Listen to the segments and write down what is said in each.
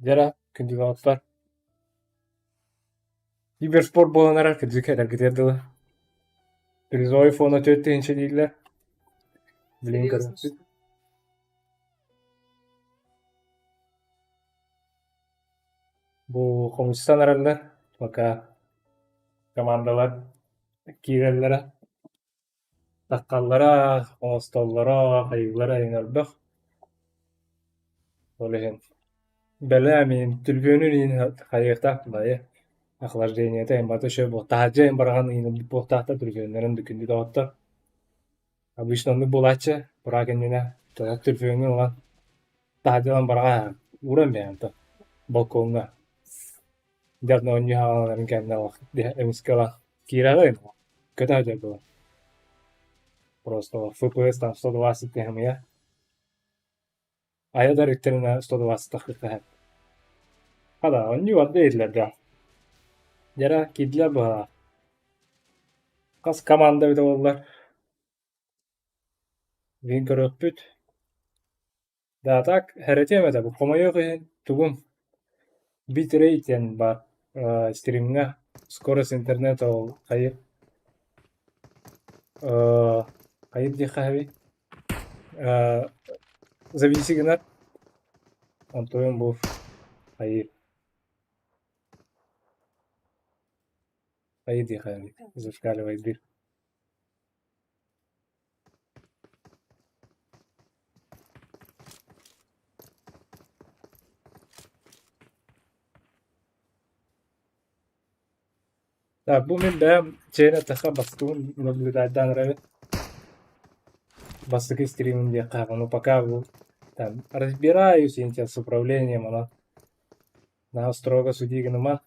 Дьэ күндү доҕоттор, киберспорт буолан эрэр кырдьык этэргитигэр дылы. Призовой фона 4000 дииллэр. Билигин Серьезно, көрүөхпүт. Бу хомустан эрэллэр, пока командалар киирэллэрэ, таххаллара, оҥостоллоро, хайыылара иһин элбэх. Ол иһин бэлэм иһин, түргүөнүн иһин хайыахтаах баайы охлаждениета иһин барыта үчүгэй буолуохтаах. Таһырдьа иһин бараҕан иһин ылбыт буолуохтаахтар, түргүөннэрин да күндү доҕоттор. Обычно оннук буолааччы, пора кэннинэ түргүөҥҥүн ылан таһырдьа ылан бараҕа ууран биэрэҕин то балкоҥҥа. Дьэ оонньуу хаалаларын кэннэ эмискэ ылан киирэҕин, көтө сылдьар буолар. Просто FPS там 120 тыһымыйа. Айа да өрүттэринэ 120 тахсыахха Хата, оонньуу барда иһиллэр да. Дьэ киирдилэр быһалаах. Хас команда эбитэ буоллар Бүгүн көрүөхпүт. Да так эрэтиэм этэ бу хомойуох иһин тугум битрейт диэн баар стримҥа скорость интернета ол хайы хайыр диэххэ эбий зависи гынар онтуйум бу хайыр хайыр диэххэ эбий зашкаливайдыыр. Так, бу мин бэйэм чэйин эттэххэ бастыгын наблюдайдаан эрэбин. Бастакы стримим диэххэ ону пока бу там разбираюсь с управлением, оно наһаа строго суди гыныма.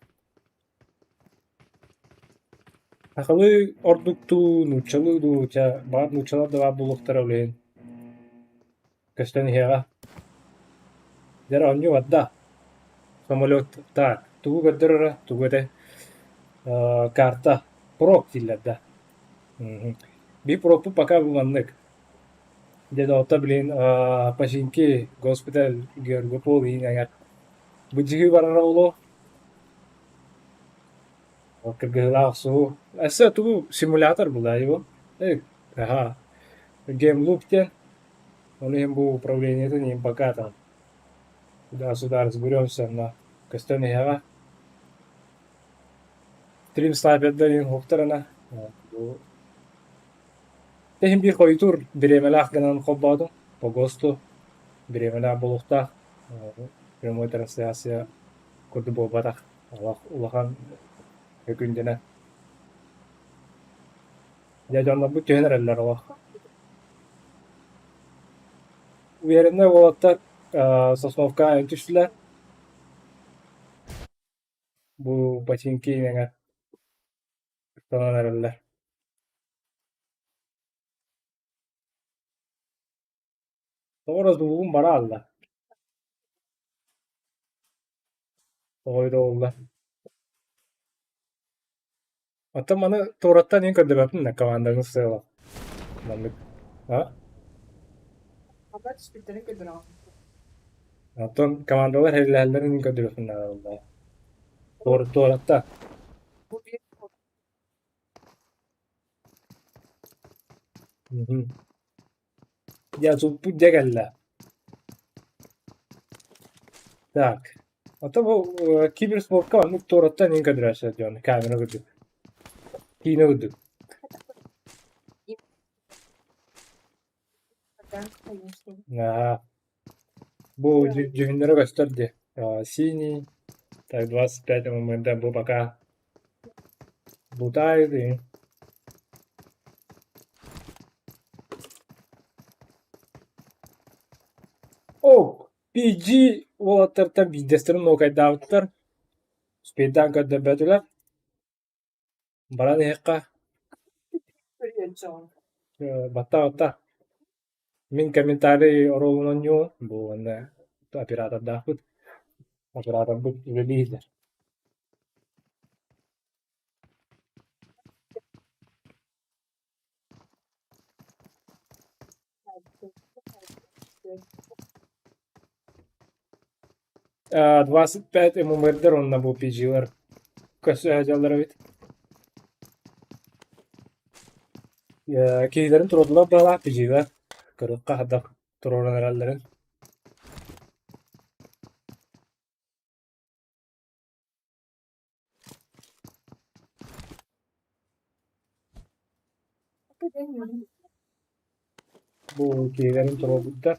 Сахалыы ордук дуу, нууччалыы дуу, чэ, баҕар нууччалар да баар буолуохтара билигин. Көстөн иһиэҕэ. Дьэ эрэ оонньуу барда. Самолет так, тугу көрдөрөрө, тугу этэй? Карта, прок дииллэр да. Биир проппут пока бу маннык. Дьэ доҕоттор билигин Починки, госпиталь, Георгопол иһин эҥэр быдьыһыы барара буолуо. Кыргыһыылаах охсуһуу. Өссө тугу симулятор была его. Аха. Геймлуп диэн. Ол иһин бу управлениетын иһин пока там туда-сюда разберемся, но көстөн иһэҕэ. Стрим снайпердар иһин уһуктарына бу иһин биир хойутуур бириэмэлээх гынан холбоотум по ГОСТу бириэмэлээх буолуохтаах прямой трансляция курдук буолбатах Олох улахан өкүндэнэ. Дьэ дьоннорбут түһэн эрэллэр олох. Увереннай уолаттар Сосновка айан түстүлэр. Бу ботинки иҥэҥэ ыстанан эрэллэр. Тоҕо эрэ звугум бара аалла. Тоҕо эбитэ буолла. Оттон маны туораттан иһин көрдөбөппүн да команданы сыала. Маннык. А? Хата түспүттэрин көрдөрөҕүн. Оттон командалар эрэллэһэллэрин иһин көрдөрүөхпүн наада буолла. Туоратта. Бу биир Дьэ, суппут дьэ кэллэ. Так, ото бу киберспортка оннук туораттан иһин көрдөрөөччүлэр дьон камера курдук. Киинэ курдук. Аа, бу дьүһүннэрэ көстөр дии. Синий, так 25 ММД бу пока бутает и О, PG уолаттартан биирдэстэрин нуокайдаабыттар, успейдаан көрдөрбөтүлэр. Баран иһиэххэ. Батта-батта. Мин комментарий оруолун оонньуом, бу уонна оператордаахпыт. Операторбыт үлэлииллэр. 25 ММР-дэр уонна бу PG-лар көсө сылдьаллар эбит. Киһилэрин туруордулар быһалаах PG-лар. Көрүөххэ хайдах туруоран эрэллэрин. Бу киһилэрин туруорбуттар.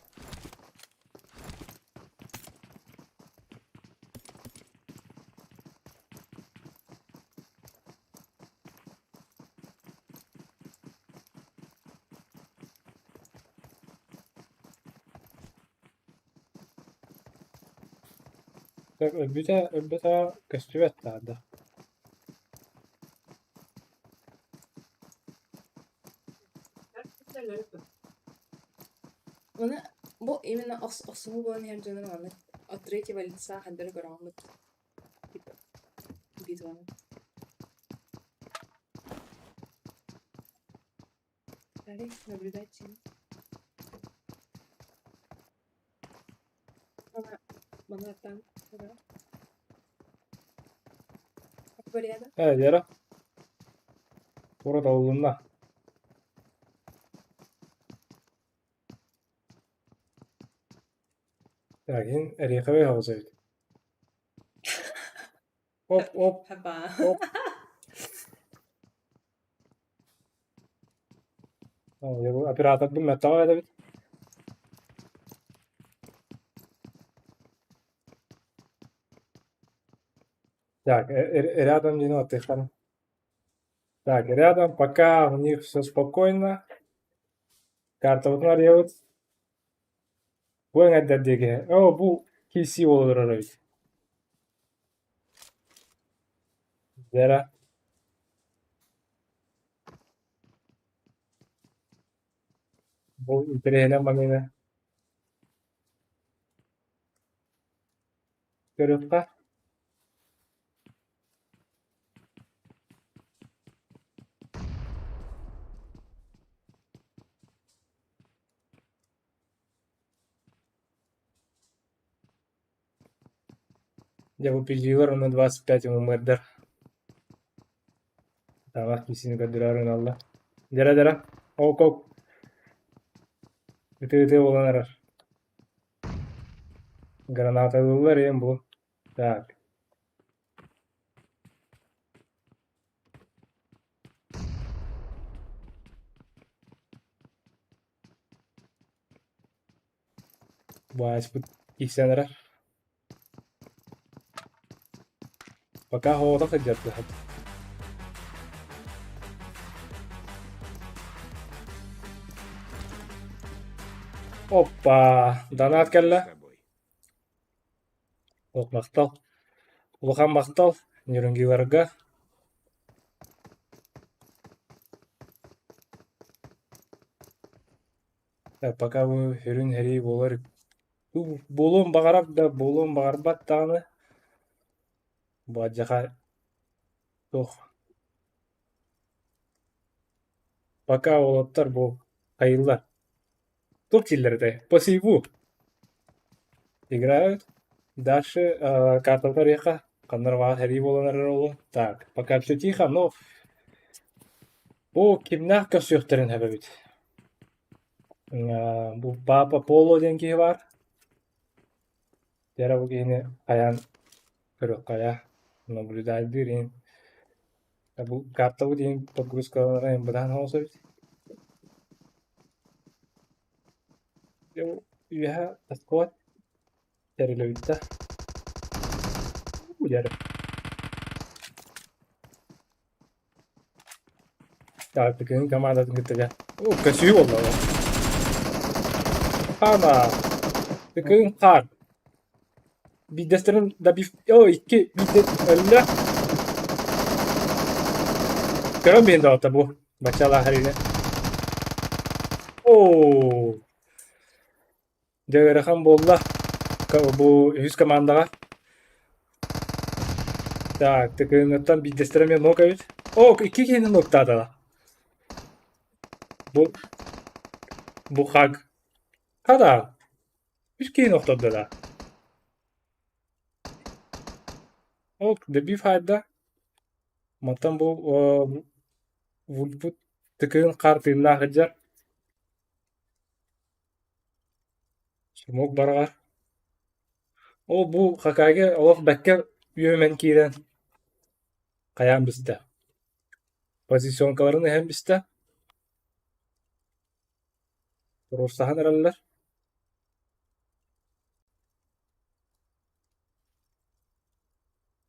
Өлбүтэ өлбөтө көстүбэт да. Оны бу именно охсуһуу буолан иһэр дьонун маннык от третьего лица ханна эрэ көрөҕүммүт типа битваны. Далее наблюдайте. Мана там. Варена. Вера. Тура табылынна. Так, ин эриэхэбэй соҕус эбит. Оп, оп, оп. Операторбын мөттөҕө этэбит. Так, рядом не надо, там. Так, рядом пока у них все спокойно. Карта вот нарьябыт. Бу эҥэрдэр диэки. О, бу киирсии буола турар эбит. Вера. Бу интэриэһинэй манна көрүөххэ. Дьэ бу PG-лар уонна 25 ММР-дэр таҥас киисини көрдөрөөр гыналлар. Дьэрэ-дьэрэ, ок-ок ытыы-ытыы буолан эрэр. Гранаталыыллар иһин бу. Так. Баайыспыт киирсэн эрэр. Пока оҕото сылдьар быһыт. Оппа, донат кэллэ. Ох, махтал. Улахан махтал Нерюнгиларга. Пока бу сүрүн сэрии буолар буолуон баҕарар да, буолуон баҕарбат даҕаны бу алдьархай туох пока уолаттар бу хайыыллар туох дииллэр этэй по сейву играют дальше карталар эриэхэ ханна эрэ баар сэрии буолан эрэр ол так пока все тихо но бу кимнээх көрсүөхтэрин сөп эбит Бу Папа Поло диэн киһи баар. Дьэ эрэ бу киһини хайаан көрүөххэ ээ, наблюдайдыыр иһин бу картабыт иһин подгрузкалара иһин бытаан соҕус эбит. Дьэ бу үөһэ тасхыбат тэрилэбит да. Уу дьэ эрэ. Так, кыһын командатын кытта дьэ. О, көсүү буолла ол. Хама. Кыһын хаар. Биирдэстэрин да биф... О, икки биирдэ өллө. Көрөн биһин доҕотто бу. Баччалаах эринэ. Оо. Дьэ ыарахан буолла бу үһүс командаҕа. Так, ТКН-ттан биирдэстэрэ эмиэ нок эбит. О, икки киһини ноктаатаҕа. Бу бу хаг. Хада. Үс киһини охтордо да. Ол дэбии файда мантан бу Вульбут тыкыын хаар тыыннаах сылдьар. Смок бараҕар. Ол бу Хакаге олох бэккэ үөмэн киирэн хайаан бистэ. Позиционкаларын иһэн бистэ. Туруорсаһан эрэллэр.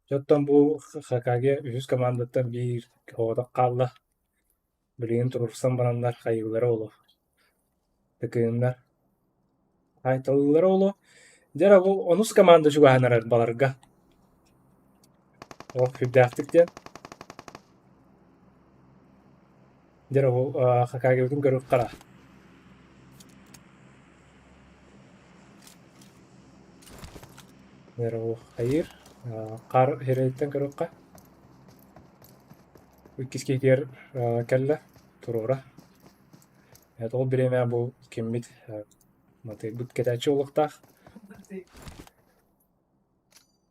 Дьэ оттон бу Хакаге үһүс командаттан биир соҕотох хаалла. Билигин туруорсан бараннар хайыылара олох. Тыкыыннар хаайталыыллара олох. Дьэ эрэ бу онус команда чугаһаан эрэр баларга. Олох сүрдээхтик диэн. Дьэ эрэ бу Хакагебытын көрүөххэ эрэ. Бу хайыыр хаар сирэйиттэн көрүөххэ. Иккис киһитигэр кэллэ туруора. Ол бириэмэ бу киммит матыйбыт кэтээччи буолуохтаах.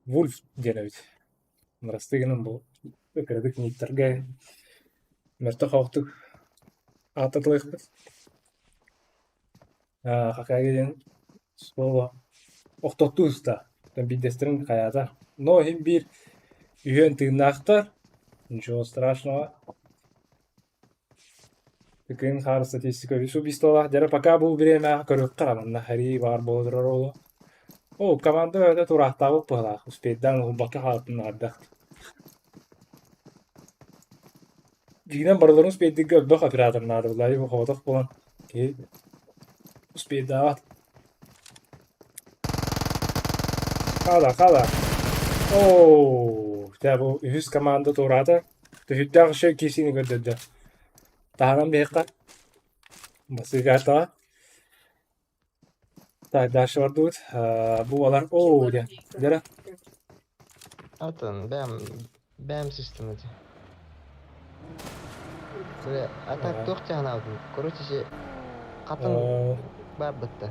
Вульф диэн эбит. Бырастыы гынан бу кыратык нииттэргэ мөлтөх соҕустук ааттатылыахпыт. Хакаги диэн слово охтоттуу сыта. Биирдэстэрин хайаата. Но иһин биир үһүөн тыыннаахтар. Ничего страшного. Тыкын хаар статистика үс убийстволаах. Дьэ пока бу бириэмэҕэ көрүөххэ эрэ манна сэрии баар буола турар уолу. Оо, команда бөҕөтө тураахтаабыт быһыылаах, успейдаан уһулбакка хаалбытын аҕардах. Дьиҥинэн барыларын успейдыырга элбэх оператор наада буолла, соҕотох буолан киһи успейдаабат. Хаала, хаала. Оо, дьэ бу үһүс команда туораата. Түһүрдээх үчүгэй киирсиини көрдөрдө. Таһынан биһиэхэ басыыгаатаҕа. Так, дальше бардыбыт. Бу балар оо диэн. Дьэрэ. Атын бэм бэм систем эти. Бля, а так туох чаһынаабытын. Короче, же хатын барбытта.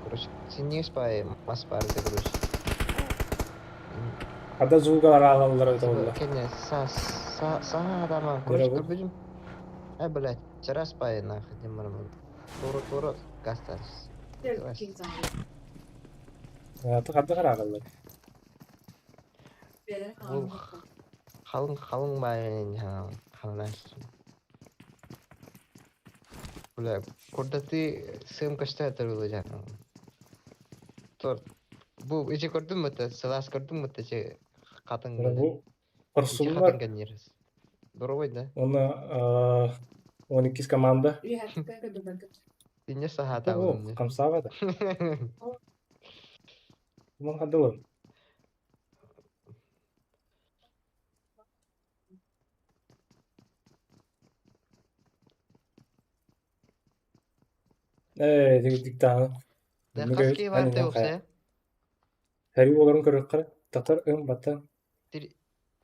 Короче, синньигэс баайы мас баар этэ, короче. Хада звугалар аалаллара Типа, буолла. кэннэ са са саҥа адаман, Дьэрэ короче, бу. көрбүтүм. Э, блядь, чараас баайы нахуй диэн баран туора-туора гастарс. Хадда аалаллар. Бу халыҥ халыҥ баайы халынаас. Бля, курдатыы сыым көстө этэр дьаһан. Тор бу ичи көрдүм мытта, сылаас көрдүм мытта ичи хатыҥ Дьэрэ бля. бу Ичи хорсуннар хатыҥ кэнниэрис. Здоровый да? уонна 12 команда. Инне Бу саһаатаабын хамсаабата. Ман хадылым. Ээ, диктаан. Да хас киһи баар тэ уопсайа? Сэрии буоларын көрүөххэ, татар ым баттан.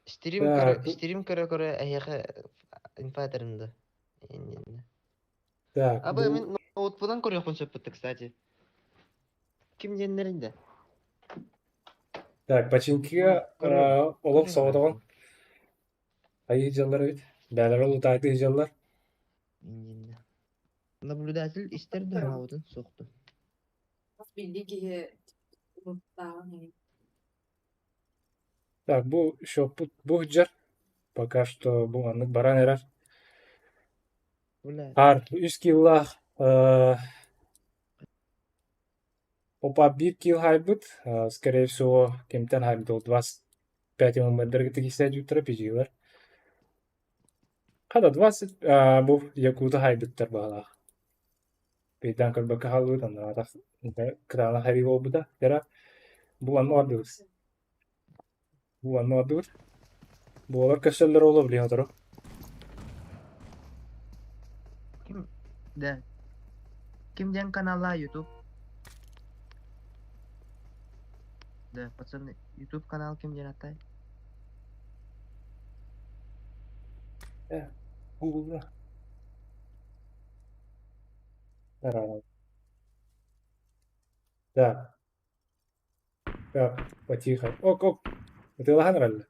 Стрим көрө стрим көрө-көрө эһиэхэ инфайтерым да. Так, Абы мин ноутбугунан көрүөхпүн сөппүт, кстати. Ким диэннэрин да? Так, бачинкига олох соҕотоҕун хайыы дьаллар эбит. Бээлэр ол утаайдыы дьаллар. Наблюдатель истэр да хаабытын суохту. Билли киһи умуттааҕын иһин. Так, бу счеппут бу сылдьар. Пока что бу маннык баран эрэр. Бля. Аар үс киллаах Опа биир килл хаайбыт, скорее всего, кимтэн хаайбыт ол 25 ммдэргэ тиксээдьиттэрэ пидьиилэр. Хата 20 бу якута хаайбыттар баһылаах. Пейдаан көрбөккө хаалбыт, онно кытаанах эрии буолбута. Дьара бу онно ордубут. Бу онно ордубут. Буолар көстөллөр ол билиһи отору. Ким да Ким диэн канала YouTube? Да, пацаны, YouTube канал ким диэн аттай? Э, Google-га. Так, так, потихо. Ок, ок. Ытыалаһан эрэллэр.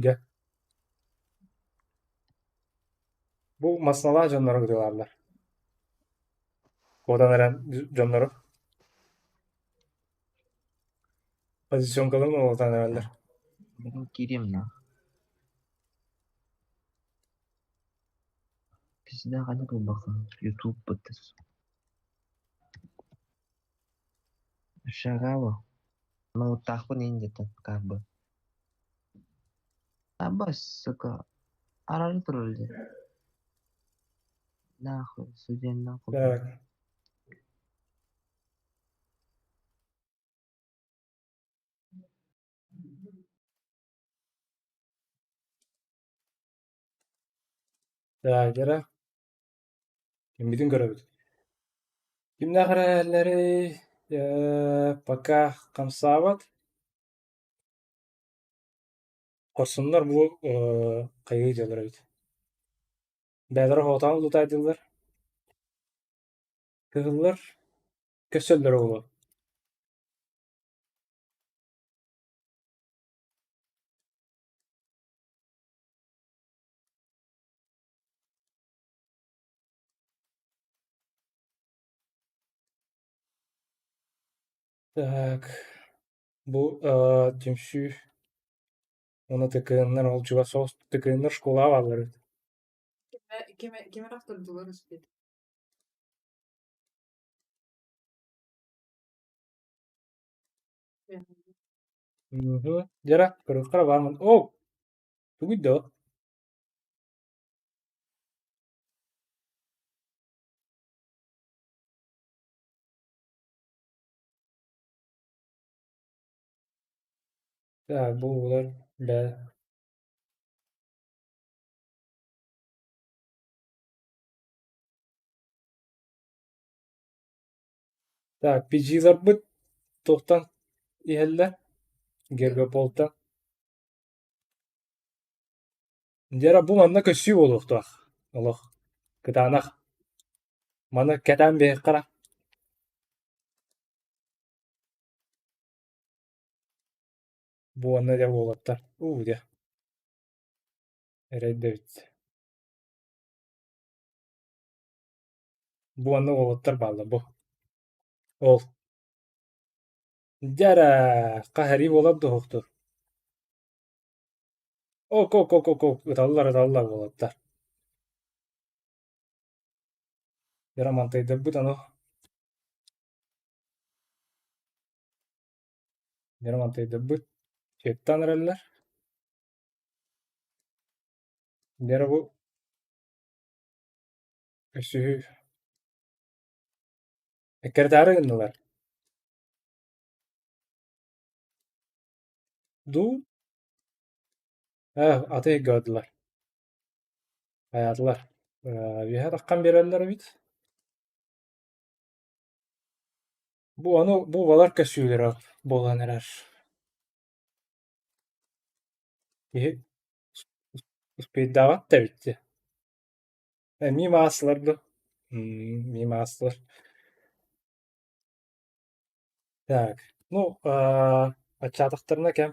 дьэ. Бу массыыналаах дьоннору ытыалааллар. Куотан эрэн дьоннору позиционкаларын уолатан эрэллэр. Мин киириэм нах. Пизда ханна буолбаккын Ютуб быттыс. Шагава. Ноуттаахпын иин диэтэн каабы. Аба, сука, арары турар дии. Нахуй, судья нахуй. Так. Так, дьэ киммитин көрөбүт. Кимнээх эрэллэрий пока хамсаабат. Хорсуннар бу хайыы дьалар эбит. Бэйэлэрэ хоотоон лутаайдыыллар. Кыһыллар көрсөллөр оҕолор. Так, бу түмсүү уонна ТКН-нар ол чугас соҕус ТКН-нар школаҕа бааллар эбит. Ким ким эрэ ахтырдылар испит. Дьэ эрэ, көрүөххэ эрэ баармын. Оо, тугуй доо? Так, бу булар бээ. Так, PG-ларбыт туохтан иһэллэр? Гербополтан. Дьэ эрэ, бу манна көссүү буолуохтаах олох кытаанах. Маны кэтээн биэриэххэ эрэ. Бу уонна дьэ уолаттар уу дьэ эрэйдэбит. Бу уонна уолаттар бааллар бу. Ол дьэ эрэ хаһарыы буолар дуоһуктур. Ок ок ок ок ок ыталлар ыталлар уолаттар. Дьэ романтайдарбыт ону Дьэ романтайдарбыт чектаан эрэллэр. Дьэ эрэ бу өссүһү эккирэтээри гыннылар. Дуу? Ээ, аты көрдүлэр. Хайаатылар. Үөһэ таххан биэрэллэр эбит. Бу ону бу балар көссүүлэрэ буолан эрэр. Киһи успейдаабат да эбит дии. Эмиэ маасылар дуо? Эмиэ маасылар. Так, ну, аччаатахтарына кэм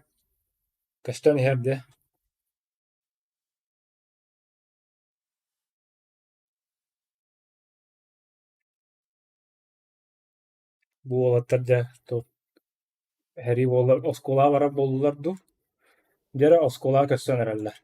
көстөн иһэр дии. Бу уолаттар дьэ туох эһэрии буоллар оскуолаҕа барар буоллулар дуу? Дьэ эрэ оскуолаҕа көстөн эрэллэр.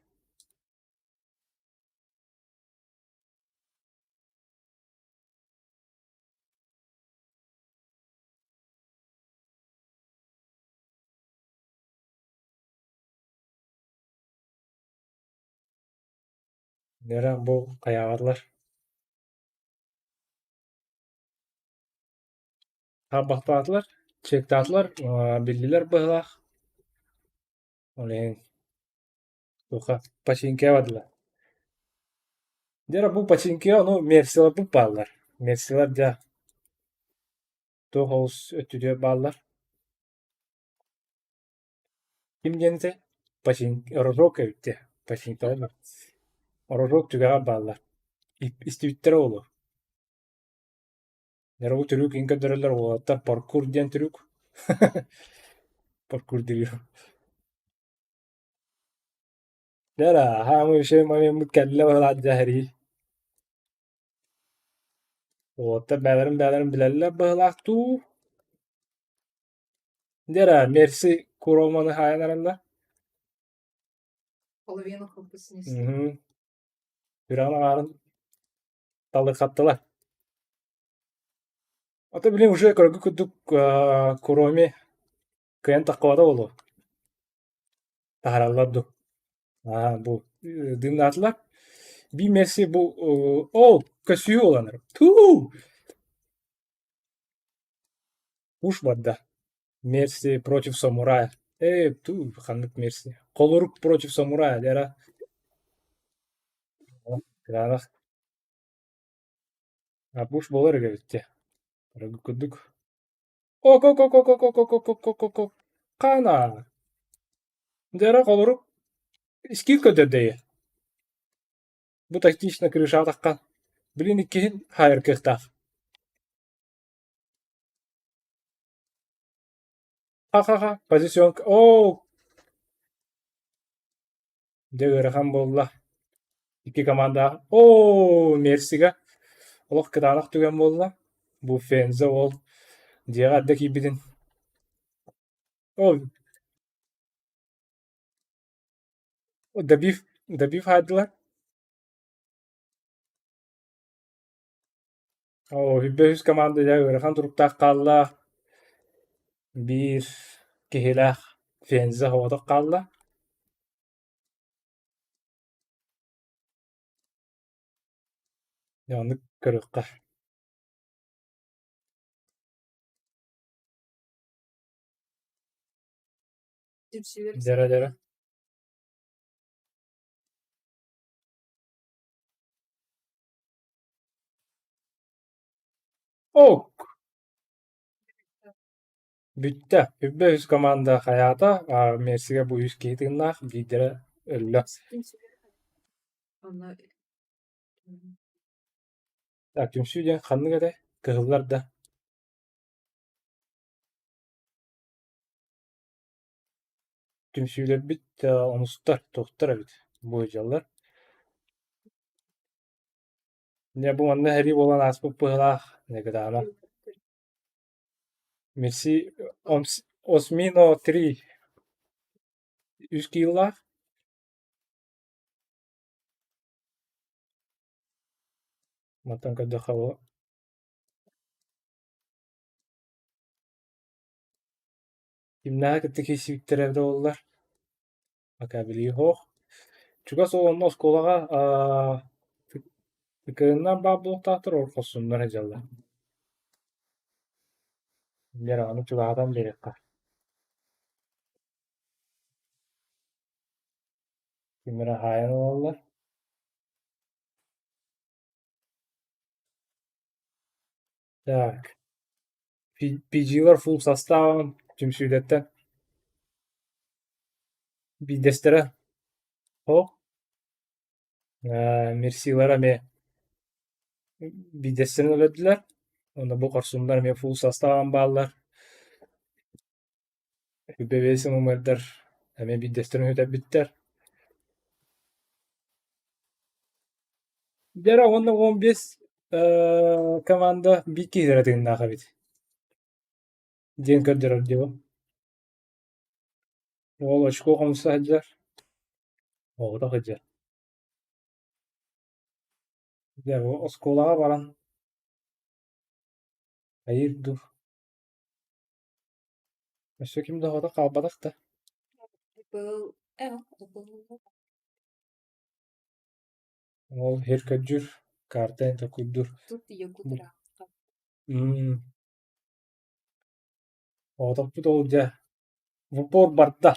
Дьэ эрэ бу хайаабатылар. Хаарбахтаатылар, чектаатылар, биллилэр быһыылаах. Ол иһин туохха починкаҕа бардылар. Дьэ эрэ бу починкаҕа ону мерсиларбыт бааллар. Мерсилар дьэ туох олус өттүтүгэр бааллар. Ким диэн этэй? Рожок эбит дии, починкалар. Рожок түгэҕэр бааллар. Истибиттэрэ буолуо. Дьэ бу трюк иһин көрдөрөллөр уолаттар паркур диэн трюк. Паркур диир. Дьэ, хаамыы үчүгэй момеммыт кэллэ быһыылаах дьэ сэрии. Уолаттар бэйэлэрин бэйэлэрин билэллэр быһыылаах дуу? Дьэ эрэ, Мерси Куроманы хаайан эрэллэр. Половину хп снесли. Мгм. Сүрэҕин аҥаарын талыхаттылар. Ото билин уже көргү курдук Куроми кыайан таххыбата буолуо. Таһаараллар дуу. Аа, бу дыымнаатылар. Би Месси бу оо, көссүү буолан Туу! Уш барда. Мерси против самурая. Ээ, туу, ханнык Мерси. Холорук против самурая, дера. Кытаанах. А пуш буолар эбит Курдук. Ок-ок-ок-ок-ок-ок-ок-ок-ок-ок Хана. Дьэ холорук скилл көрдөрдөйө. Бу тактично крышаатахха, билин иккиһин хаайар кыахтаах. Ха-ха-ха, позиционка. Оо! Дьэ ыарахан буолла. Икки команда. Оо, Мерсига. Олох кытаанах түгэн буолла. Бу Фенза уол дьиэҕэ эрдэ киирбитин. Оо, добив, добив хаайдылар. Оо, үс команда дьэ ыарахан туруктаах хаалла. Биир киһилээх Фенза соҕотох хаалла. Дьэ оннук көрүөххэ. Түмсүүлэр Дьэрэ-дьэрэ. Ок! Бүттэ. Үрбэ үс команда хайаата, а Мерсигэ бу үс киһи тыыннаах, биирдэрэ өллө. Түмсүүлэр Онно Так, түмсүү диэн ханнык этэй? Кыһыллар да? Түмсүүлэрбит онустар, туохтар эбит бу дьаллар. Дьэ, бу манна сэрии буолан ааспыт быһыылаах, Нагадана. Мерси Осмино три үс киилэлээх. Мантан көрдөххө бу кимнээҕи кытта киирсибиттэрэ эбитэ буоллар, пока билии суох. Чугас ол онно оскуолаҕа ыкырыннар баар буолуохтаахтар, ол хорсуннар сылдьаллар. Дьэ, ону чугаһатан биэриэххэ. Ким эрэ хаайан ылаллар. Так, PG-лар full составын түмсүүлэртэн биирдэстэрэ О, Мерсилара эмиэ биирдэстэрин өлөрдүлэр. Уонна бу хорсуннар эмиэ full составын бааллар. Үбэбиэс ММРдар эмиэ биирдэстэрин сүтэрбиттэр. Дьэ уонна 15 команда биир киһилэрэ тыыннаах эбит диэн көрдөрөр дии. Уол очко хомуса сылдьар, оҕото сылдьар. Дьэ бу оскуолаҕа баран хайыыр дуу? Өссө ким да оҕото хаалбатах да. Был Ол иһэр көрдүүр, карта толкуйдуур. Тут якутраха. Оҕотохпут ол дьэ в упор барда.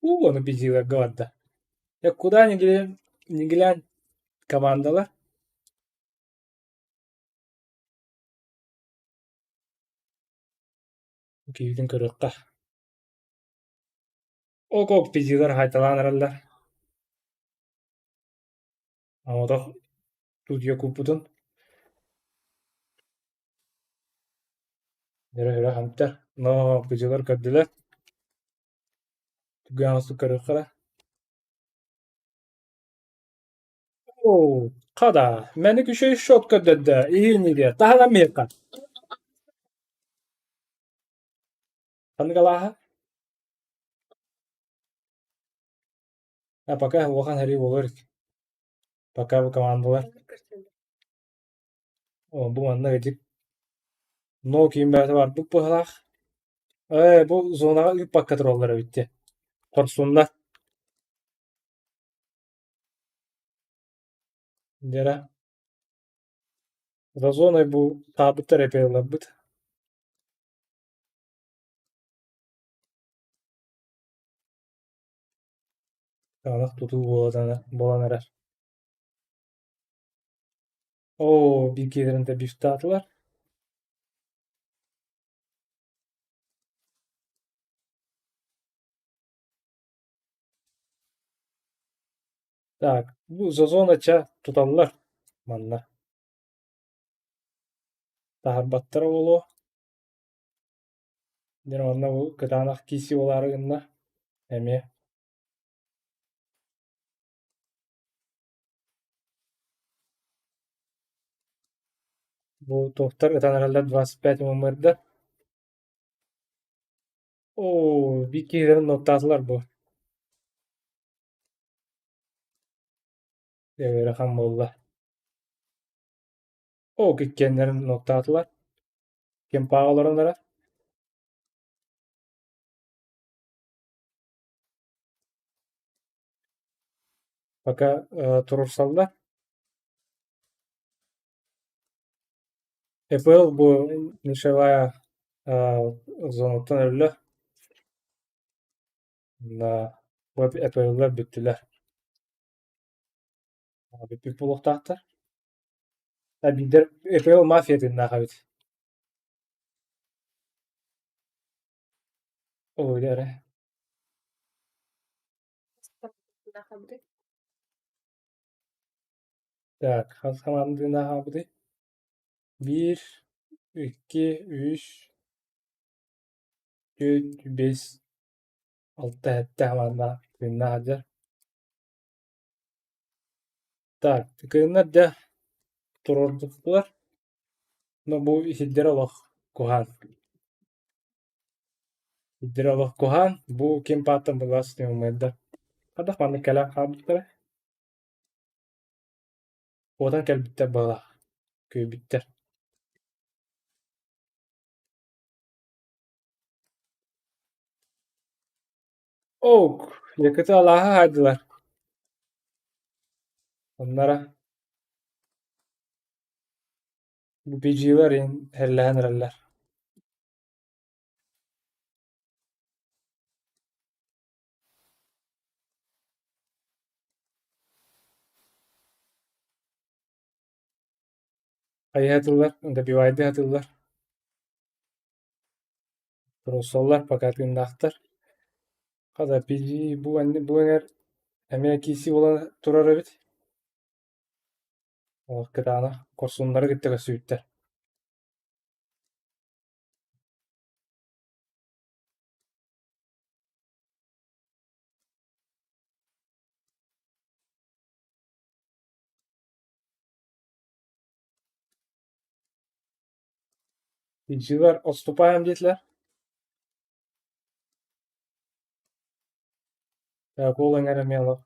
Уу, ону бизилэргэ барда. Э, куда не глянь, не глянь командалар. Киһитин көрүөххэ. Ок-ок бизилэр хайталаан эрэллэр. Оҕотох студия куппутун. Дьөрө-өрө хантар. Но бизилэр көрдүлэр. Түгээн көрүөххэ. Оо, хада, мэник үчүгэй счет көрдөрдө, иһииннигэ, таһынан миэхэ. Ханнык алааһа? А пока улахан сэрии буолар илик. Пока бу командалар О, бу манна ити но киин бэйэтэ барбыт быһыылаах. Ээ, бу зонаҕа ыыппакка тураллар эбит дии. Хорсуннар. Дьэрэ. За зоной бу таабыттар эпиэллэрбит. Таанах тутуу буолан эрэр. Оо, биир киһилэрин да бифтаатылар. Так, бу зазона ча туталлар манна. Таһарбаттара буолуо. Дьэ манна бу кытаанах киси буолаары гынна эмиэ. Бу туохтар ытан эрэллэр 25 мымырда. Оо, биир киһилэрин ноктаатылар бу. Дьэ ыарахан буолла. Оо, иккиэннэрин ноктаатылар. Кимпааҕа олорон эрэр. Пока туруорсаллар. ЭПЛ бу Мишелая зонаттан өллө. Да, бу ЭПЛлар бүттүлэр. Бүппүт буолуохтаахтар. Биирдэр ЭПЛ мафия тыыннаах эбит. Оо, эрэ. Так, хас хамаанданы аһаабытый? Биир, икки, үс, түөрт, биэс, алта, сэттэ хамаанда тыыннаах сылдьар. Так, кыыннар дьэ туруорбуттар, но бу сирдэрэ олох куһаҕан. Сирдэрэ олох куһаҕан, бу ким пааттан былаас да. Хайдах маннык кэлэн хаалбыттара? Куотан кэлбиттэр быһыылаах, күүрбүттэр. Оок, якыты алааһы хаайдылар. Оннора бу PG-лар иһин эһэллэһэн эрэллэр. Хайыһатыллар, добивайдыы сатыыллар. Туруорсаллар, пока тыыннаахтар. Хата PG бу бу эҥэр эмиэ киирсии буолан турар эбит. Олох кытаанах хорсуннары кытта көрсүбүттэр. PG-лар отступаем диэтилэр. Так, ол эҥэр эмиэ олох.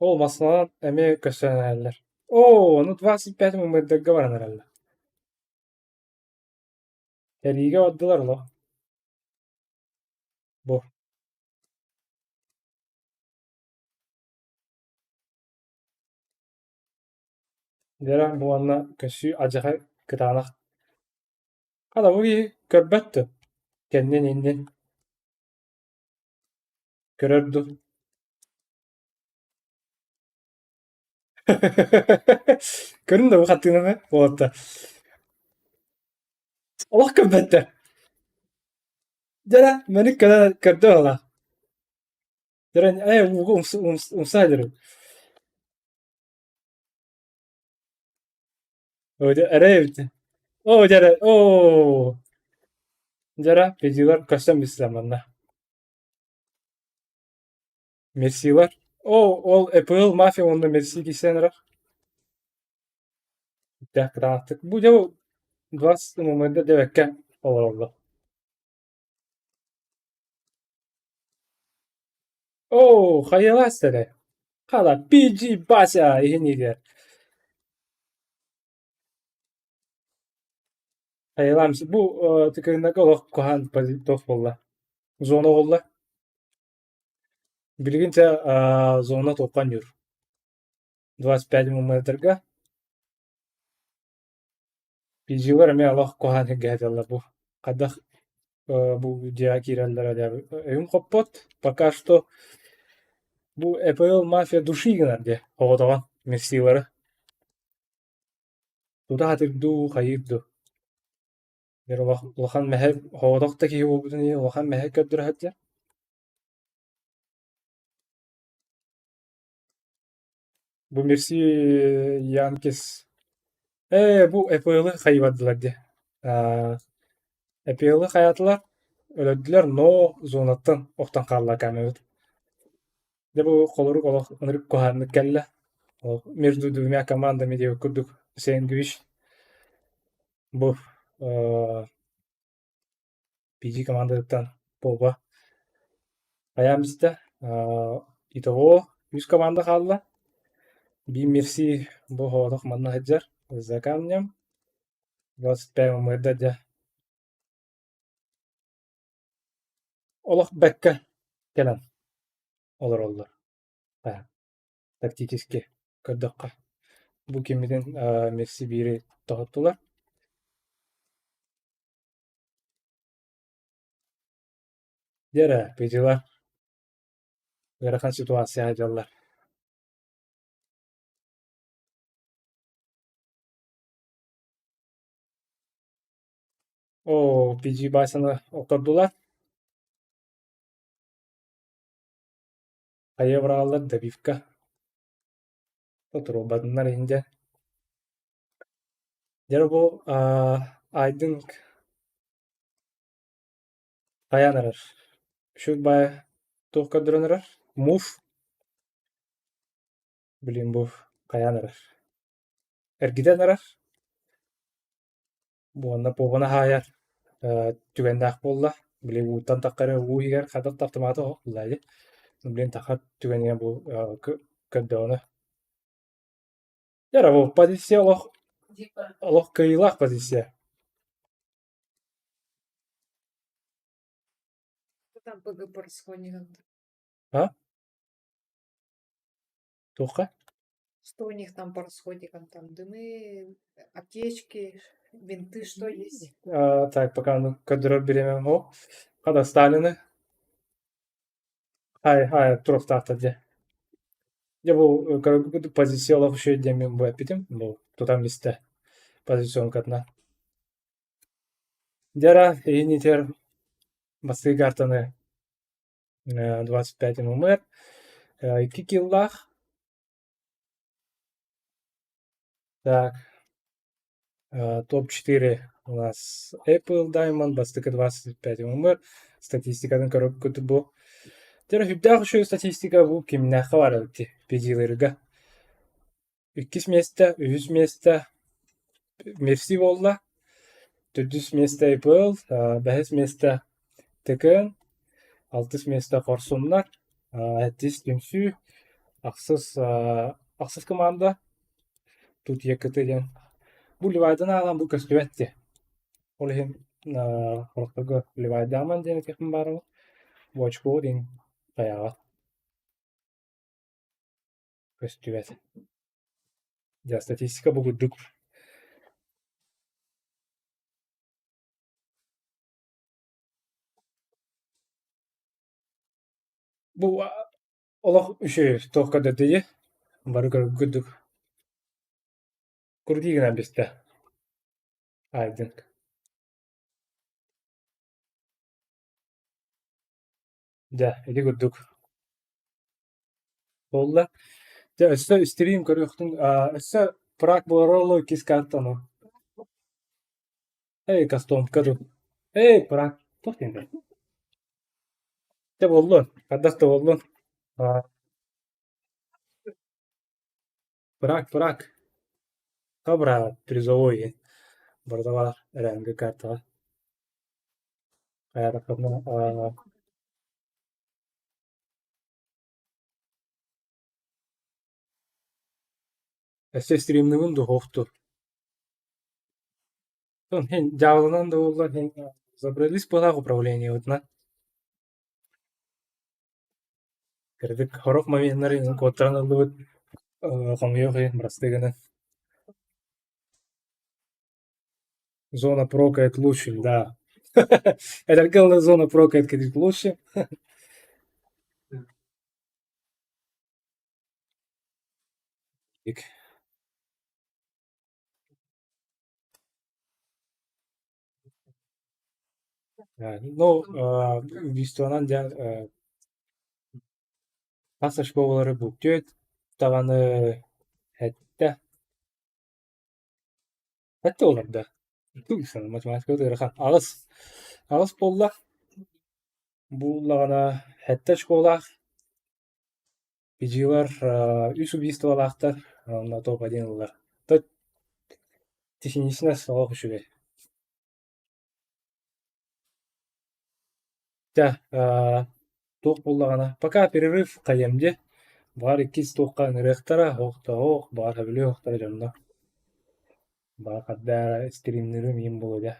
Ол массыынанан эмиэ көстөн эрэллэр. Оо, ону 25 мымырдарга баран эрэллэр. Сэриигэ бардылар олох. Бу. Дьэ бу уонна көссүү адьаха кытаанах. Хата бу киһи көрбөт дуо? Кэннин иннин. Көрөр дуу? Көрүн да бу хаттыынаны уолаттар. Олох көрбөттөр. Дьэ мэник кэлэн көрдө быһыылаах. Дьэ ээ ууга умса сылдьар. Оо дьэ эрэй эбит. Оо дьэ эрэ оо. Дьэ эрэ педилар көстөн билсэ манна. Мерсилар. Оо, ол ЭПЛ мафия уонна Мерси киирсэн эрэр. Сүрдээх кытаанахтык. Бу дьэ 20 ММД диэбэккэ олороллор. Оо, хайалаас эрэ. Хала PG Бася иһин иһигэр. Хайалаам бу тыкырынарга олох куһаҕан туох буолла? Зона буолла. Билигин чэ зона туохха анньыыр? 25 ММД-рга PG-лар эмиэ олох куһаҕан сиргэ сыталлар бу. Хайдах бу дьиэҕэ киирэллэрэ дьэ өйүм хоппот. Пока что бу ЭПЛ мафия души гынар диэ оҕотоҕон мерсилары. Тута сатыыр дуу, хайыыр дуу. Дьэ улахан мэһэй оҕотох да киһи буолбутун иһин улахан мэһэй көрдөрө сылдьар. Бу Мерси Янкис ээ бу ЭПЛ-ы хайыбардылар дии. ЭПЛ-ы хайаатылар, өлөрдүлэр, но зонаттан охтон хаалла камерабыт. Дьэ бу холорук олох ынырык куһааннык кэллэ. Ол между двумя командами диэбит курдук сэндвич бу PG командатыттан Поба хайаан бистэ. Итого үс команда хаалла. Биир Мерси бу оҕотох манна сылдьар за камнем. 25 ММД дьэ олох бэккэ кэлэн олороллор. Тактически көрдөххө. Бу киммитин Мерси биири тоһуттулар. Дьэ эрэ, Петялар ыарахан ситуация сылдьаллар. Оо, PG Байсаны охтордулар. Хайа быраҕаллар добивка. Туруорбатыннар иһин дьэ. Дьэ бу Айдын хайаан эрэр? Үчүгэй баайа туох көрдөрөн эрэр? Муф? Блин бу хайаан эрэр? Эргитэн эрэр? Уонна пуобаны хаайар түгэннээх буолла. Били ууттан тахха эрэ уу иһигэр хатат автомата оһоллаа дии. Блин тахар түгэнигэр бу көрдөҕүнэ Дьэ бу позиция олох олох кыайыылаах позиция. Что там ПГ по расходникам? А? Туохха? Что у них там по расходникам? Там дымы, аптечки, бинты, что есть? А, так, пока ну көрдөрөр бириэмэм суох. Хата Сталины хай хай туруохтаахтар дьэ. Дьэ бу көрөргүт позиция олох үчүгэй диэммин бу эппитим. Бу тутан бистэ позиционкатынан. Дьэ эрэ иһин итэр бастакы картаны 25 ММР, 2 киллаах. Так, топ-4 у нас Apple Diamond, бастакы 25 ММР. Статистикатын көрөккүт бу. Дьэ сүрдээх үчүгэй статистика бу кимнээххэ баар эбит PG-ларга. Иккис миэстэ, үһүс миэстэ Мерси буолла, төрдүс миэстэ Apple, бэһис миэстэ ТКН, алтыс миэстэ Хорсуннар, сэттис Түмсүү, ахсыс ахсыс команда тут ЕКТ диэн. Бу Левайдан ааҕан бу көстүбэт дии. Ол иһин сорохторго Левайдааман диэн этиэхпин баарабын. Бу очко диэн хайаҕа көстүбэт. Дьэ, статистика бу курдук. Бу олох үчүгэй туох көрдөрдү бары көрөргө курдук курдуу гынан бистэ Айдын. Дьэ, ити курдук буолла. Дьэ, өссө стрим көрүөхтүн, өссө прак буолар иккис картаны. Эй, кастомка тут. Эй, прак, туох диэн Дьэ буоллун, хайдах да буоллун. Прак, прак. Хабра призовой барыта баар РНГ картаҕа. Хайаатаххытына өссө стримныбын дуу суох дуу? Дьаабыланан да буоллар забрались быһалаах управлениебытынан. Кырдьык, сорох моменнары куоттаран ыллыбыт, хомойуох иһин, бырастыы гынан. Зона прокает лучше, да. Эдэргэ дылы зона прокает кэлбит лучше. Ну, убийствонан дьэ хас очколары бүктүөт даҕаны эттэ. Эттэ олордо. Математика ыарахан. Аҕыс. Аҕыс буолла. Буоллаҕына сэттэ очколаах. Фиджилар үс убийстволаахтар уонна топ-один ыллар. Техничнэй олох үчүгэй. Чэ, туох буоллаҕына, пока перерыв хайыам дии. Баҕар иккис туохха ыҥырыахтара, оһох да оһох, баҕар сөбүлүө оһохторо дьонно. Баҕар ханна эрэ стримнирым иһин буолуо дии.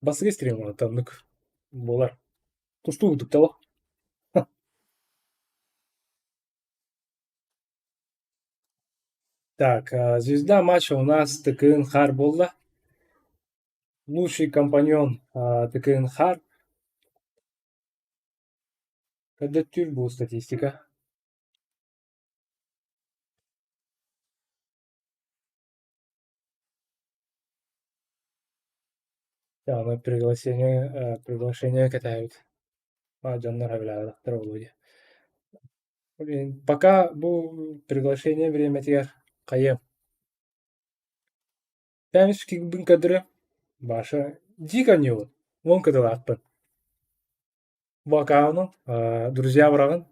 Бастакы стрим оннук буолар. Тустуу курдук да олох. Так, звезда матча у нас Тыкын Хар буолла. Лучший компаньон Тыкын Хар. Көрдөттүүр бу статистика. Приглашение, приглашение кэтээбит. Дьоннор сөбүлээбэтэхтэр буолуо дии. Блин, пока бу приглашение бириэмэтигэр хайыам. Пэмискибин көрдөрө Баша дико оонньуубун, уон кытылаахпын. Бу аккаунум друзья быраҕын.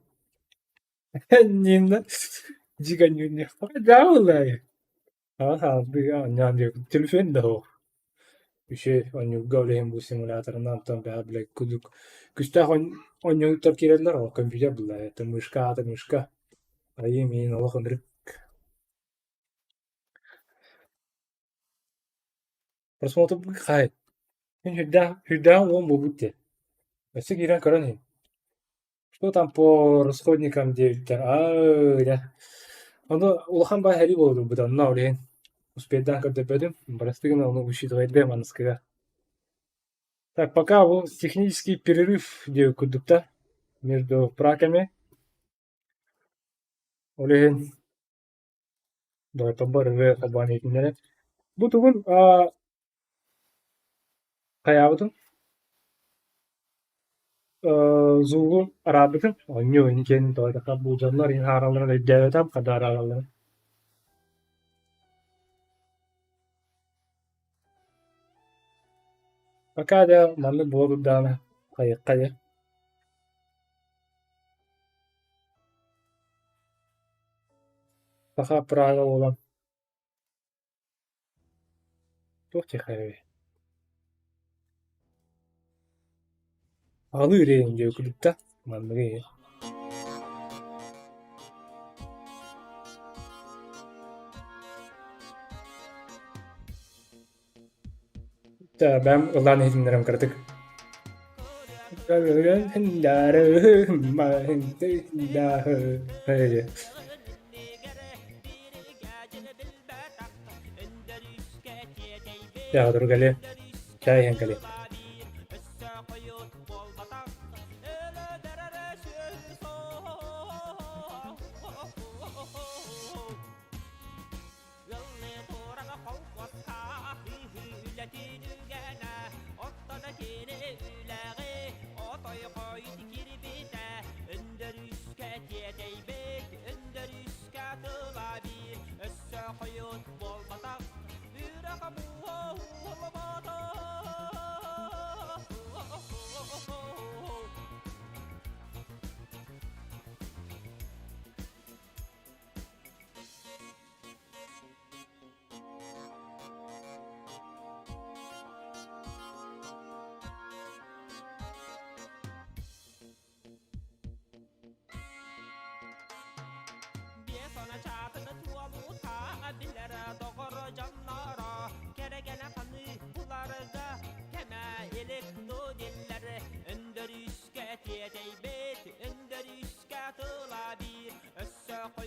Нинна дико оонньуур дьаабыллаайы. Аҕа оонньоон диэбит телефон да суох. Үчүгэй оонньуурга ол иһин бу симуляторынан онтон бэҕэ бile кудук күстээх оонньууттар киирэллэр ол компьютер булла это мышка аата мышка айыы миин олох ынырык Просмотр хаай мин сүрдээх сүрдээх уон буолбут диэн өссө киирэн көрөн иһин что там по расходникам диэбиттэр аа дьэ ону улахан баай сэрии буола турбута онно ол иһин успейдаан көрдөрбөтүм бырастыы гына ону учитывайдыам маныскыга так пока бу технический перерыв диэбит курдук да между праками ол иһин доҕотторбор ырыа холбоон иһитиннэрэн бу тугун хайаабытым Зулу араабытым оонньуу инникиэн тоҕо буулдьаллар иһин ааралларын өйдөөбөтөм хада арааралларын Пока да маннык буола турдаҕына хайыахха диэ Саха Прага буолан туох диэххэ Аҕалыы үрэйин диэки курдук манныгы Бэм ыллаан иһитиннэрэн кыратык Дьэ, кэлиэ, чай иһэн кэлиэ.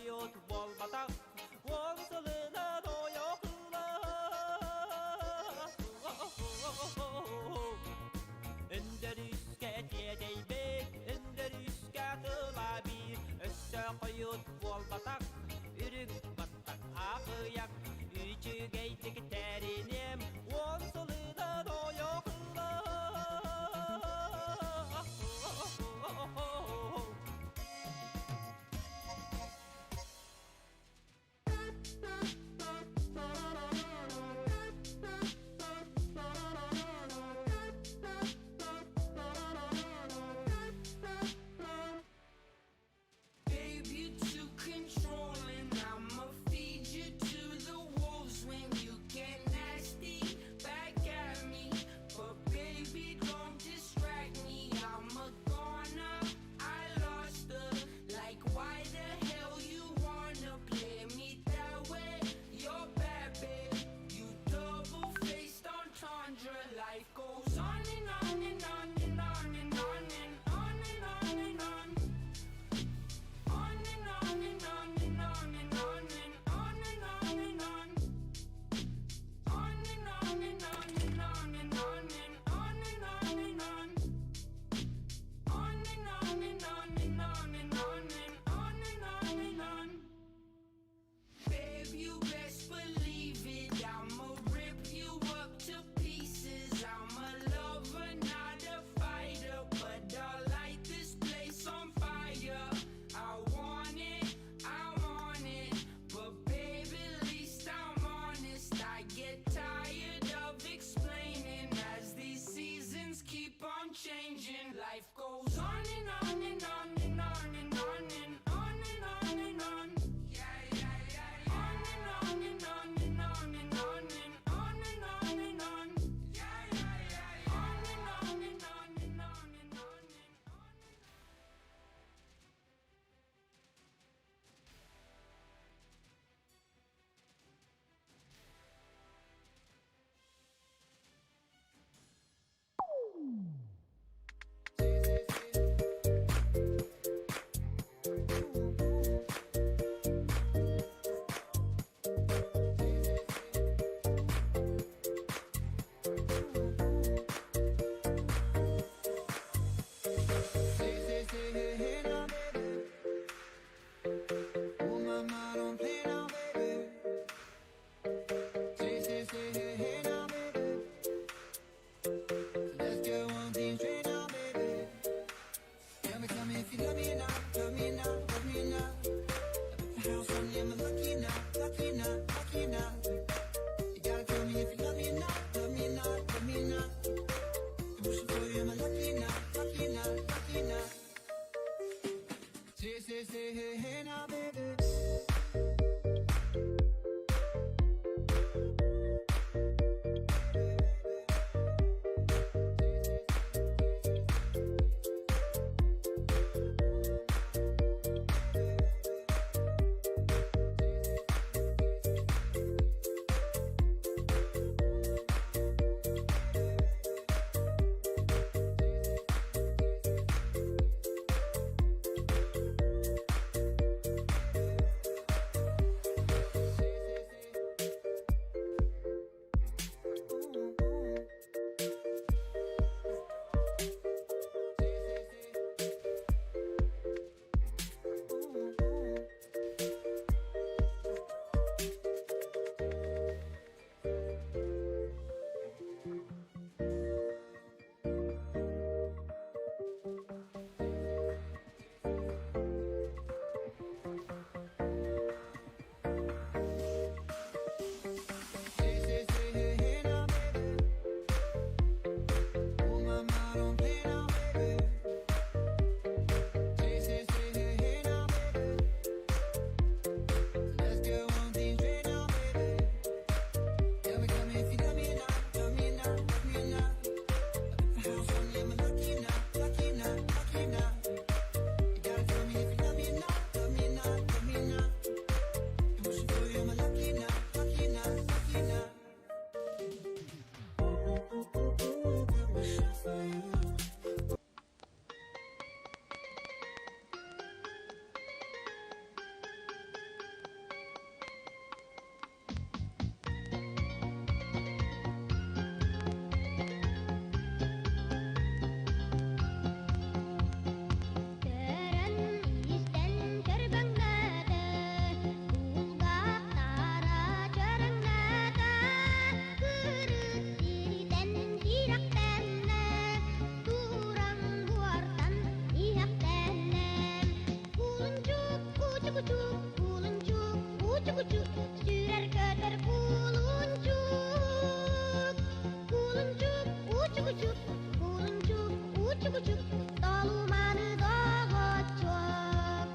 хойут буолбатах, Уон сылынан ойох Өндөрүүскэ тиэтэйбит, өндөрүүскэ тыла биир, Өссө хойут буолбатах, үрүҥ баттах аҕыйах, Үчүгэйдик тэриниэм, уон сылынан ойох Babe, you too controlling. I'ma feed you to the wolves when you get nasty. Back at me, but baby, don't distract me. I'm a goner. I lost her. Like, why the hell you wanna play me that way? You're bad, babe. You double-faced entendre. Life goes on and on and on and on and on and on and on and on. On and on and on and on and on and on and on and on. On and on and on and on and on and on and on and on. On and on and on and on and on and on and on and on. Babe, you best believe it. I'ma rip you up to pieces. I'm a lover, not a fighter. But I'll light this place on fire. I want it, I want it. But babe, at least I'm honest. I get tired of explaining as these seasons keep on changing. Life goes on and on and on and on and on and on and on and on. Yeah, yeah, yeah, yeah. On and on and on and on and on and on and on and on. Yeah, yeah, yeah, yeah. On and on and on and on and on and on. Say, say, say, hey, hey now, baby. Oh, mama, don't play now, baby. Say, say, say, hey, hey now, baby. Let's get one thing straight now, baby. Tell me if you love me or not, love me or not, love me or not. I put the house on you, am I lucky now, lucky now, lucky now? You gotta tell me if you love me or not, love me or not, love me or not. I'm pushing for you, am I lucky now, lucky now, lucky now? Say, say, say, hey, hey now, baby. Учук-учук, сүүрэр-көтөр кулунчук. Кулунчук, учук-учук, кулунчук, учук-учук, толуманы доҕоччуок.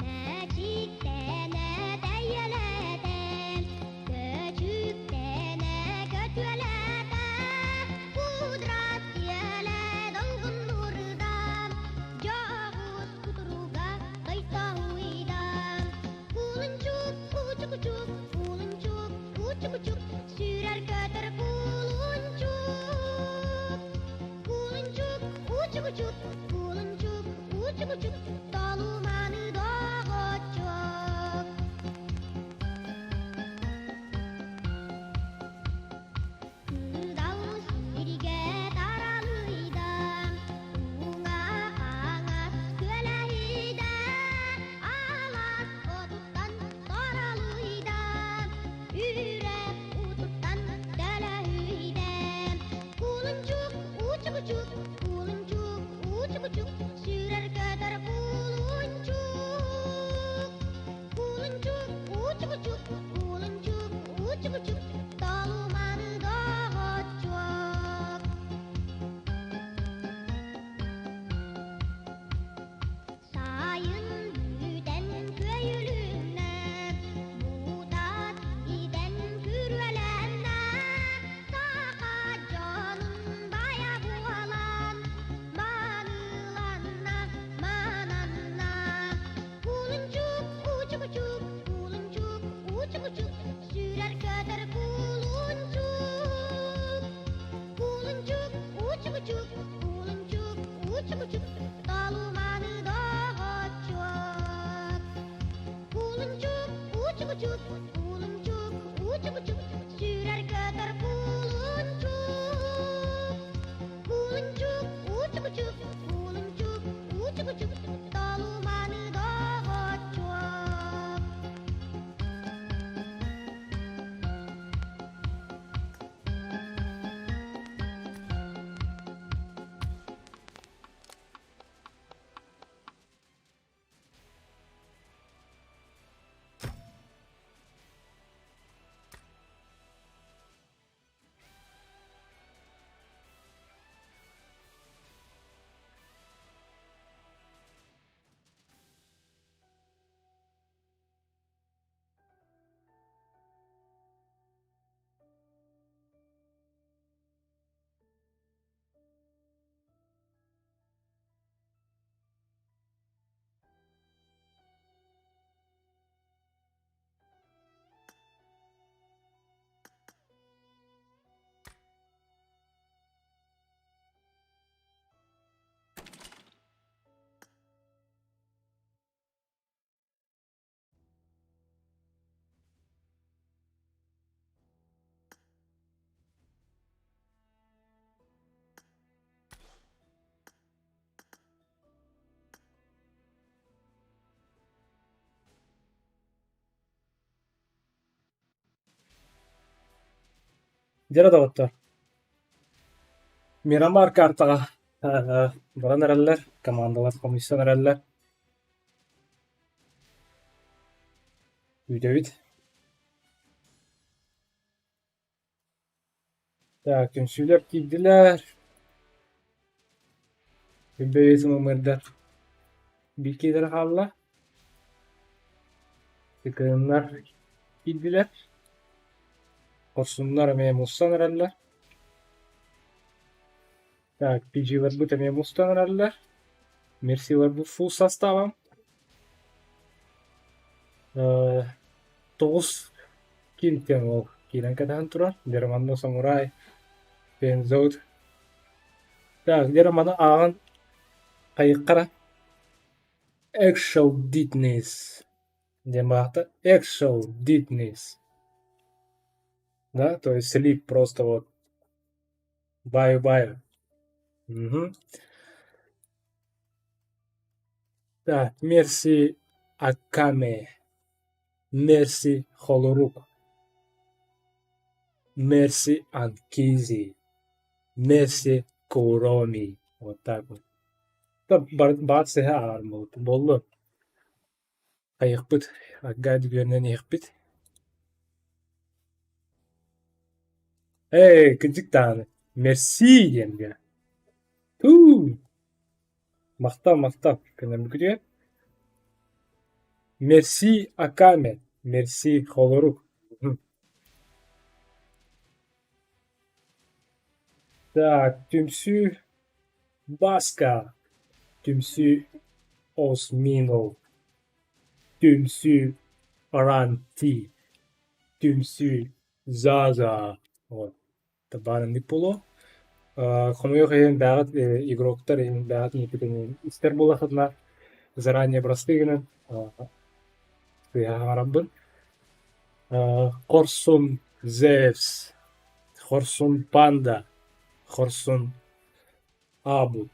Мэчиктэнэ тэйэлэтэн, көчүктэнэ көтүөлэтэ, кудрат сиэлэ долгуннурда, дьоҕус кутуруга тойтоһуйда. Кулунчук, кучук-кучук, кулунчук, кучук-кучук, сүүрэр көтөр кулунчук. Кулунчук, учук-учук, кулунчук, учук-учук, толуманы доҕоччуок. Кыдал сиргэ таралыйда, уҥа-хаҥас күөлэһийдэ, алаас отуттан торалыйда, үрэх утуттан төлөһүйдэ. Кулунчук, учук-учук, кулунчук, учук-учук, сүүрэр-көтөр кулунчук. Кулунчук, учук-учук, кулунчук, учук-учук, толуманы доҕоччуок. Сайын бүтэн күөйүлүннэ, бутат итэн күрүөлэннэ, саха дьонун баайа буолан, мааныланна, мананна. Кулунчук, учук-учук, кулунчук, учук-учук, сүүрэр-көтөр кулунчук. Кулунчук, учук-учук, кулунчук, учук-учук, толуманы доҕоччуок. Кулунчук, учук-учук, кулунчук, учук-учук, сүүрэр-көтөр кулунчук. Кулунчук, учук-учук, кулунчук, учук-учук, толуманы доҕоччуок. Дьэ доҕоттор, Мирамар картаҕа баран эрэллэр, командалар хомуйсан эрэллэр. Күүтэбит. Так, түмсүүлэр киирдилэр. Күнбэйи сымымырдар. Биир киһилэрэ хаалла. Тыкыннар киирдилэр. Хорсуннар эмиэ муссан эрэллэр. Так, PG-ларбыт эмиэ мустан эрэллэр. Мерсиларбыт full состава. Тоҕус кииртэн ол киирэн кэтэһэн турар. Дерманно Самурай, Пензоут. Так, Дерманы ааҕан хайыххара Actual Didness диэн баахта. Actual Didness. Да, то есть слип просто вот баю-баю. Угу. Так, Мерси Акаме. Мерси Холорук. Мерси Анкизи. Мерси Куроми. Вот так вот. Баат сыһа ааҕар буоллун. Хайыахпыт, арга дүгүөрүнэн иһиэхпит. Ээ, кырдьык даҕаны, мерси диэн диэ. Туу! Махтал, махтал, көннөрбүкүтүгэр. Мерси Акаме, мерси Холорук. Так, түмсүү Баска, түмсүү Осминов, түмсүү Ранти, түмсүү Заза. Вот. Табаарыннык буолуо. Хомойуох иһин бэҕэт игроктар иһин бэҕэт инникитин истэр буоллаххытына заранее просты гынан сыыһа хаҥарарбын. Хорсун Зевс, Хорсун Панда, Хорсун Абут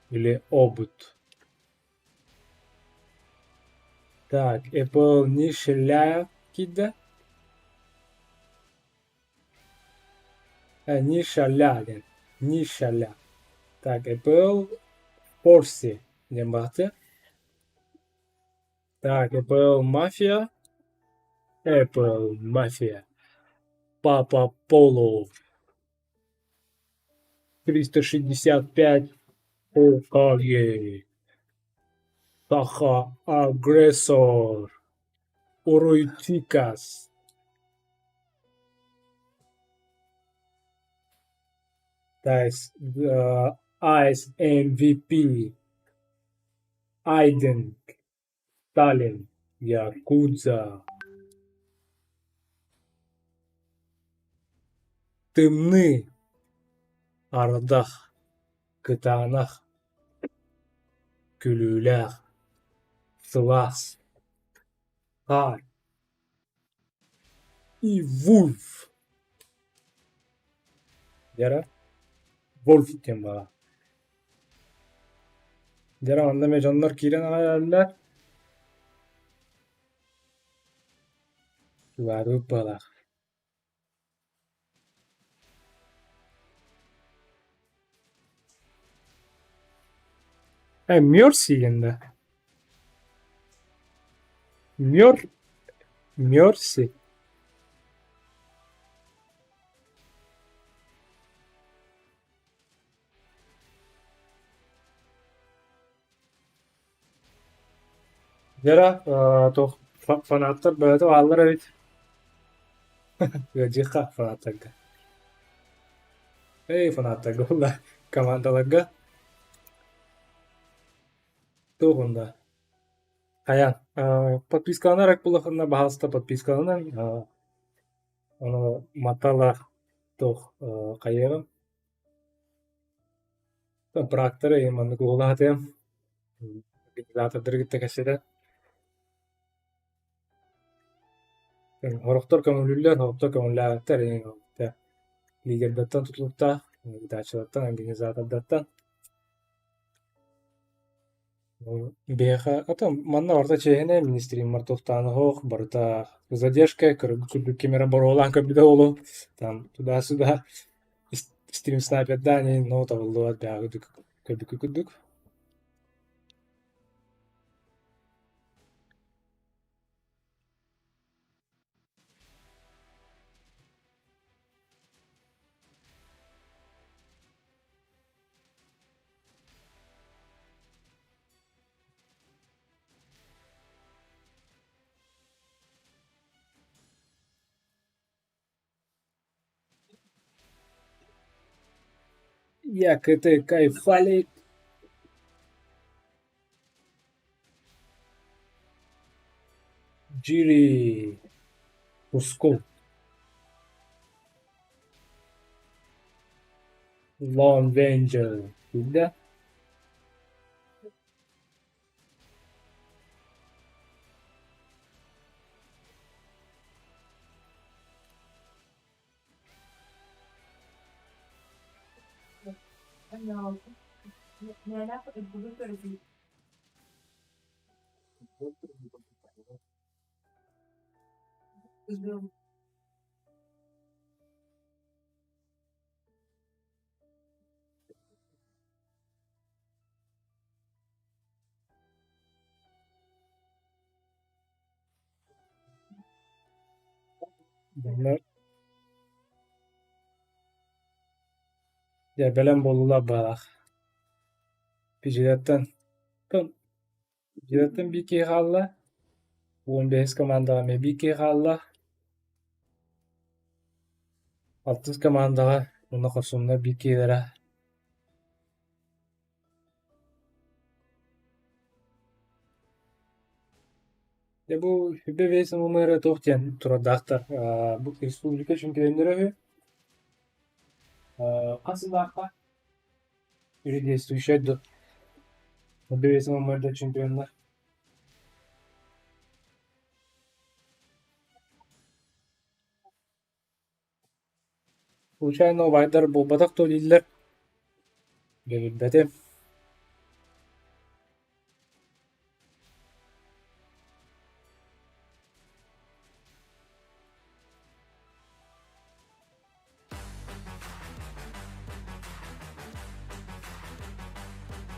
или Обут. Так, Apple Нишеля киирдэ. Нишаля диэн. Нишаля. Так, Apple Forsi диэн баҕатыа. Так, Apple Mafia. Apple Mafia. Папа Поло. 365 Хокаге. Саха Агрессор. Уруй Тикас. Тайс Ice MVP. Айден Сталин. Якудза. Тымныы ардах кытаанах күлүүлээх сылаас хаар и Вульф Дьэ Вольф диэн баҕа. Дьэ онно эмиэ дьоннор киирэн аҕай эрэллэр. Улаатыбыт быһыылаах. Мерси диэн да? Мер Мерси Вера, туох фанаттар бөҕөтө бааллар эбит. Ыалдьыахха фанаттарга. Эй, фанаттарга буолла, командаларга. Туох онно? Хайаан, подпискаланар буоллаххына, баһаалыста подпискаланан, ону маталаах туох хайыаҕым. Тракторы маннык уһулаатыам, организатордары кытта кэпсэтэн. Сорохтор көҥүллүүллэр, сорохтор көҥүллээбэттэр лидердэртэн тутулуктаах, ыытааччылартан, организатордартан. Биһиэхэ ото манна барыта чиэһинэй, министриммар туохтаан оһох, барыта задержка, курдук ким эрэ боруолаан көрбүтэ буолуо, там туда-сюда стрим снайпердаан иһин но табыллыбат бэйэҕэ көрбүккүт курдук. Як это кайфали. Джири Тускул. Lone Ranger да? Дьоннор дьэ бэлэм буоллулар быһыылаах. Пижиаттан Пижиаттан биир киһи хаалла, 15 командаҕа эмиэ биир киһи хаалла. Алтыс командаҕа уонна хорсуннар биир киһилэрэ. Дьэ бу 25 ММР туох диэн турардаахтар бу республика чемпионнара үһү. Хас сыллаахха Или действующая до 25 ММР чемпионнар. Случайно убайдар буолбатах дуо дииллэр. Дьэ билбэтим.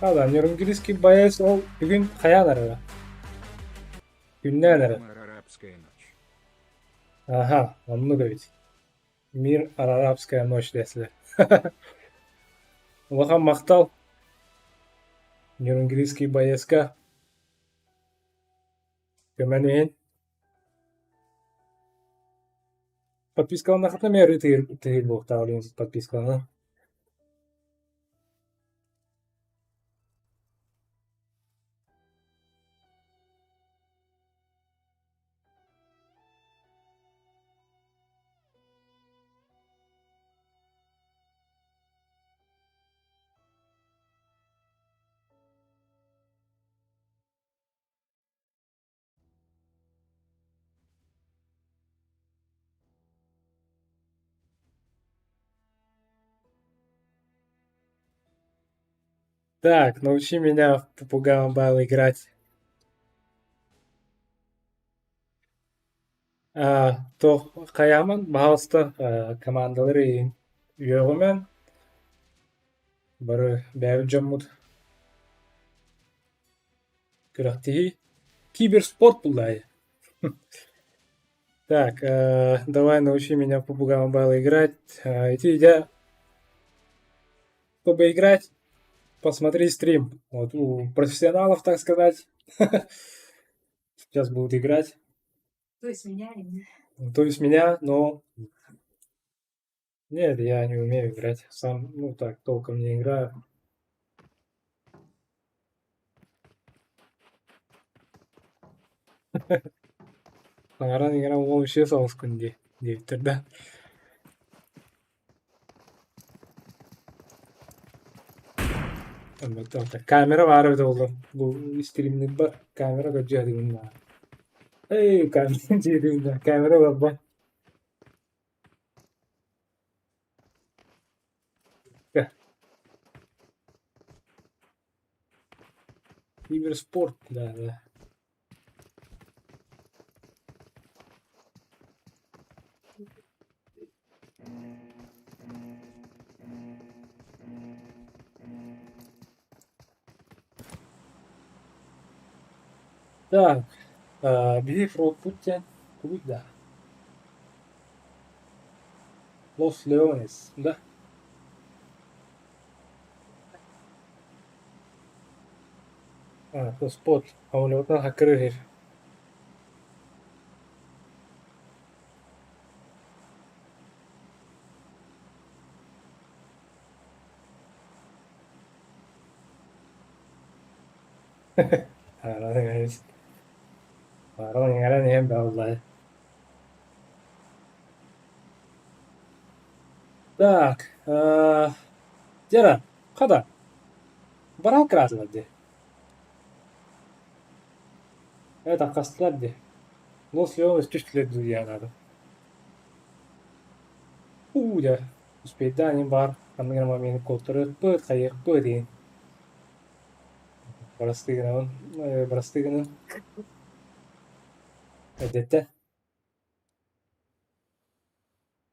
Ала, Нерюнгрийский боец ол бүгүн хайаан арара? Күннээн эрэ. Арабская ночь. Аха, оннук эбит. Мир арабская ночь дэсилэр. Улахан махтал Нерюнгрийский боецка көмөн иһин. Подпискаланнаххытына эмиэ арыы тыһыыр буолуохтаах ол иһин подпискалана. Так, научи меня в Попугай Мобайл играть. Туох хайааман, баһаалыста, командалар иһин үөҕүмэн, бары бэйэбит дьоммут күрэхтэһии киберспорт буллаайы. Так, давай научи меня в Попугай Мобайл играть. Ити дьэ чтобы играть, посмотри стрим. Вот у профессионалов, так сказать, сейчас будут играть. То есть меня или То есть меня, но нет, я не умею играть. Сам, ну так, толком не играю. Саҥаран иҥэрэн уол үчүгэй соҕускун дии диэбиттэр да. Камера баар эбитэ буоллар, бу стримнирбэр камера көрдьүө сатыыбын баар. Эй, камера диэтим да, камера барбат. Киберспорт, да, да. Так, биһи фронтпут диэн тугуй да? Лос Леонес, да? А, спот, самолетынан хаккырыыр. Ааран иҥэрэн иһэн бааллай. Так, Дьэ, хата, бараан кыраатылар дии. Ээ, тарҕастылар дии. Лос Леонес түстүлэр дуу диэн аата. Уу дьэ, успейдаан иһин баар ханнык эрэ момены куоттарыахпыт, хайыахпыт диэн. Бырастыы гынабын, бырастыы гынын. Эрдэттэн.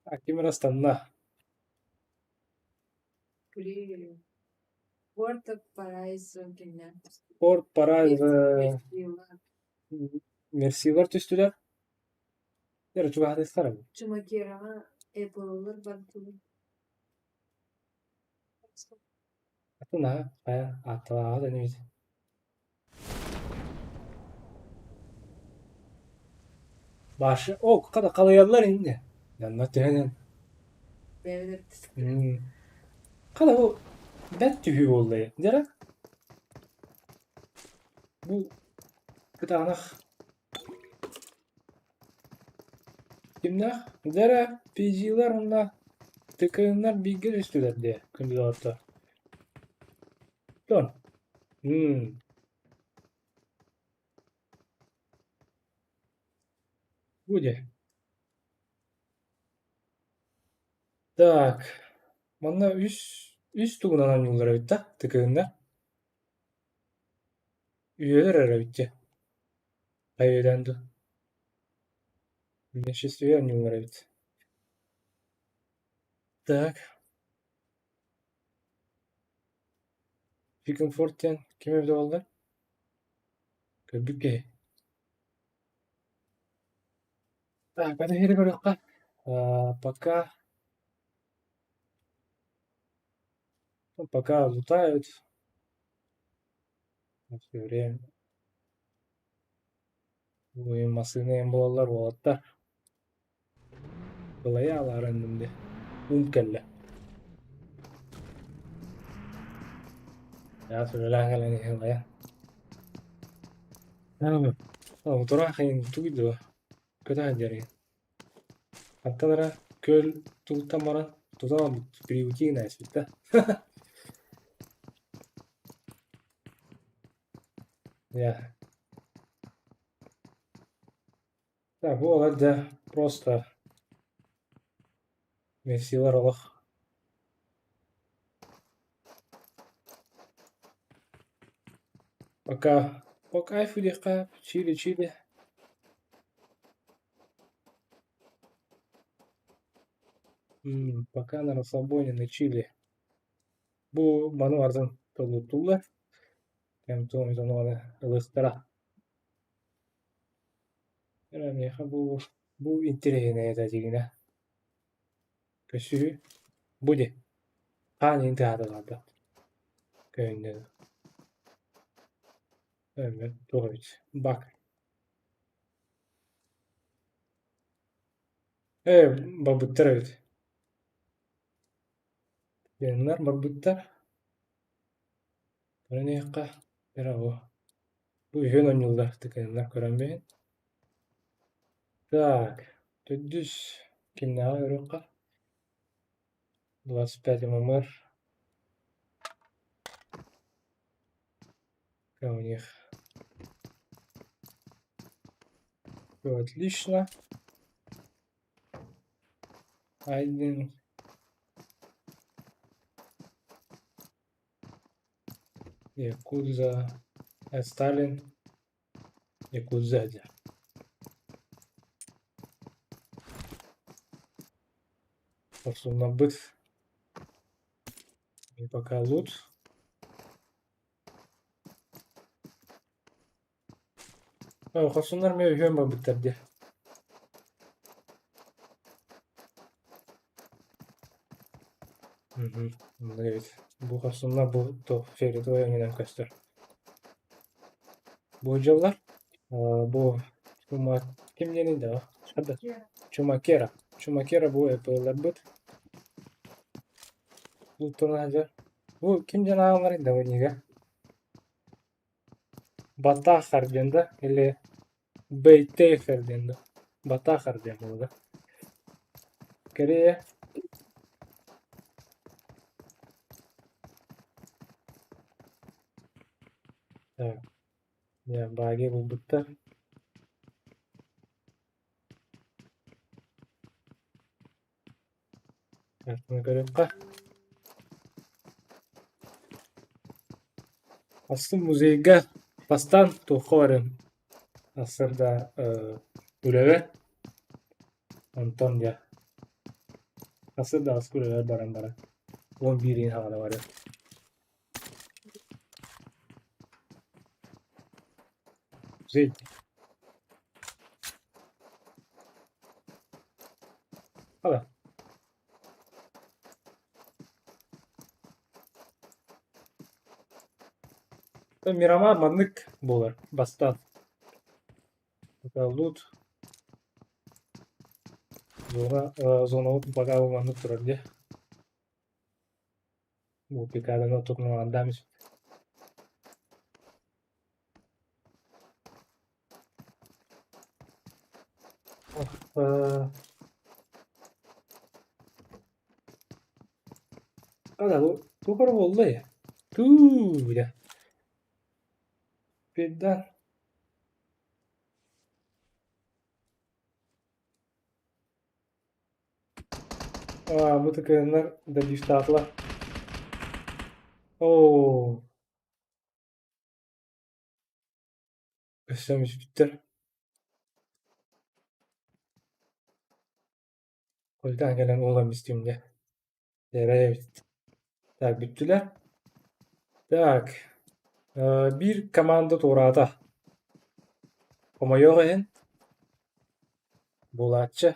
А ким эрэ ыстанна. Күлүү. Порто Парайзо кэннэ. Порт Парайзо Мерсилар түстүлэр. Эрэ чугаһатыахтар эбит. Чумакераҕа Apple-лар бардылар. Атын аһа, хайа, аатталааҕа да инибит. Башы, о, хата халыйаллар инньэ. Манна түһэн Бэйэлэр Хата бу бэрт түһүү буолла дьэ Бу кытаанах Кимнээх дьэ PG-лар уонна ТКН-нар бииргэ түстүлэр дии күндү доҕоттор. Дьон Бу дии. Так, манна үс үс тугунан оонньууллар эбит да ТКН-нар. Үйэлэр эрэ эбит дии. Хайыдан дуу. Меньшинстве оонньууллар эбит. Так. Фикенфорд диэн ким эбитэ буолла? Көрбүт киһи. Так, аны иһири көрүөххэ. Пока пока лутают. Все время. Массыына эҥин буолаллар уолаттар. Былайа алаарынным дии. Уум кэллэ. Я сүрэлээн кэлэн иһэн хайа. Тураах иһин тугуй дуо? Көтө сылдьар иһин. Аттылара күөл тугуттан баран тутан приютина эспит да. Я. Так, буолар дьэ просто Мессилар олох Пока по кайфу диэххэ чили-чили. Пока на расслабоне на чили. Бу маны барытын толуттуллар. Кэм туом аны ылыахтара. Эрэ миэхэ бу бу интэриэһинэй этэ дьиҥинэ. Көссүүһү бу дии хаан иһин тыаһаатылар да көһүннэ Өммөт туох эбит бак Ээ барбыттар эбит Диэннэр барбыттар Көрөн иһиэххэ эрэ бу Бу үһүөн оонньууллар тыкыннар көрөн биһин. Так, төрдүс кимнээҕи көрүөххэ? 25 ММР. У них все отлично. Один. Якудза, Сталин, Якудза диэн. Хорсуннарбыт и пока лут. Хорсуннар эмиэ үһүөн барбыттар дии. Эбит. Бу хорсуннар бу туох фиолетовай өҥүнэн көстөр. Бу дьыллар бу Чума ким диэний да Чумакера. Чумакера бу ЭП-ларбыт. Луттан сылдьар. Бу ким диэн ааҕалларый да бу Батахар диэн да или Бэйтэйхер диэн да Батахар диэн буолла. Корея Так, дьэ баги булбуттар. Картаны көрүөххэ. Астын музейга бастаан туохха барыам сарсыарда үлэбэр, онтон дьэ сарсыарда аҕыска үлэбэр баран баран 11 иһин саҕана барыам. Музей. Мирамар маннык буолар бастаан. Лут зона зонабыт пока маннык турар дии. Бу пикаданы оттотунан андаам испит. Туох эрэ буолла ээ? Туу дьэ. Пизда. Аа, бу тыкыыннар добивтаатылар. Оо. Өссө мүспүттэр. Хойутаан кэлэн уолан истим дьэ. Дьэ эбит. Так, бүттүлэр. Так, биир команда туораата. Хомойуох иһин, буолааччы.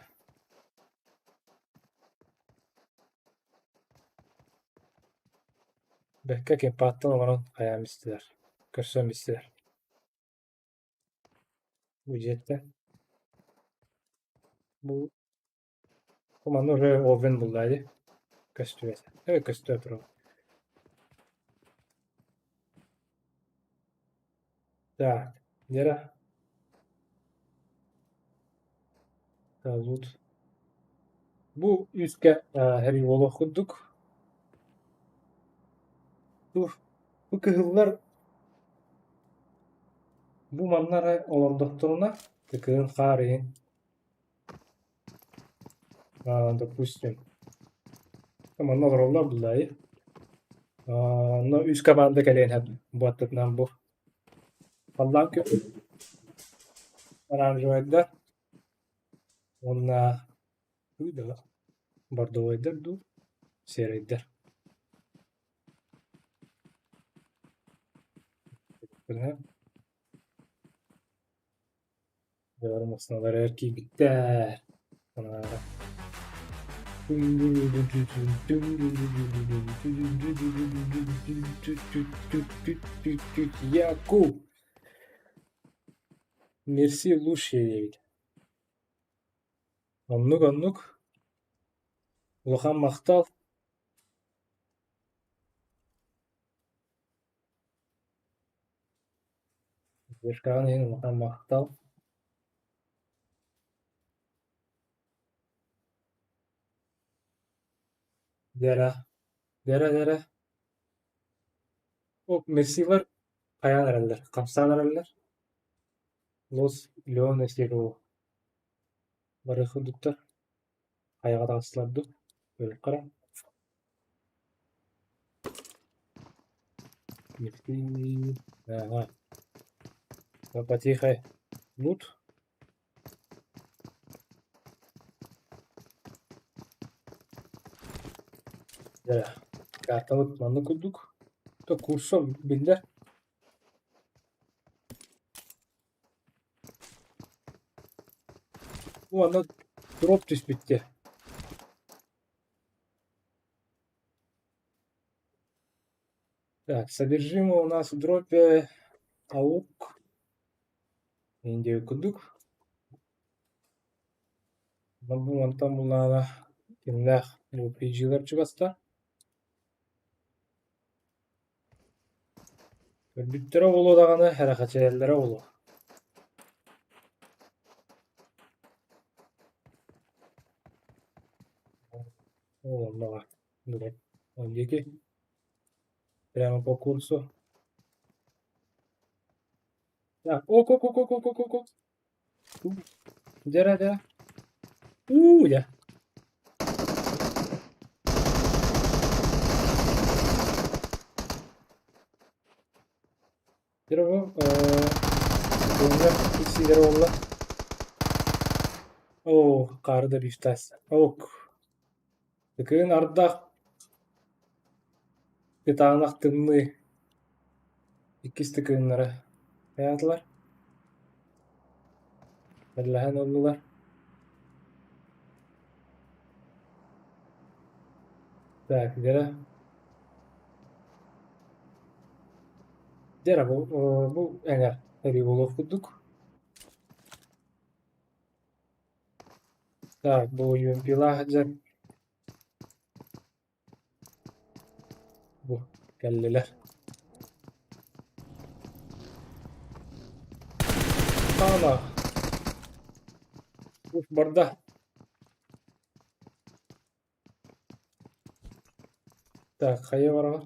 Бэккэ кемпааттан олорон хайаан истилэр, көрсөн истилэр. Бу дьиэттэн. Бу манна уже Овен булла дии. Көстүбэт. Көстүө турар. Так, Вера. Лут. Бу үскэ һэрии буолуох курдук. Бу кыһыллар бу манна эрэ олордохторуна кыһын хаар иһин допустим манна олороллор буллаайы. Онно үс команда кэлиэн сөп бу аттытынан бу. Халлаан күн оранжевайдар уонна бордовойдар дуу, серайдар. Дьонум ыксалара киирбиттэр. Якуб! Мерси лучший диэбит. Оннук-оннук. Улахан махтал. Вышкаҕын иһин улахан махтал. Дьэрэ, дьэрэ, дьэрэ. Оп, мерсилар хайаан эрэллэр, хамсаан эрэллэр. Лос Леонес диэки барыах курдуктар. Хайаҕа таҕыстылар дуу, өлүөххэ эрэ. Ага. Потихо. Лут. Дьэ, картабыт маннык курдук. То курсом биллэр. Уонна дроп түспүттэ. Так, содержимое у нас в дропе аук. Индия курдук. Бу мантан буллаҕына кимнээх LPG-лар чугаста. Көрбүттэрэ буолуо даҕаны, эрэхэчэйэллэрэ буолуо. Ол онно баар. Ол диэки прямо по курсу. Так, ок, ок, ок, ок, ок, ок, ок. Дьэрэ, дьэрэ. Уу, дьэ. Дьэрэ бу, көҥүллэр иксиилэрэ буолла. Оо, хаары да бифтаас. Ок. Кыһын ардах кытаанах тымныы иккис да кыһыннара хайаатылар Бэллэһэн ыллылар Так, Вера. Дьэ эрэ бу эҥэр эрии буолуох курдук. Так, бу UMP-лаах дьэ бу кэллилэр. Ана уф барда. Так, хайа бараҕын?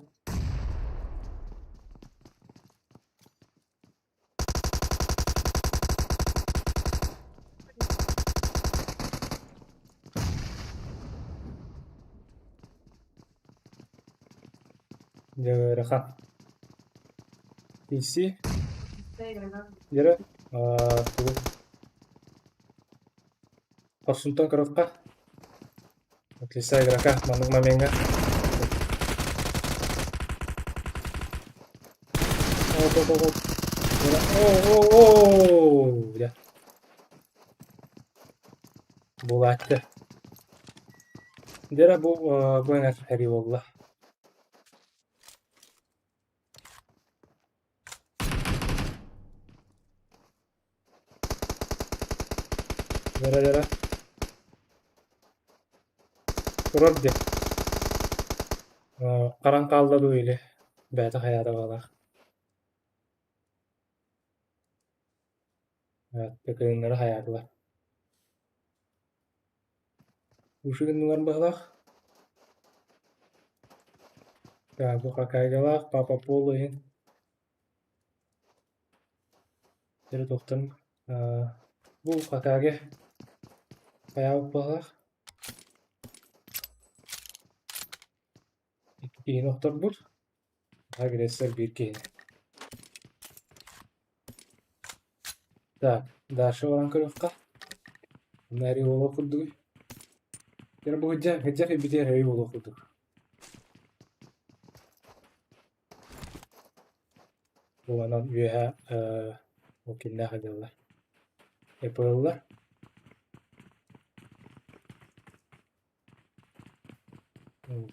Дьэ ыарахан. PC Дьэрэ, тугу Хорсунтан көрүөххэ. Отличная игрока маннык момеҥҥа. Оп, оп, оп, оп. О, о, о, бля. Булааччы. Дьэ бу бу эҥэр эрий буолла. Дьэрэ дьэрэ. Турар дии. Харан хаалла дуу или бэйэтэ хайаата баҕалаах. Кыһыннары хайаатылар. Уши гыннылар быһыылаах. Бу хакайгалаах Папа Поло иһин Дьэ туохтан бу Хакаге хайаабыт быһыылаах икки киһини охторбут, агрессор биир киһини. Так, дальше баран көрүөххэ. Онно эрий буолуох курдугуй. Дьэ бу сылдьа сылдьа кэлбитигэр эрий буолуох курдук. Буоланан үөһэ ол кимнээх ыдьаллар ЭПЛ-лар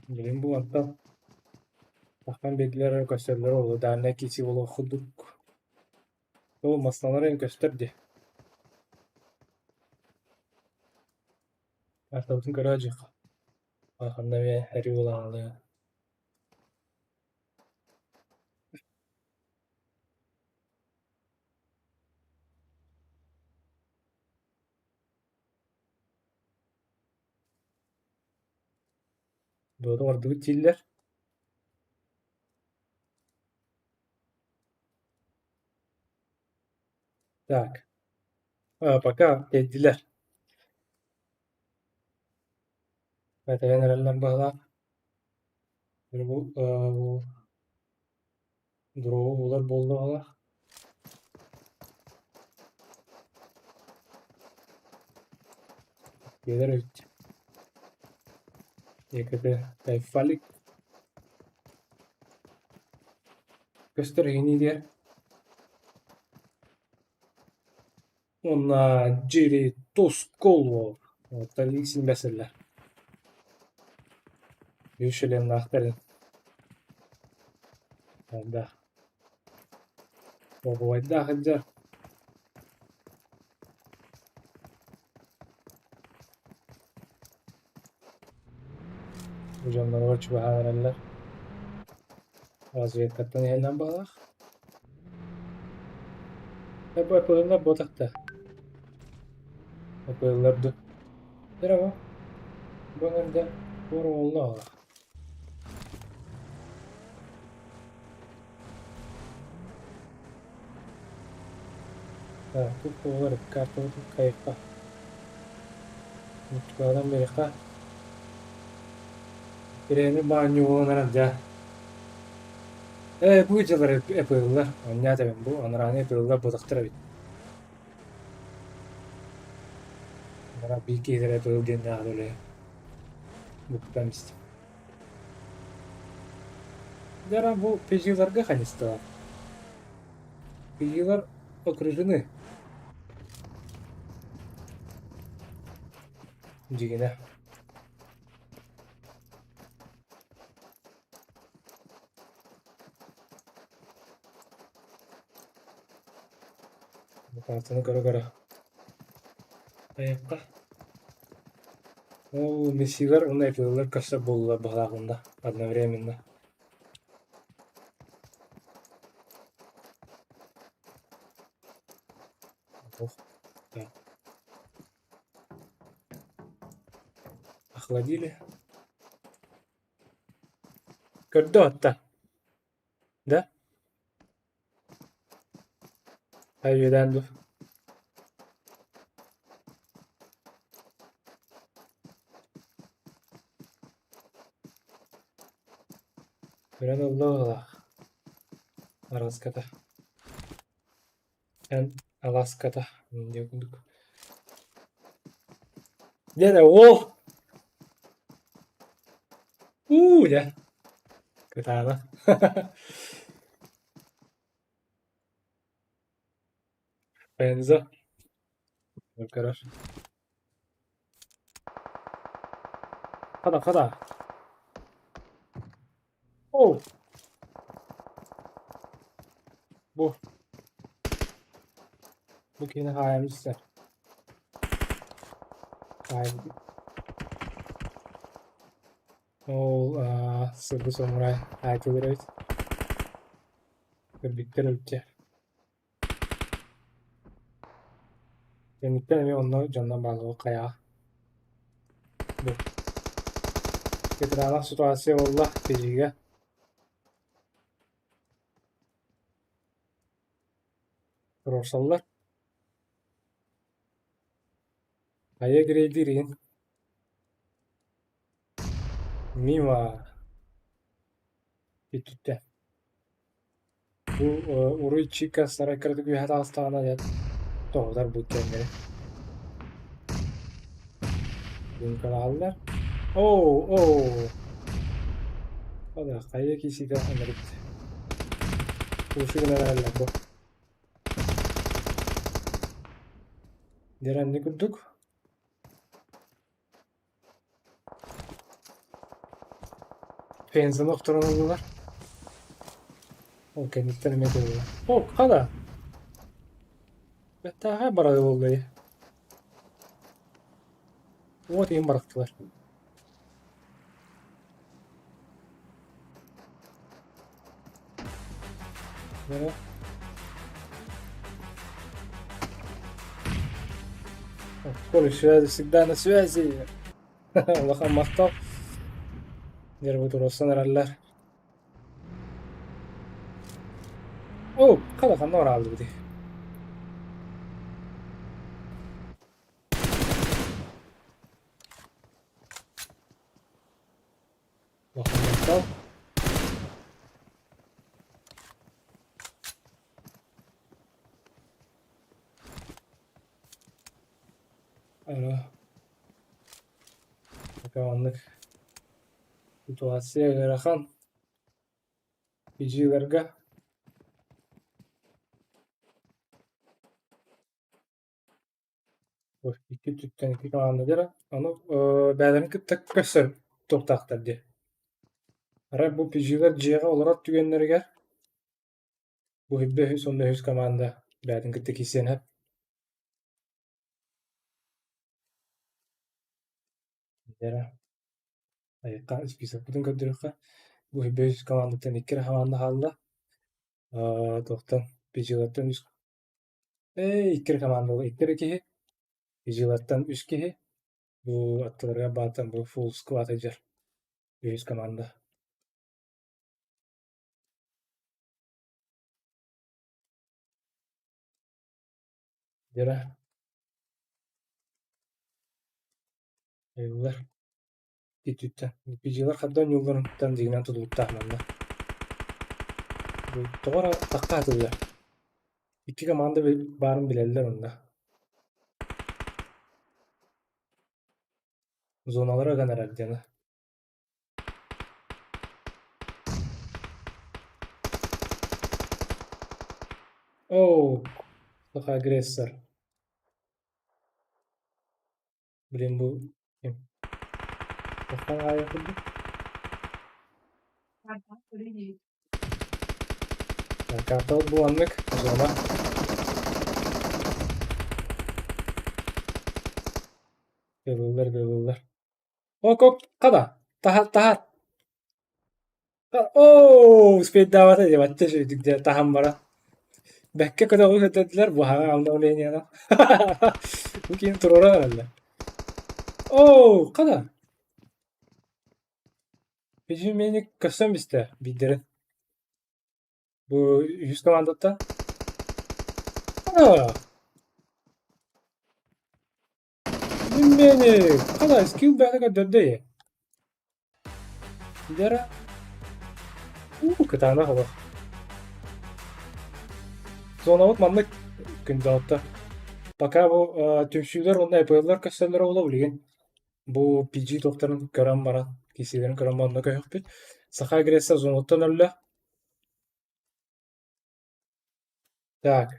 Билин бу онтон таххан биэрдилэр эрэ көстөллөр ол дааннай киирсии буолуох курдук. Ол массыыналар эҥин көстөр дии. Картабытын көрөө дьиэххэ. Ханна эмиэ эрий буолан Дуота ордубут дииллэр. Так, пока тэйдилэр. Бэтэрээн эрэллэр быһыылаах. Бу дроҕу булар буоллаҕына Биэлэр эбит. Екати Тайфалик көстөр иһиниигэр уонна Джири Тускулу Талисин бэсэллэр. Үс членнаахтарын Да. Бобуойдаах илдьэр. Бу дьонноругар чугаһаан эрэллэр. Разведкаттан иһэллэр быһыылаах. Бу ЭПЛ-лар буотахта. ЭПЛ-лар ду. Дьэ бу. Бу эҥэрдэ туора буолла Так, тут буолар картабытын хайыхха. Мучкадан бериэххэ. Тирэни баанньы буолан эрэр дьэ. Ээ, бу дьылар эпыллар. Онньаа тэбин бу анарааҥҥы эпыллар буотахтар эбит. Анараа биир киһилэрэ эпыл диэннээх үлэ. Буктан истим. Дьэ бу пизиларга ханньыстылар. Пизилар окружены. Дьигинэ. Картаны көрө-көрө. Айахха. Ол мессилэр уонна эпилэр көрсөр буоллулар быһалаах онно одновременно. Ох, да. Охладили. Көрдө отта. Да? Үөдээн дуу. Көрөн ылла быһыылаах. Араската. Эн Аласката диэн курдук. Диэн уол! Уу дьэ. Кытаанах. Пенза. Көрөр. Хада, хада. Оу. Бу. Бу кини хаайан истэр. Хаайан. Ол сырдык самурай аайтылар эбит. Көрбүттэр эбит Кэнниттэн эмиэ онно дьонно бааллыбыт хайаҕа. Бу Кытаанах ситуация буолла Фижигэ. Туруорсаллар. Хайа грейдиир игин. Мимо. Бүттүттэ. Бу уруй Чика сарай кыратык үөһэ таҕыстаҕына дьэ тоһутар бу иккиэннэри. Линкалааллар. Оо, оо. Ода хайа киисигэ ынырыт. Уши гынан эрэллэр бу. Дьэ курдук. Пензаны охторон ыллылар. Ол кэнниттэн эмиэ тылла. О, хана! Бэттээхэй барары буолла дии. Вот иһин барахтылар. Коля, связи всегда на связи. Улахан махтал. Нервы туруорсан эрэллэр. Оо, хала ханна барааллыбытый? Улахан махтал. Ара. Пока оннук ситуация ыарахан. Фиджиларга Икки өттүттэн икки команда Ону бэйэлэрин кытта көрсөр туохтаахтар дии. Арай бу PG-лэр дьиэҕэ олорор түгэннэригэр бу үһүс уонна үһүс команда бэйэтин кытта киирсиэн сөп. Айыкка списокпытын көрдөрүөххэ. Бу үһүс командаттан икки эрэ команда хаалла. Туохтан PG-лэртэн үс Ээ, икки эрэ команда икки эрэ киһи. Физилартан үс киһи. Бу аттыларыгар баартан бу full squad сылдьар. Үһүс команда. Дьэ Айыллар. Ититтэн. PG-лар хадда оонньуулларыттан дьиҥинэн тутулуктаах манна. Тоҕо эрэ тахха атыллар. Икки команда баарын билэллэр онно. Зоналара ыган эрэр диэн. Оо, саха агрессор. Блин, бу ким? Туохтан аайы курдук? Картабыт бу маннык, зона. Тыалыыллар, тыалыыллар. Ок-ок, хана, таһар, таһар. Оо, успейдаабата дии, бачча үчүгдүк дьэ таһан баран. Бэккэ көтөҕү көтөрдүлэр, буһаҕа обновлениенан. Бу киһини туруоран эрэллэр. Оо, хана. Печеньмени көрсөн бистэ биирдэрин. Бу үһүс командаттан. Аа! Мени, хана скилл бэйэтэ көрдөрдө ээ. Дьара. Уу, кытаанах олох. Зонабыт маннык күндэ Пока бу түмсүүлэр уонна ЭПЛ-лар көстөллөрө буолуо билигин. Бу PG туохтарын көрөн баран, киирсиилэрин көрөн баран онно көһүөхпүт. Саха агрессия зонуттан өллө. Так.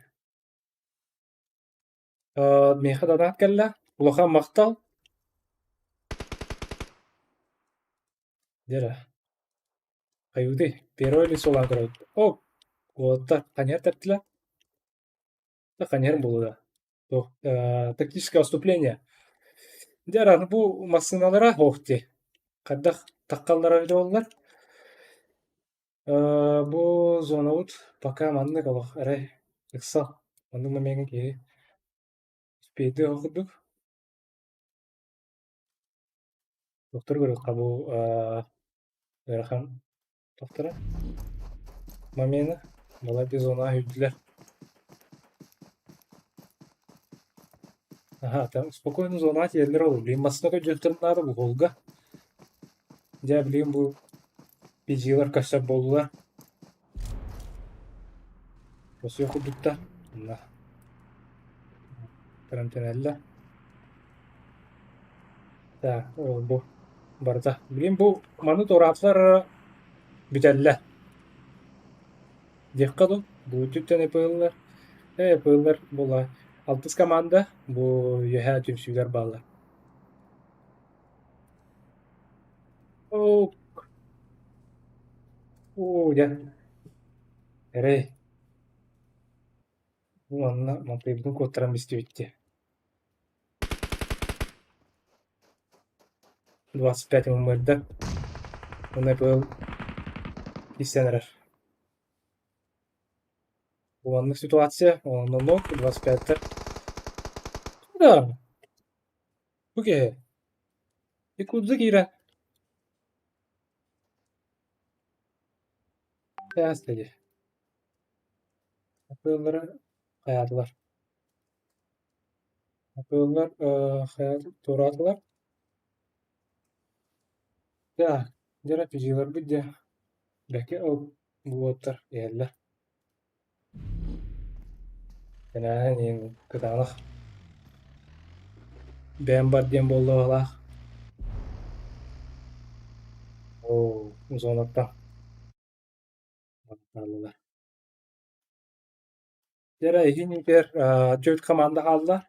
Миэхэ донат кэллэ. Улахан махтал. Дьэ эрэ. Хайыытый? Первое лицолаан көрөбүт. О, уолаттар ханьар тэптилэр. Ханьар буолуо да. Тактическое отступление. Дьэ эрэ, бу массыыналара ох дии. Хайдах таххаллара эбитэ буоллар. Бу зонабыт пока маннык олох эрэ ыксал. Оннук момеҥҥа киһи успейдыах курдук. Доктор көрүөххэ бу ыарахан доктора момена балайда зонаҕа сүүрдүлэр. Аһа, там спокойно зонаҕа тиийэллэр ол. Билигин массыына көрдүөхтэрин наада бу холга. Дьэ, билигин бу PG-лар көрсөр буоллулар. Көрсүөх курдуктар. Онно Карантинеллэ. Так, ол бу барыта. Билигин бу маны туораатылар бүтэллэ. Диэххэ дуу, бу өттүттэн ЭПЛ-лар, ЭПЛ-лар була алтыс команда бу үөһээ түмсүүлэр бааллар. Оо, оо, дьэ, эрэй. Бу манна малтыйбытын куоттаран бистибит дии. 25 мыммырда. Уонна ПЛ киирсэн эрэр. Бу маннык ситуация, онно 25-тэр. Да. Бу киһи. Якудза киирэн. Ааста дии. Атыылары хайаатылар. Атыылар хайа туораатылар. Да, дьэ пижиилэрбит дьэ бэкэ ол буоттар иһэллэр. Кэнээһин иһин кытаанах бэйэм бар диэн буолла быһыылаах. Оо, зонаттан хааллылар. Дьэ эрэ иһин иһигэр түөрт команда хаалла.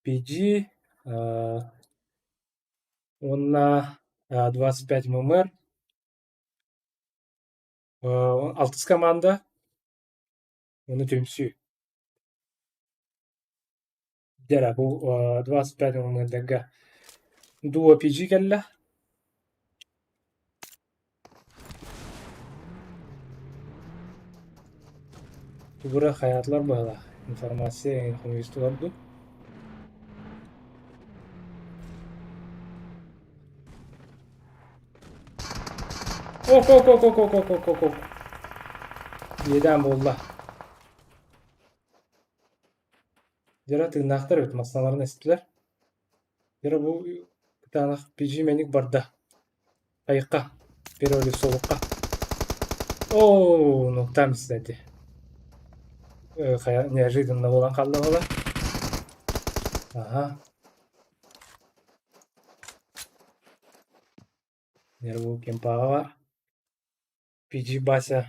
PG уонна 25 ММР Алтыс команда уонна түмсүү. Дьэ эрэ бу 25 ММРдарга дуо PG кэллэ. Тугура хайаатылар быһыылаах информация эҥин хомуйустулар дуу? Ок ок ок ок ок ок ок ок ок. Иэдээн буолла. Дьара тыыннаахтар эбит массыыналарын эстилэр. Дьара бу кытаанах PG мэник барда. Айыкка. Первый солукка. Оо, ну там кстати. Хайа неожиданно буолан хаалла буола. Ага. Нерву кемпаҕа баар. PG Бася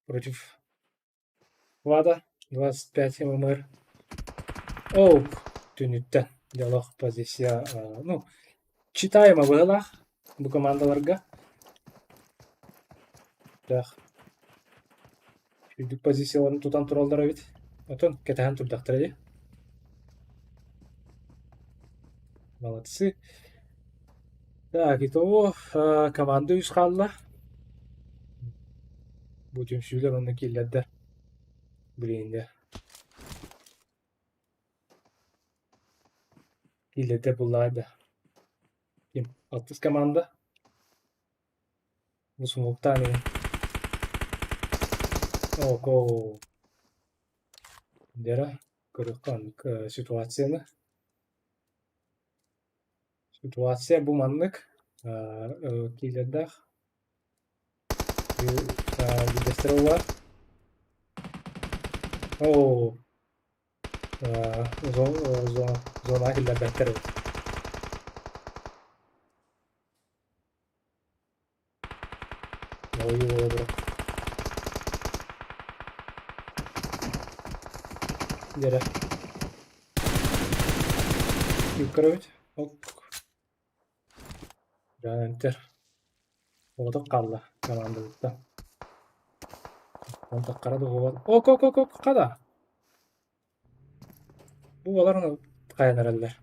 против Влада 25 ММР. Оу, түнүттэн дьолох позиция ну читаемо быһыылаах бу командаларга. Так. Үрдүк позицияларын тутан тураллар эбит. Отон кэтэһэн турдахтара дии. Молодцы. Так, итого команда үс хаалла. Бу түмсүүлэр онно киллэрдэ. Билигин Киллэрдэ буллаҕай да. Ким? Алтыс команда. Бу сумуктаан иһин. Око. Дера көрүөххэ оннук ситуацияны. Ситуация бу маннык киилэрдээх биирдэстэрэ улаар оо зонаҕа киллэрбэттэр эбит Ойуу буола Дьэрэ. Көрөбүт. Ок. Дьаанантер. Оҕотох хаалла командабыттан. Онтон хара да буолан. Ок ок ок ок хада. Бу балар хайан эрэллэр.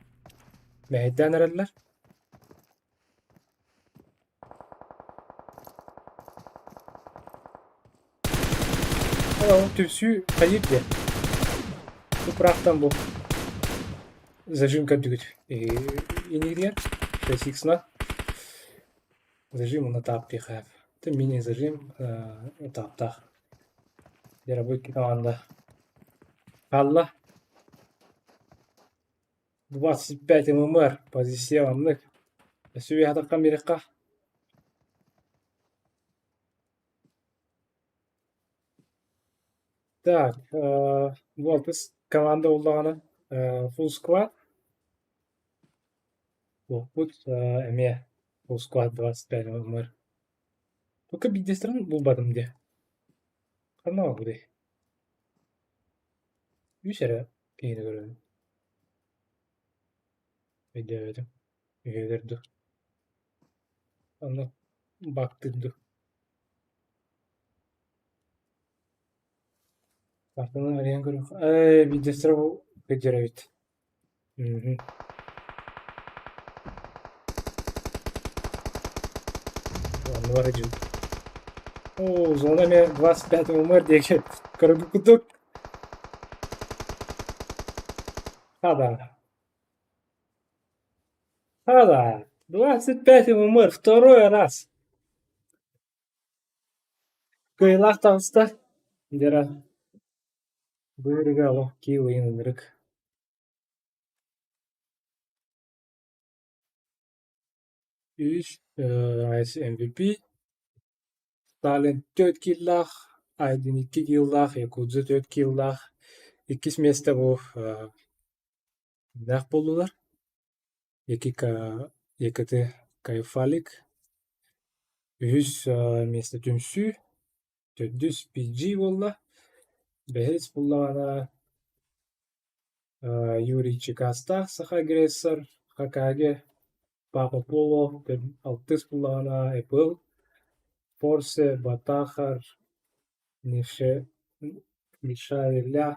Мэһэйдээн эрэллэр. Түмсүү хайыыр диэн. Туправтан бу зажим көрдүгүт инигиригэр 6X-на зажим уонна таап диэхэ. Это мини зажим тааптаах. Дьэ команда хаалла. 25 ММР позиция маннык. Өссө үөһэ биэриэххэ. Так, бу алтыс команда буоллаҕына full squad. Буолбут эмиэ full squad 25 ММР. Только биирдэстэрин булбатым дии. Ханна барбытый? Үс эрэ киһини көрөбүн. Өйдөөбөтүм. Үһүгэр дуу. Онно бактыр дуу. Картаны арыйан көрүөх. Ээ, биирдэстэрэ бу кырдьар эбит. Мм. Оннугар дьыл. Оо, зона эмиэ 25 ММР диэки көрөргүт курдук. Хада. Хада. 25 ММР второй раз. Кыайыылаах таҕыста. Дьэ бу ыарыыга олох киил ыйын ынырык. Үс MVP, Сталин 4 кииллаах, Айдын 2 кииллаах, Якудза 4 кииллаах. Иккис миэстэ бу кимнээх буоллулар? ЕКТ Кайфалик. Үһүс миэстэ Түмсүү, төрдүс PG буолла. Бэһис буоллаҕына Юрий Чекастаах саха агрессор, Хакаге, Папа Поло, алтыс буоллаҕына Apple, Форсе, Батахар, Мишайля,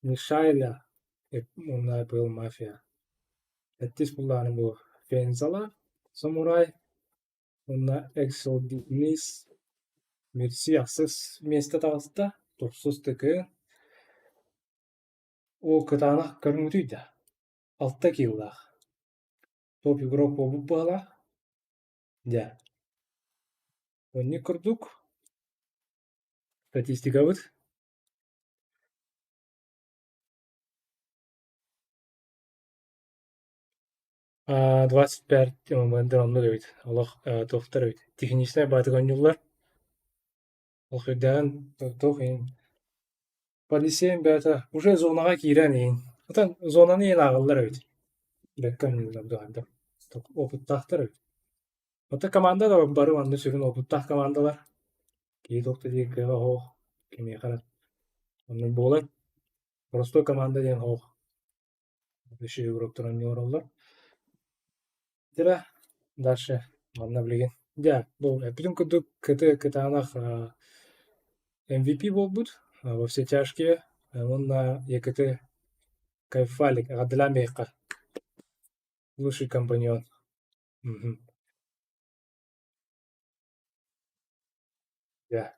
Мишайля уонна Apple Мафия. Сэттис буоллаҕына бу Фензала, Самурай уонна Эксел Мисс Мерси ахсыс миэстэ таҕыста, тохсус ТК. Ол кытаанах көрүҥүтүй да, алта киилэлээх. Топ игрок буолбут быһыылаах. Дьэ, оннук курдук статистикабыт. 25 моментар оннук эбит, олох туохтар эбит, техничнэй баатык оонньууллар. Ол сүрдээҕин туох иһин Полиция бэйэтэ уже зонаҕа киирэн иһин. Оттон зонаны иһин ааҕыллар эбит. Бэккэ оонньууллар дуоһайдар. Опыттаахтар эбит. Оттон команда да бары манна сүрүн опыттаах командалар. Киһи туох да диир кыаҕа суох. Кимиэхэ эрэ оннук буолар. Простой команда диэн суох. Еще игроктар оонньуу олороллор. Дьэ, дальше манна билигин дьэ бу эппитим курдук КТ кытаанах MVP буолбут во все тяжкие уонна ЕКТ Кайфалик эҕэрдэлээн биһиэхэ. Лучший компаньон. Мгм. Дьэ.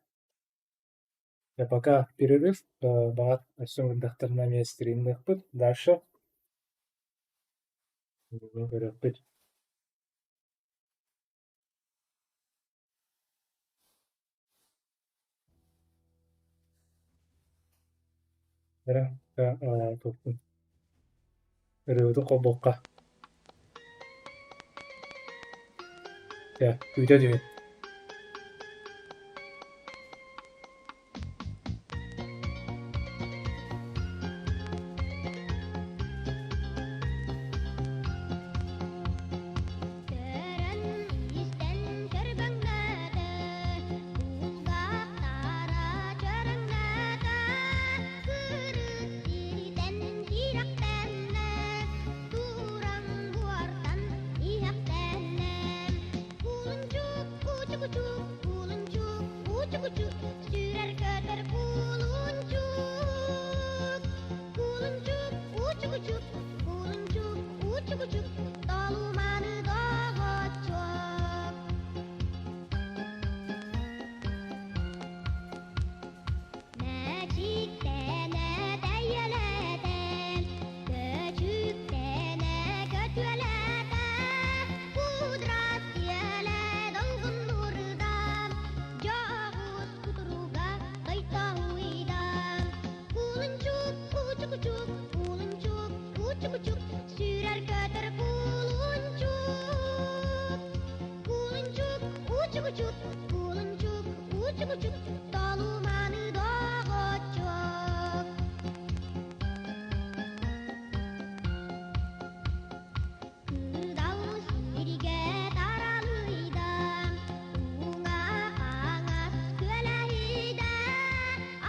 Дьэ, пока перерыв, баҕар өссө ыҥырдахтарына эмиэ стримныахпыт. Дальше. Көрүөхпүт. Эрэ, туохпун ырыабытын холбуохха. Дьэ, күүтэ түһүн. Көрөн истэн көрбөҥнөтө, кулгаахтара чөрөҥнөтө, кырыс сиртэн киирэхтэннэ, тураҥ буортан иһэхтэннэ. Кулунчук, кучу-кучук, кулунчук, кучу-кучук, сүүрэр көтөр кулунчук. Кулунчук, учу-кучук, кулунчук, учу-кучук, толуманы доҕоччуок. Мэчиктэнэ тэйэлэтэн, көчүктэнэ көтүөлэтэ, кудрат сиэлэ долгуннурда, дьоҕус кутуруга тойтоһуйда. Кулунчук, кучу-кучук, кулунчук, кучу-кучук, сүүрэр көтөр кулунчук. Кулунчук, учу-кучук, кулунчук, учу-кучук, толуманы доҕоччуок. Кыдал сиргэ таралыйда, уҥа-хаҥас күөлэһийдэ,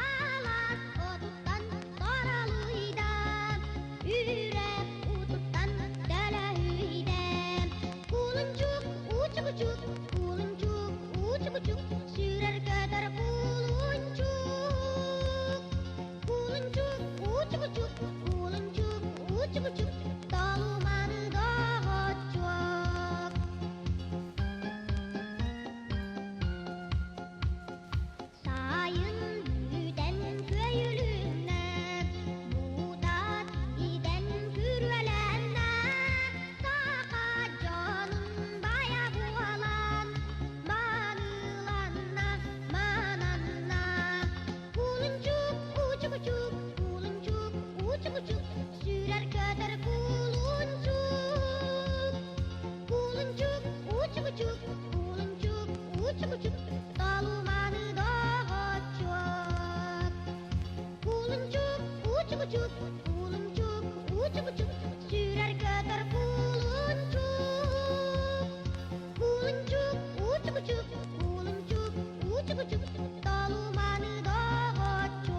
алаас отуттан таралыйда, үрэх утуттан төлөһүйдэ. Кулунчук, учук-учук, кулунчук, учук-учук, сүүрэр көтөр кулунчук. Кулунчук, учук-учук, кулунчук, учук-учук, толуманы доҕоччуок. Сайын бүтэн күөйүлүннэ, бутат итэн күрүөлэннэ, саха дьонун баайа буолан, мааныланна, мананна. Кулунчук, учук-учук, кулунчук, учук-учук, сүүрэр көтөр кулунчук. Кулунчук, учук-учук, кулунчук, учук-учук, толуманы доҕоччуок. Кулунчук, учук-учук, кулунчук, учук-учук, сүүрэр көтөр кулунчук. Кулунчук, учук-учук, кулунчук, учук-учук, толуманы доҕоччуок.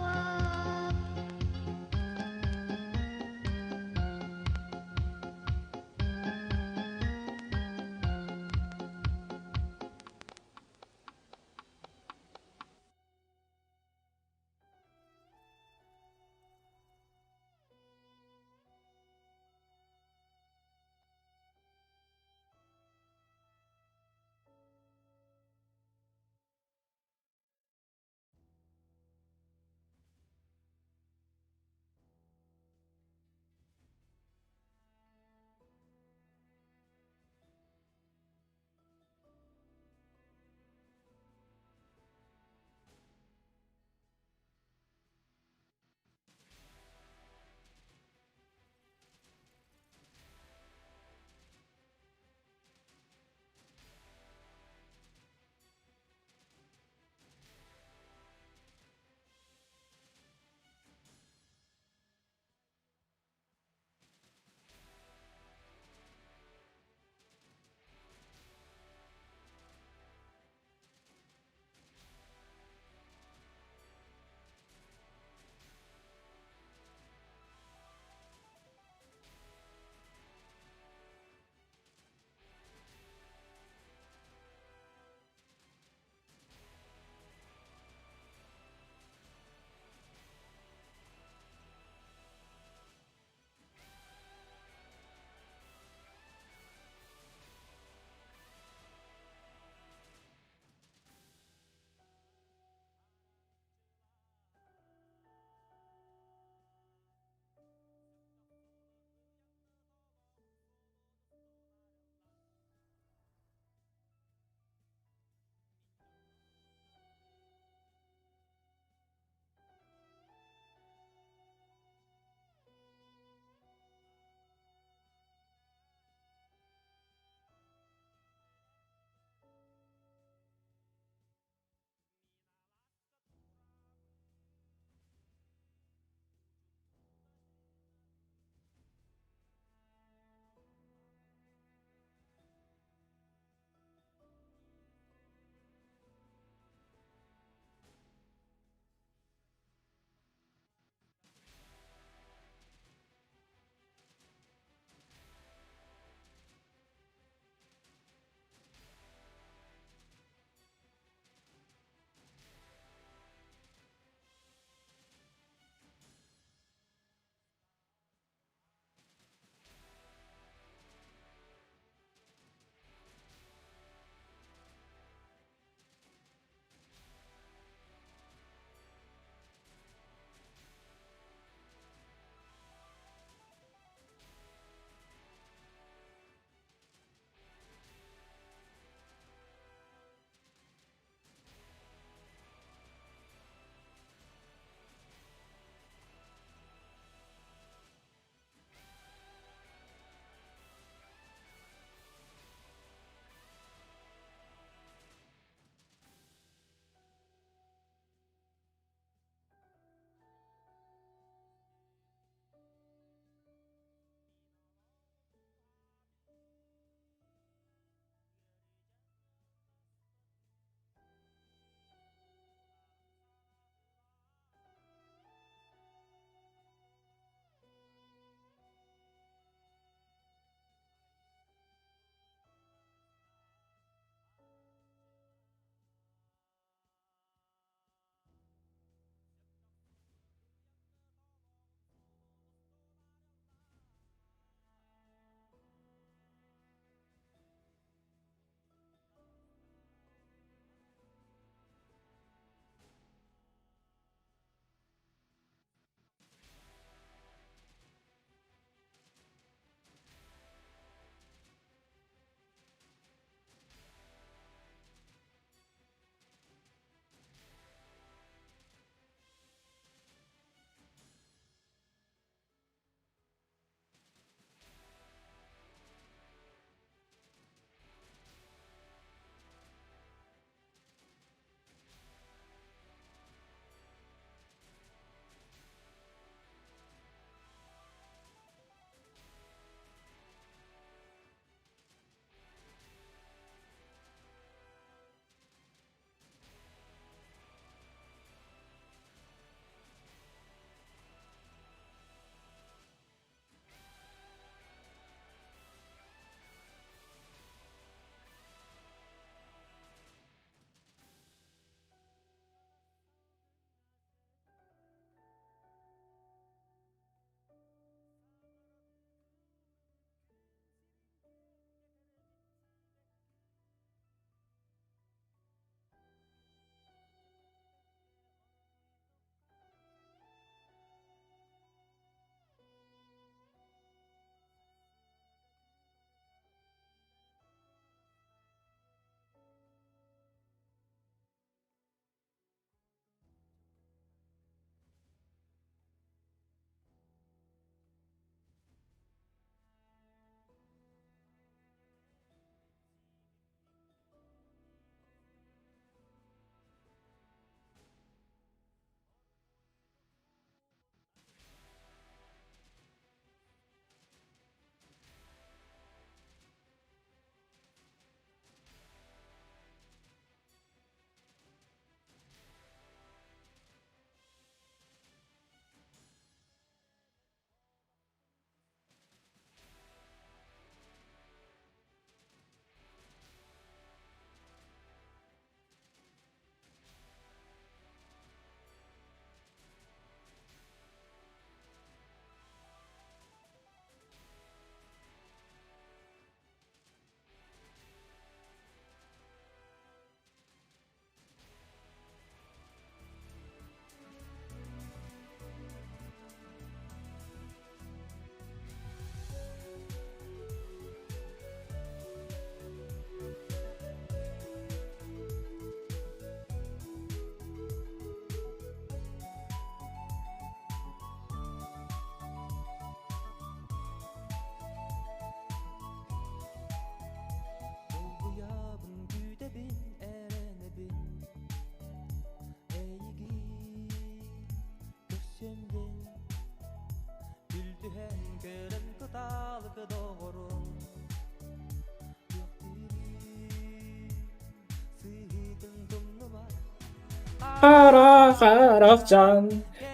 Хара-харахчан,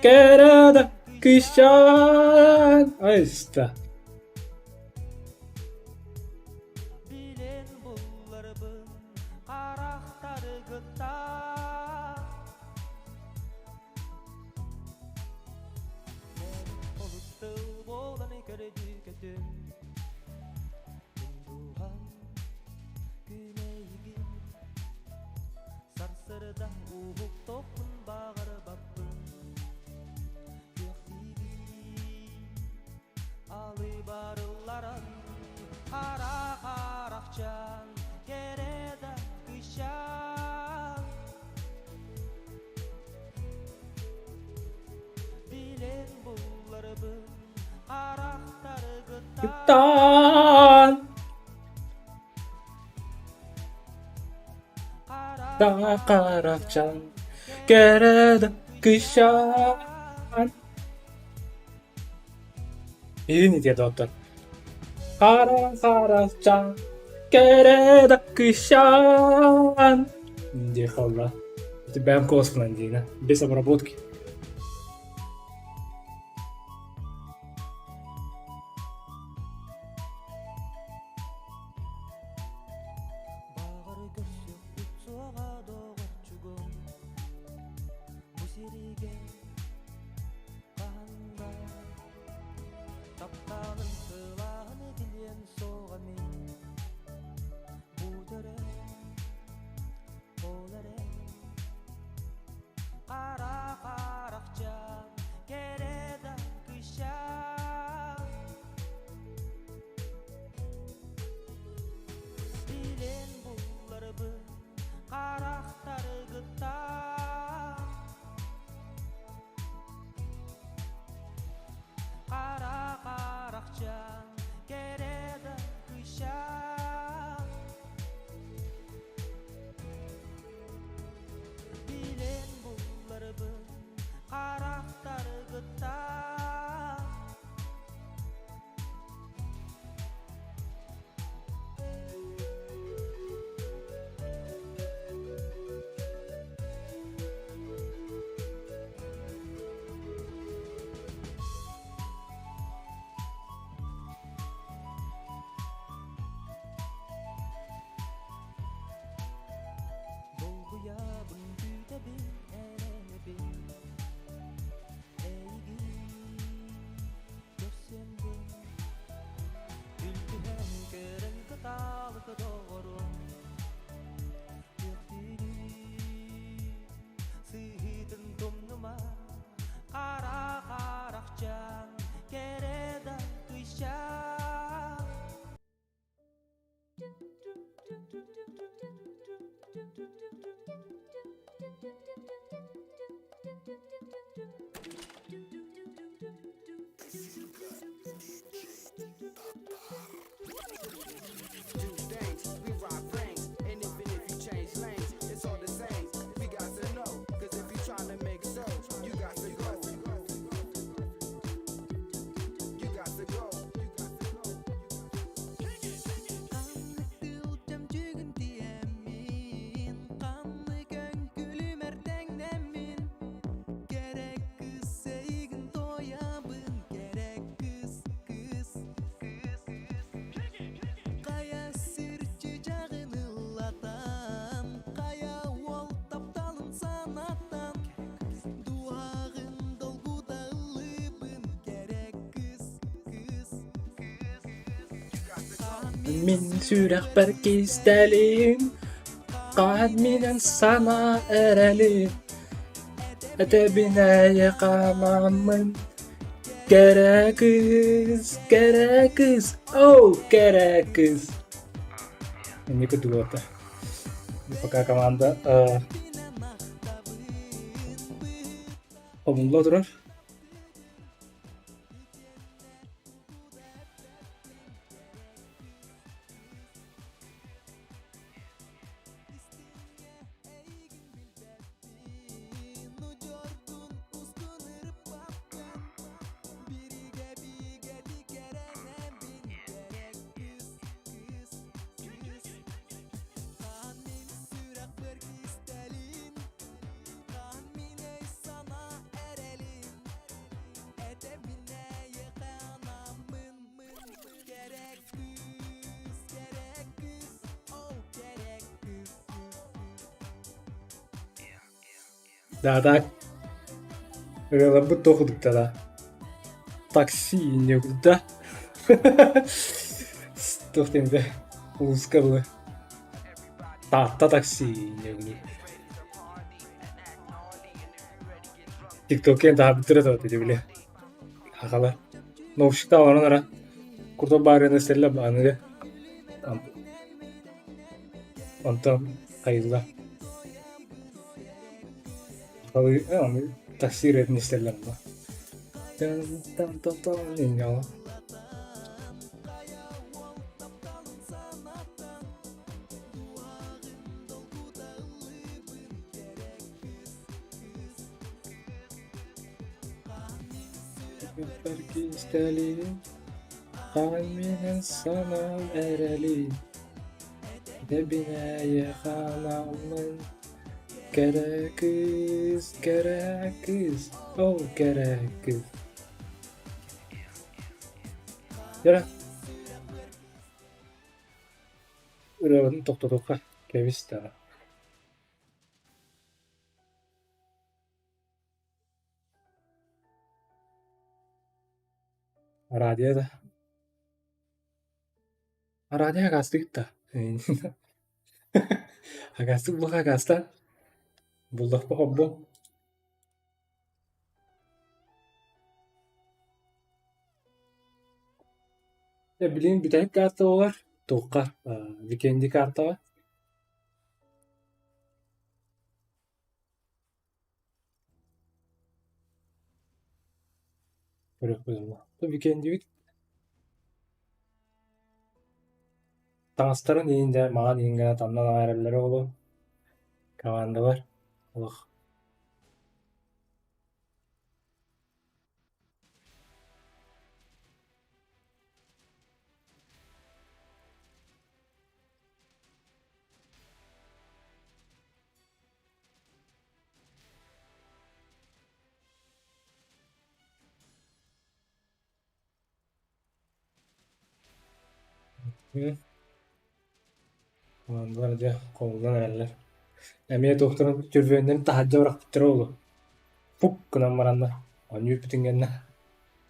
кэрэ да кыысчаан айста. Таан Харахчан, кэрэ да кыысчаан. Извините, доктор. Хара харахчан, кэрэ да кыысчаан. Диэх хаалла. Ити бэйэм куоласпынан диина. Без обработки. Мин сүрэхпэр кистэлим, хаһан минэн сана эрэлим, этэбинэйэ хаамаммын, кэрэ кыыс, кэрэ кыыс, оу, кэрэ кыыс. Инники дуота. Пока команда хомулла турар. Да, так. Ырыаларбыт туох курдуктара? Такси инньэ курда. Туох диэн этэ? Улууска дылы. Таатта такси инньэ курдук. Тиктокка таһаарбыттара да ити били. Хахалар. Наушниктаах олорон ара. Курдук баарыаны истэллэр аныгы. Онтон хайылла. Такси ырыатын истэллэр буо. Хаан санаам эрэли Дэбинээйэ хаанаммын Кэрэ кыыс, кэрэ кыыс, ол кэрэ кыыс Дьэ, ырыабытын тохтотуохха, кэбис даҕаны. Радио да Радио агаастыгыт да Агаастык буллахха агаастаан, буллахпа холбуом. Дьэ билигин бүтэһик карта буолар, туохха Викенди картаҕа. Көрүөхпүт онно. Викендибит таҥастарын иһин дьэ маҥан иһин гына тамнан аҕай эрэллэрэ буолуо. Командалар олох Командалар дьэ хомуллан эрэллэр. Эмиэ туохтарын түрүбүөннэрин таһырдьа бырахпыттара буолуо. Пук гынан бараннар оонньуур бүтүн гэннэ.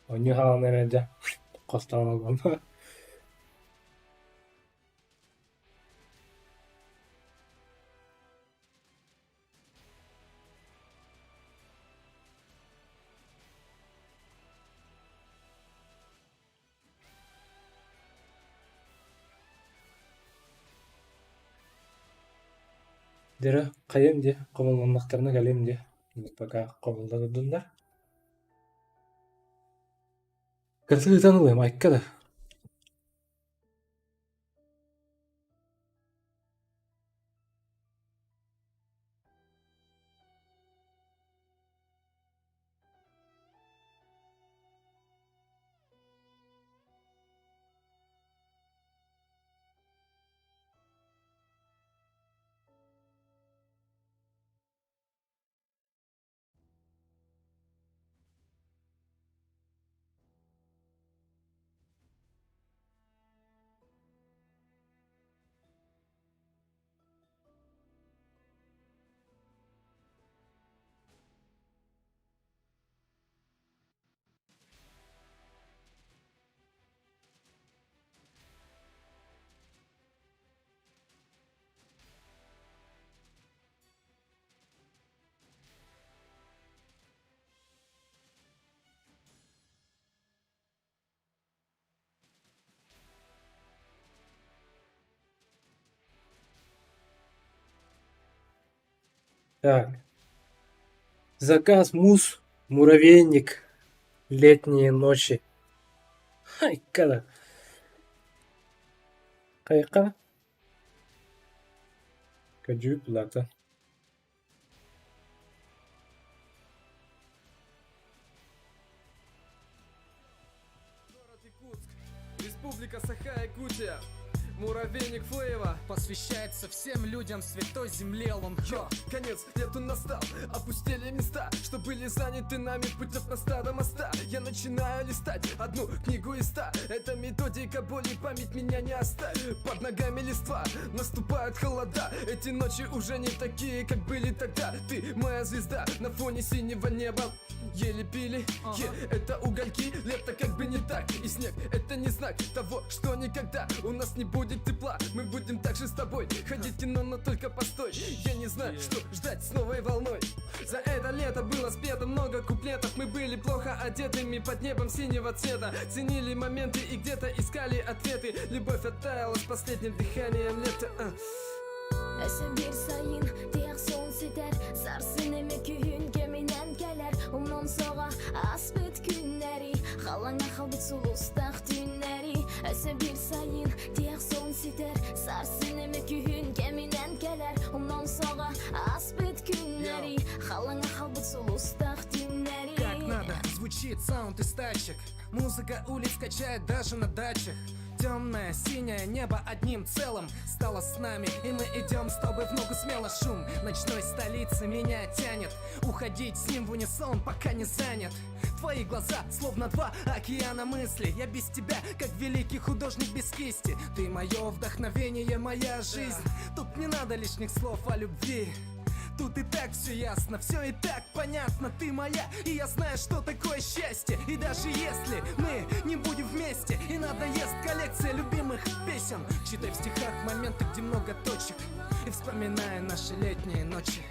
Оонньуу хаалан эрэр дьэ хостоон ыллым. Дьэ, хайыам диэ, хомулланнахтарына кэлиэм диэ, пока хомулла турдуннар. Кырса ыытан ылыам, айка да. Так. Заказ муз, муравейник, летние ночи. Хайкада. Хайка? Кадю плата. Город Якутск, Республика Саха-Якутия. Муравейник Флейва Посвящается всем людям святой земле Лонхо. Йо, конец лету настал, опустели места, что были заняты нами путь от моста до моста. Я начинаю листать одну книгу из ста. Это методика боли, память меня не оставит. Под ногами листва наступают холода. Эти ночи уже не такие, как были тогда. Ты моя звезда на фоне синего неба. Еле пили, е, это угольки, лето как бы не так. И снег, это не знак того, что никогда у нас не будет тепла. Мы будем также с тобой ходить в кино, но только постой. Я не знаю, что ждать с новой волной. За это лето было спето много куплетов. Мы были плохо одетыми под небом синего цвета. Ценили моменты и где-то искали ответы. Любовь оттаяла с последним дыханием лета. а. Өссө биир сайын тиһэх суолун ситэр Сарсын эмиэ күһүн кэминэн кэлэр Умнуом суоҕа ааспыт күннэри Халлааҥҥа хаалбыт сулустаах түүннэри Өссө биир сайын тиһэх суолун ситэр Сарсын эмиэ күһүн кэминэн кэлэр Умнуом суоҕа ааспыт күннэри Халлааҥҥа хаалбыт сулустаах түүннэри Как надо, звучит саунд из тачек Музыка улиц качает даже на дачах Темное, синее небо одним целым стало с нами И мы идем с тобой в ногу смело шум Ночной столицы меня тянет Уходить с ним в унисон, пока не занят Твои глаза, словно два океана мысли Я без тебя, как великий художник без кисти Ты мое вдохновение, моя жизнь Тут не надо лишних слов о любви Тут и так все ясно, все и так понятно, ты моя, и я знаю, что такое счастье. И даже если мы не будем вместе, и надоест коллекция любимых песен, читай в стихах моменты, где много точек, и вспоминая наши летние ночи.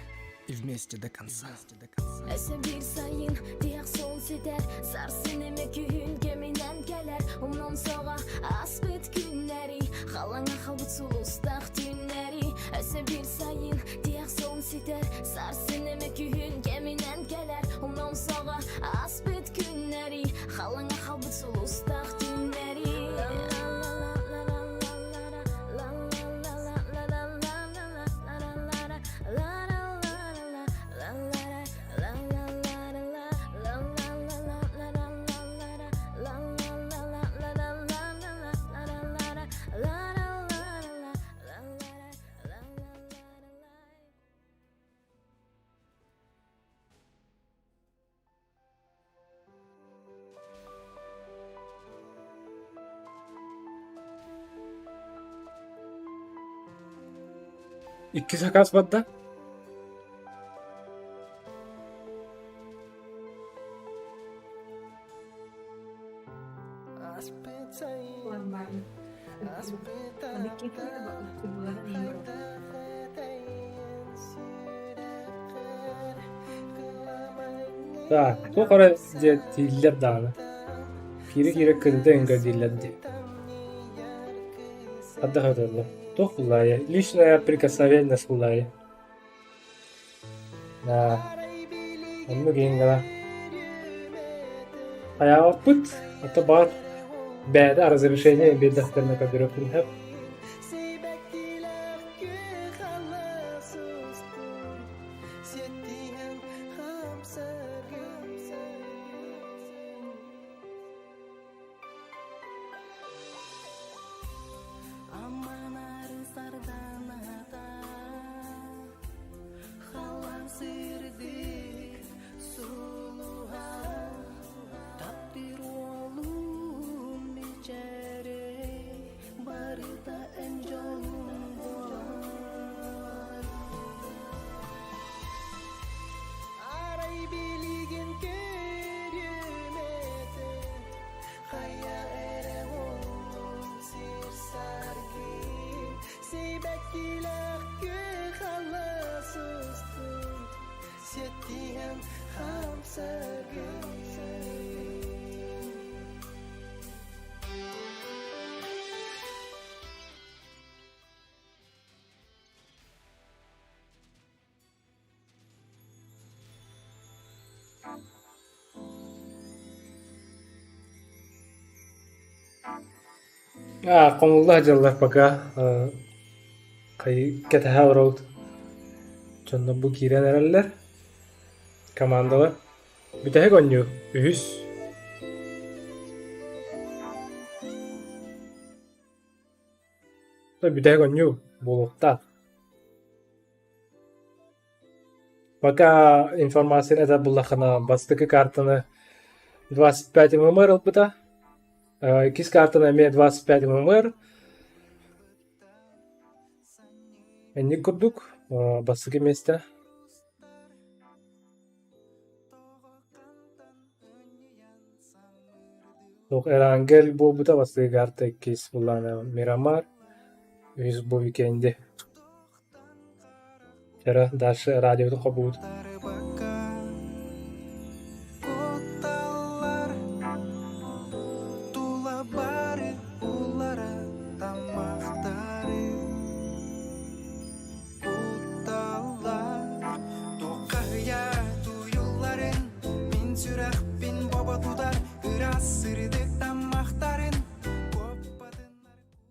И вместе до конца. Өссө биир сайын тиһэх суолун ситэр Сарсын эмиэ күһүн кэминэн кэлэр Умнуом суоҕа ааспыт күннэри Халлааҥҥа хаалбыт сулустаах түүннэри Өссө биир сайын тиһэх суолун ситэр Сарсын эмиэ күһүн кэминэн кэлэр Умнуом суоҕа ааспыт күннэри Халлааҥҥа хаалбыт сулустаах түүннэри Икки сакаас барда. Так, туох эрэ диэн дииллэр даҕаны. Киирэ-киирэ кырыта иҥкэ дииллэр дии. Хайдах этэллэр? Туох буллаайа? Личное прикосновенность буллаайа. Да, оннук иһин гына хайаабаппыт, ото баар бэйэтэ разрешение биэрдэхтэринэ көрдөрүөхпүн сөп. Аа, хомулла сылдьаллар пока э, хайыы кэтэһэ олоробут. Дьоннор бу киирэн эрэллэр, командалар. Бүтэһик оонньуу, үһүс. Бүтэһик оонньуу буолуохтаах. Пока информацияны этэр буллаххына, бастакы картаны 25 ММР ылбыта, иккис картаны эмиэ 25 ММР. Инник курдук, бастакы миэстэ. Туох Эрангель буолбута бастакы карта иккис буллаҕына Мирамар, үһүс бу Викенди. Чара дальше радиотун хобуут.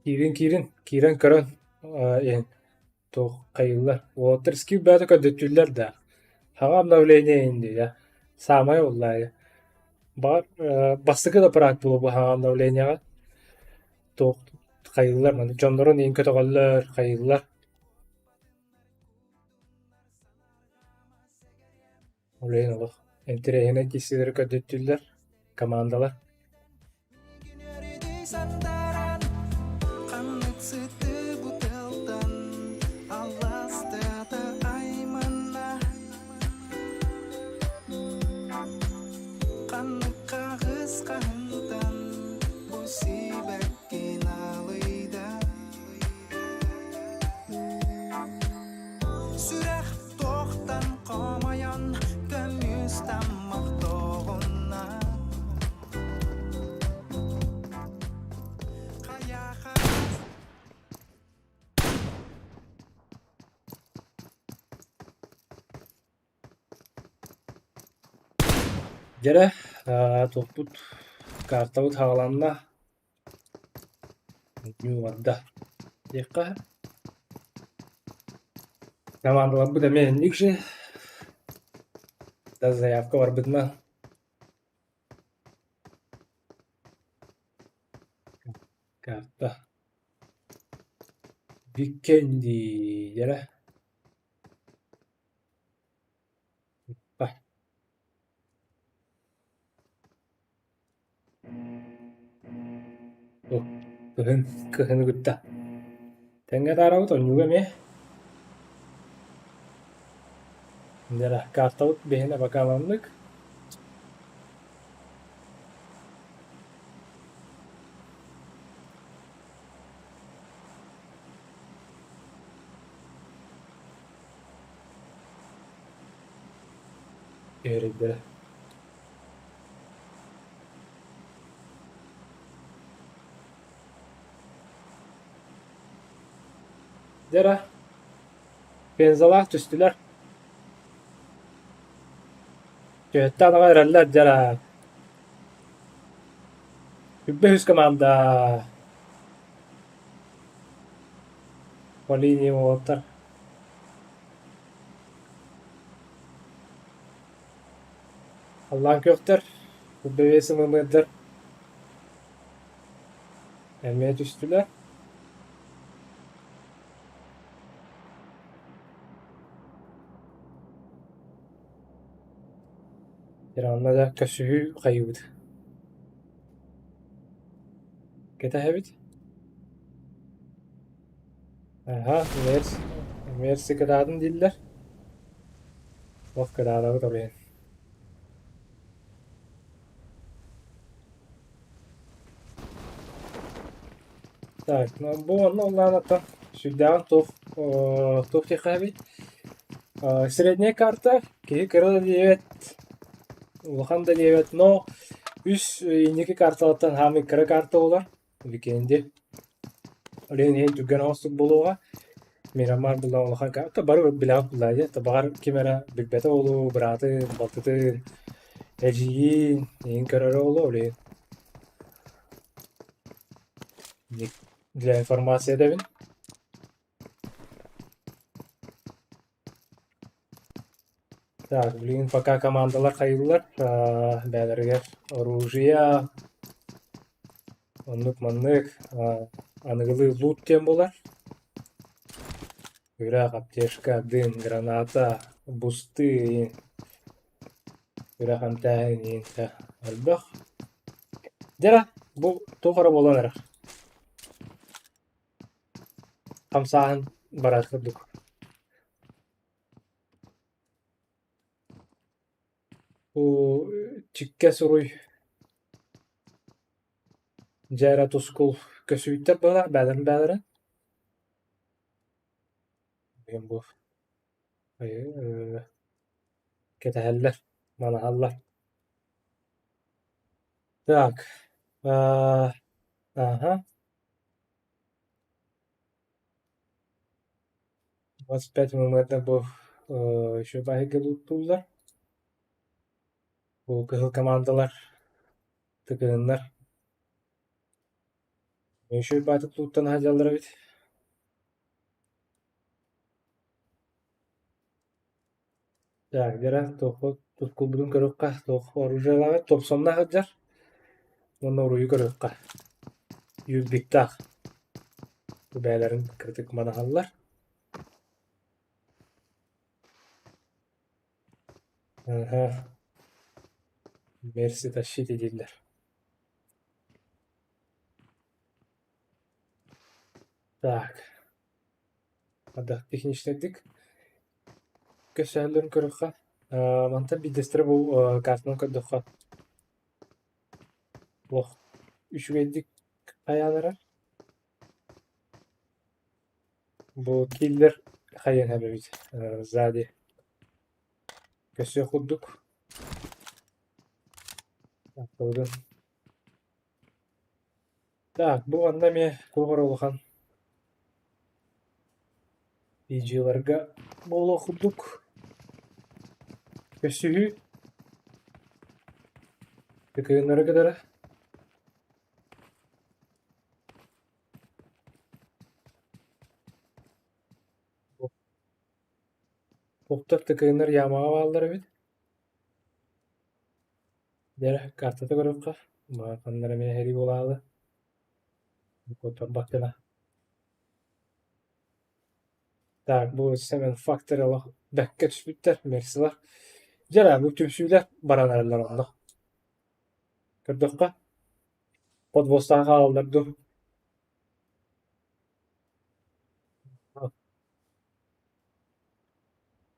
Киирин киирин, киирэн көрөн иһин туох хайыыллар. Уолаттар скилл бэйэтэ көрдөттүүллэр да. Хаҕа обновление иннигэ. Саамай уллаайы. Баҕар бастакы да прак буолуо бу хаҕа обновлениеҕа. Туох хайыыллар маны дьоннорун иһин көтөҕөллөр, хайыыллар. Ол иһин олох интэриэһинэй киирсиилэри көрдөттүүллэр командалар. Сүрэх туохтан хомойон көмүс таммахтоҕуна Хайаха Дьэрэ, туохпут картабыт хааланна Ньуу барда диэххэ командаларбыт эмиэ инник же да заявка барбытынан карта Викенди дьэрэ Кыһын, кыһыны кытта тэҥҥэ атаарабыт онньууга эмиэ. Дьэ картабыт биһиэнэ пока маннык. Түһэрийдэрэ. Дьэ эрэ, пензалаах түстүлэр. Түһэттэ анаҕа эрэллэр дьэ эрэ. Үрбэ үс команда по линии уолаттар. Халлаан күөхтэр, үрбэбиэс ымымыырдар эмиэ түстүлэр. Иранна да көрсүһүү хайыыбыт. Кэтэһэбит. Аһа, мерс, мерси кытаатын дииллэр. Ох, кытаатабыт ол иһин. Так, ну бу онно улаанаттан сүрдээҕин туох туох диэххэ эбит. Средняя карта киһи кыра да диэбэт, улахан да диэбэт, но үс инники карталартан хаамый кыра карта буолар. Викенди. Ол иһин иһин түргэн оҥостук буолуоҕа. Мирамар була улахан карта бары билэҕит буллаа дии. Баҕар ким эрэ билбэтэ буолуо, быраатын, балтытын, эдьиийин иһин көрөрө буолуо ол иһин. Для информации этэбин. Так, билигин пока командалар хайыыллар, бэйэлэригэр оружие, оннук-маннык, аныгылыы лут диэн буолар. Үрэх, аптечка, дым, граната, бусты, үрэх эмтээһин иһин элбэх. Дьэ бу туох эрэ буолан эрэр. Хамсааһын барар курдук. Бу чиккэ суруй дьэ эрэ тускул көсүүттэр быһалаах бээлэрин бээлэрин Билигин бу кэтэһэллэр, манаһаллар. Так, аха. 25 мм бу еще баһыйга лууттууллар. Бу кыһыл командалар тыкыһыннар. Еще баатык лууттан сылдьаллар эбит. Так, дьэ туохха тускулбутун көрүөххэ, туох оружиелааҕый топсонноох сылдьар уонна уруйу көрүөххэ. Юрбиктаах. Бэйэлэрин кырдьык манаһаллар. Аха. Мерси тащите дииллэр. Так. Ардах техничнэйдик көрсөһөллөрүн көрүөххэ. Мантан биирдэстэрэ бу картанан көрдөххө олох үчүгэйдик хайаан эрэр. Бу киллер хайыан эбит сзади көрсүөх курдук. Так, бу манна эмиэ туох эрэ улахан видеоларга буолуох курдук көрсүһүү ТКН-нары кытары Туохтар ТКН-нар ямаҕа бааллар эбит Дьэ, картата көрүөххэ, ханна эрэ эмиэ эһэрии буолаалы, куоттарбат гына. Так, бу Seven Factory олох бэккэ түспүттэр, мерсилар. Дьэ эрэ, бу түмсүүлэр баран эрэллэр онно. Көрдөххө, подвозтаах хаалаллар дуу.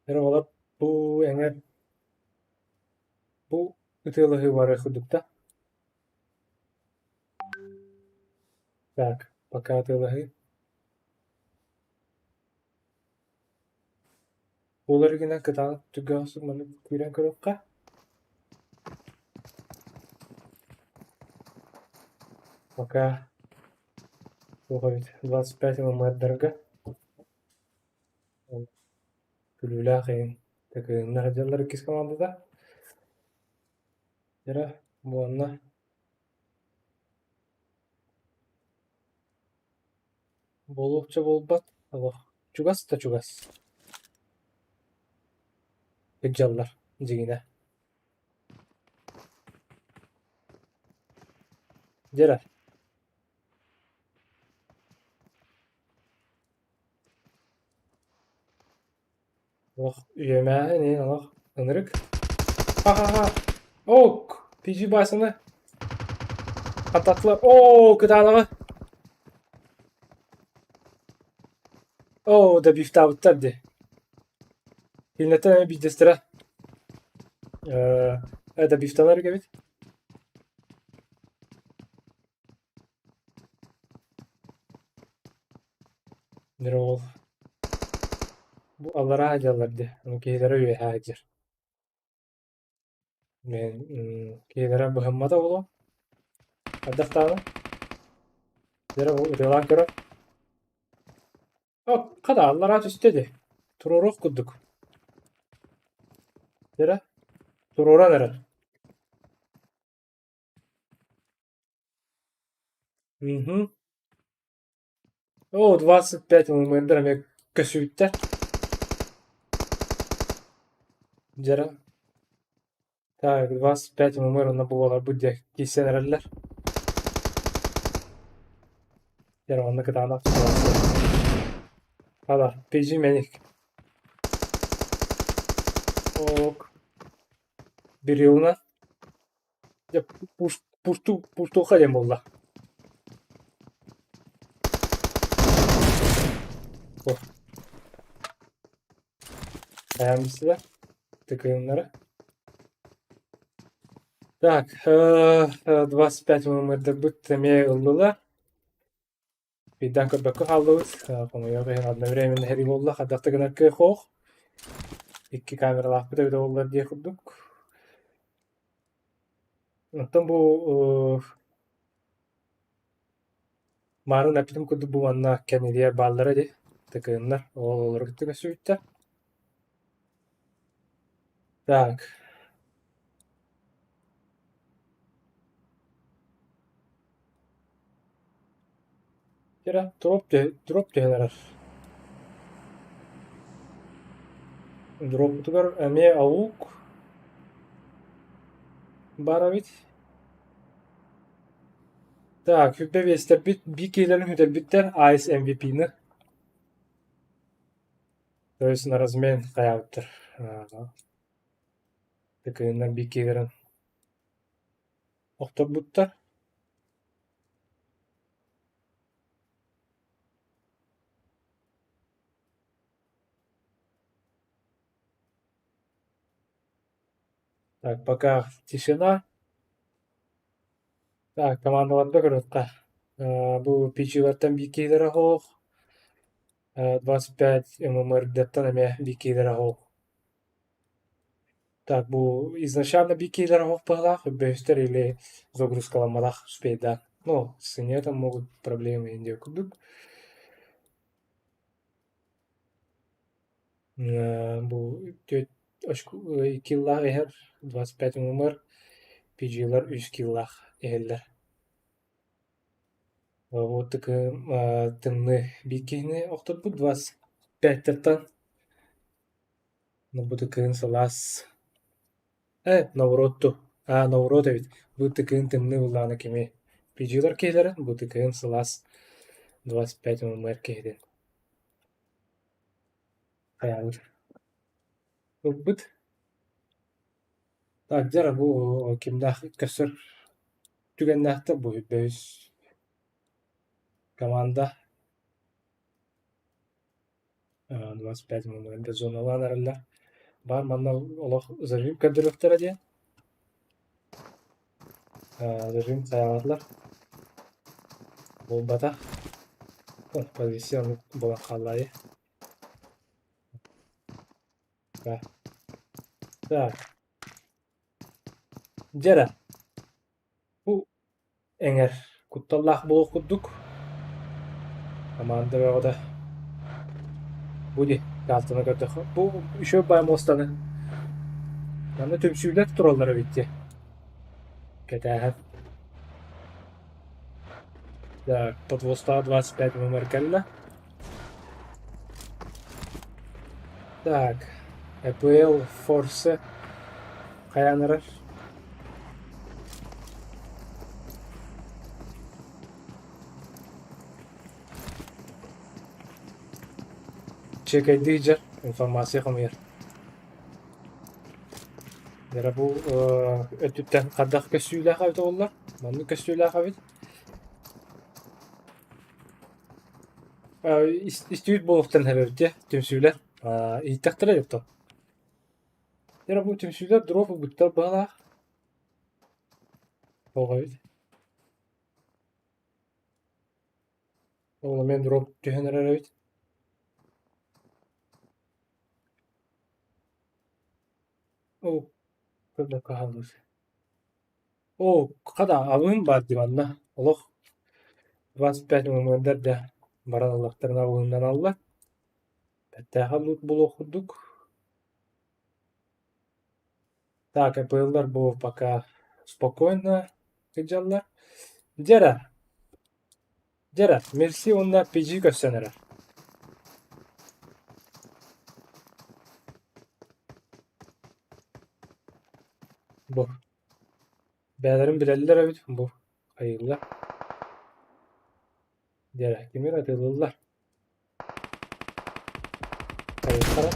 Эрэ олор бу эҥэр Бу ытыалаһыы барыах курдук да? Так, пока ытыалаһыы. Буолар гына кытаанах түгэҕэ маннык күүрэн көрүөххэ. Пока туох эбит 25 ММРдарга Күлүүлээх иһин Тыкыыннар сылдьаллар иккис командата. Дьэ, буонна буолуохча буолбат, олох чугас да чугас сылдьаллар дьиҥинэ. Дьэ эрэ Олох үөмээһин иһин олох ынырык. Ха-ха-ха! Ок! PG Басыны хаттаттылар. Оо, кытаанаҕы! Оо, да бифтаабыттар дии. Кинилэртэн эмиэ биирдэстэрэ э да бифтанар эбит. Ол бу аллараа сылдьаллар дии, ону киһилэрэ үөһээ сылдьар. Мин киһилэрэ быһыммата буолуо, хайдах даҕаны. Дьэ бу ытыалаан көрөр. Хата аллараа түстэ дии, туруоруох курдук. Дьэ туруоран эрэр. Мгм. О, 25 ММР эмиэ көсүүттэр. Дьэ Так, 25 ММР онно буоларбыт диэ киирсэн эрэллэр. Дьэ онно кытаанах ситуация. Хала, PG Мэник. Ок. Бирилна. Дьэ, пушту, пуштуха диэн буолла. О. Хайаан бистилэр? Тыкыыннары. Так, 25 мымырдарбыт эмиэ ыллылар. Биирдээн көрбөккө хааллыбыт, хомойуох иһин одновременно сэрии буолла, хайдах да гынар кыах суох. Икки камералаахпыт эбитэ буоллар диэх курдук. Оттон бу маарын эппитим курдук бу манна кэннилиэр бааллара дии, ТКН-нар, ол олору кытта көрсүбүттэр. Так. Кира, дроп түһэн эрэр. Дроппутугар эмиэ аук баар эбит. Так, сүүрбэ биэстэрбит биир киһилэрин сүтэрбиттэр Ice MVP-ны. То есть на размен хайаабыттар. Тыкыыннар биир киһилэрин охторбуттар. Так, пока тишина. Так, командаларга көрүөххэ. Бу PG-лартан биир киһилэрэ суох. 25 ММР-даттан эмиэ биир киһилэрэ суох. Так, бу изначально биир киһилэрэ суох быһыылаах, бөһүстэр или загрузкаламматах успейдаан. Ну, с нетом могут проблемы диэн курдук. Бу түөрт киллаах иһэр, 25 ММР, PG-лар үс киллаах иһэллэр. Вот тымныы биир киһини охторбут 25-тан Бу кыһын сылаас Ээ, наоборот дуу, аа, наоборот эбит, бу кыһын тымныы буоллаҕына кими PG-лар киһилэрин, бу кыһын сылаас 25 ММР киһитин хайаабыт ылбыт. Так, дьэ эрэ бу кимнээх көрсөр түгэннээхтэр бу бөһүс команда 25 ММР зоналаан эрэллэр. Баар манна олох зажим көрдөрүөхтэрэ диэн. Зажим хайаабатылар. Буолбатах. Позиция оннук буолан хаалла дии. Так. Дьэ эрэ, бу эҥэр кутталлаах буолуох курдук. Команда бөҕөтө. Бу дии, картаны көрдөххө, бу үчүгэй баай муостаны. Манна түмсүүлэр тураллар эбит дии. Кэтээһэн. Так, подвозтаах 25 номер кэллэ. Так, ЭПЛ Форсе хайаан эрэр? Чекайдыы дьэр, информация хомуйар. Дьэ бу өттүттэн хайдах көстүүлээх эбит буолла? Маннык көстүүлээх эбит. Истибит буолуохтарын эбэбит дии, түмсүүлэр. Ииттэхтэрэ дьэ Дьэ бу түмсүүлэр дроп ылбыттар быһалаах. Тоҕо эбит. Ол эмиэ дроп түһэн эрэр эбит. Оо, көрбөккө хааллыбыт. Оо, хата абыһым баар дии манна. Олох 25 мымыардар да баран ыллахтарына абыһымнаналлар. Бэртээхэй буолуох курдук. Так, ЭПЛ-лар бу пока спокойно сылдьаллар. Дьэ эрэ, дьэ эрэ, Мерси уонна PG көрсөн эрэр. Бу бэйэлэрин билэллэр эбит, бу хайыыллар. Дьэ эрэ, кими эрэ атыылыыллар. Хайыахтара.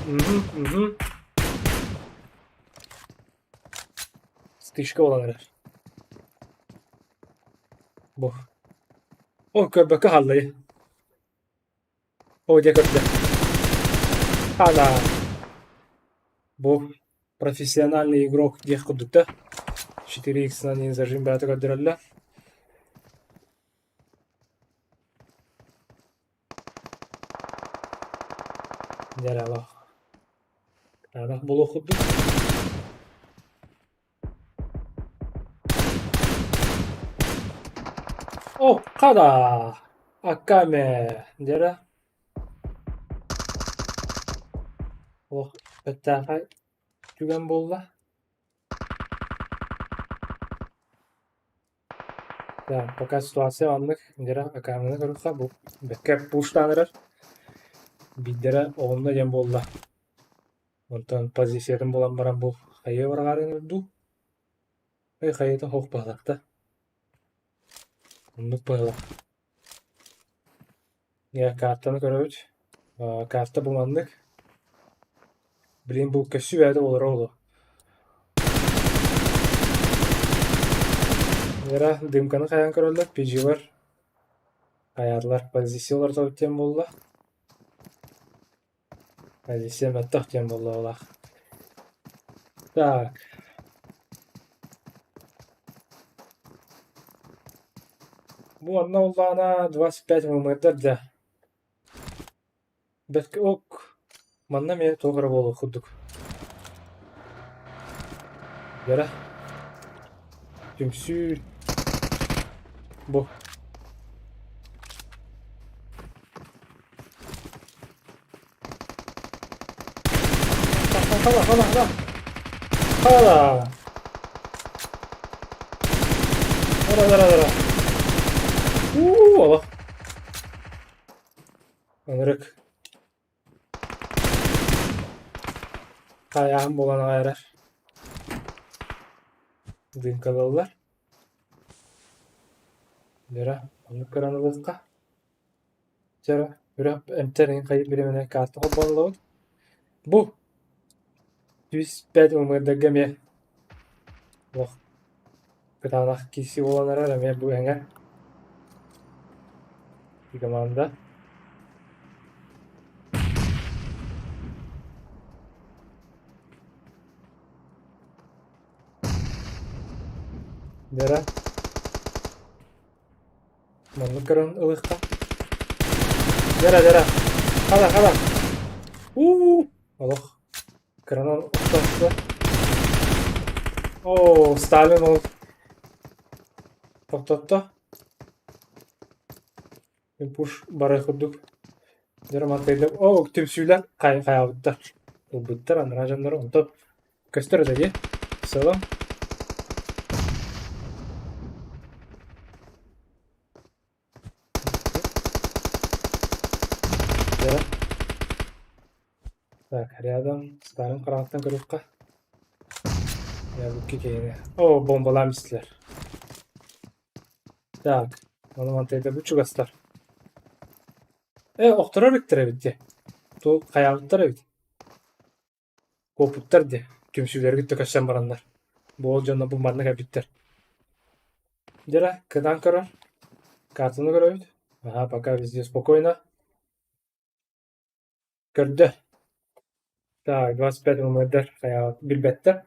Мгм, мгм. Стычка буолан эрэр. Бу. О, көрбөккө хааллай. О, дьэ көрдө. Ана. Бу профессиональный игрок диэх курдук да. 4x-нан зажим баата көрдөрөллөр. Дьэ Аанах буолуох курдук. О, хада! Аккаме! Дьэ Олох бэртээхэй түгэн буолла. Да, пока ситуация оннук, дьэ Акаманы көрүөххэ бу бэккэ пуштаан эрэр. Биирдэрэ оҕунна диэн буолла. Онтон позициятын булан баран бу хайыы барҕаарын дуу? Ый хайыыта суох быһалаах да. Оннук быһалаах. Дьэ картаны көрөбүт. Карта бу маннык. Блин бу көссүү бэйэтэ буолара буолуо. Вера дымканы хайаан көрөллөр, PG-лар хайаатылар, позициялар тобут диэн буолла. Позиция мөлтөх диэн буолла Так. Бу онно улаана 25 мымырдар дьэ. Бэркэ ок. Манна эмиэ туох эрэ буолуох курдук. Вера. Түмсүү. Бу. Хала, хала, хала. Хала. Ара, ара, ара. Уу, олох. Ынырык. Хайааһын буолан аҕай эрэр. Дыыҥкалыыллар. Дьэ, оннук көрөн ылыахха. Дьэ, үрэх эмтэрин хайыы бириэмэнэ карта холбонуллубут. Бу 105 ымыырдарга эмиэ олох кытаанах киирсии буолан эрэр эмиэ бу эҥэр команда. Вера Маннык көрөн ылыахха. Вера, Вера. Хала, хала. У-у-у. Олох. Кыранан охтоохто. Оо, Сталин ол тохтотто. Пуш барай курдук. Дьэ, мантайда. Оо, түмсүүлэр хайаабыттар. Ылбыттар анараа дьоннор. Онтон көстөр этэ дии. В целом. Да. Так, рядом Сталин хараҕыттан көрүөххэ. Ябыкки киһини. О, бомбалаан истилэр. Так, ону мантайда бу чугастар. Э, охторор эбиттэр эбит дии. Ту хайаабыттар эбит. Куоппуттар дии, түмсүүлэри кытта көрсөн бараннар. Бу ол дьоно бу манна кэлбиттэр. Дьэ кытаан көрөр. Картаны көрөбүт. Ага, пока везде спокойно. Көрдө. Так, 25 ММД билбэттэр.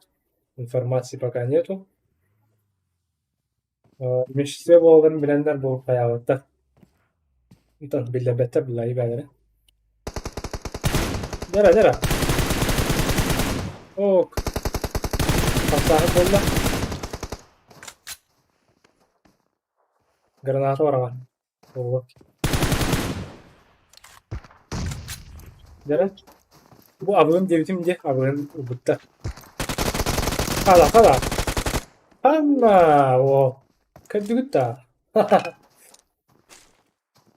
Информации пока нету. Меньшинстве буоларын билэннэр бу хайаабыттар. Онтон биллэрбэттэр былайы бээлэрэ. Дьара, дьара. Ок. Хамсааһын буолла. Граната бараҕан. Буолуо. Дьара. Бу абыгым диэбитим дии, абыгын ылбыттар. Хала, хала. Ханна, о, көрдүгүт да.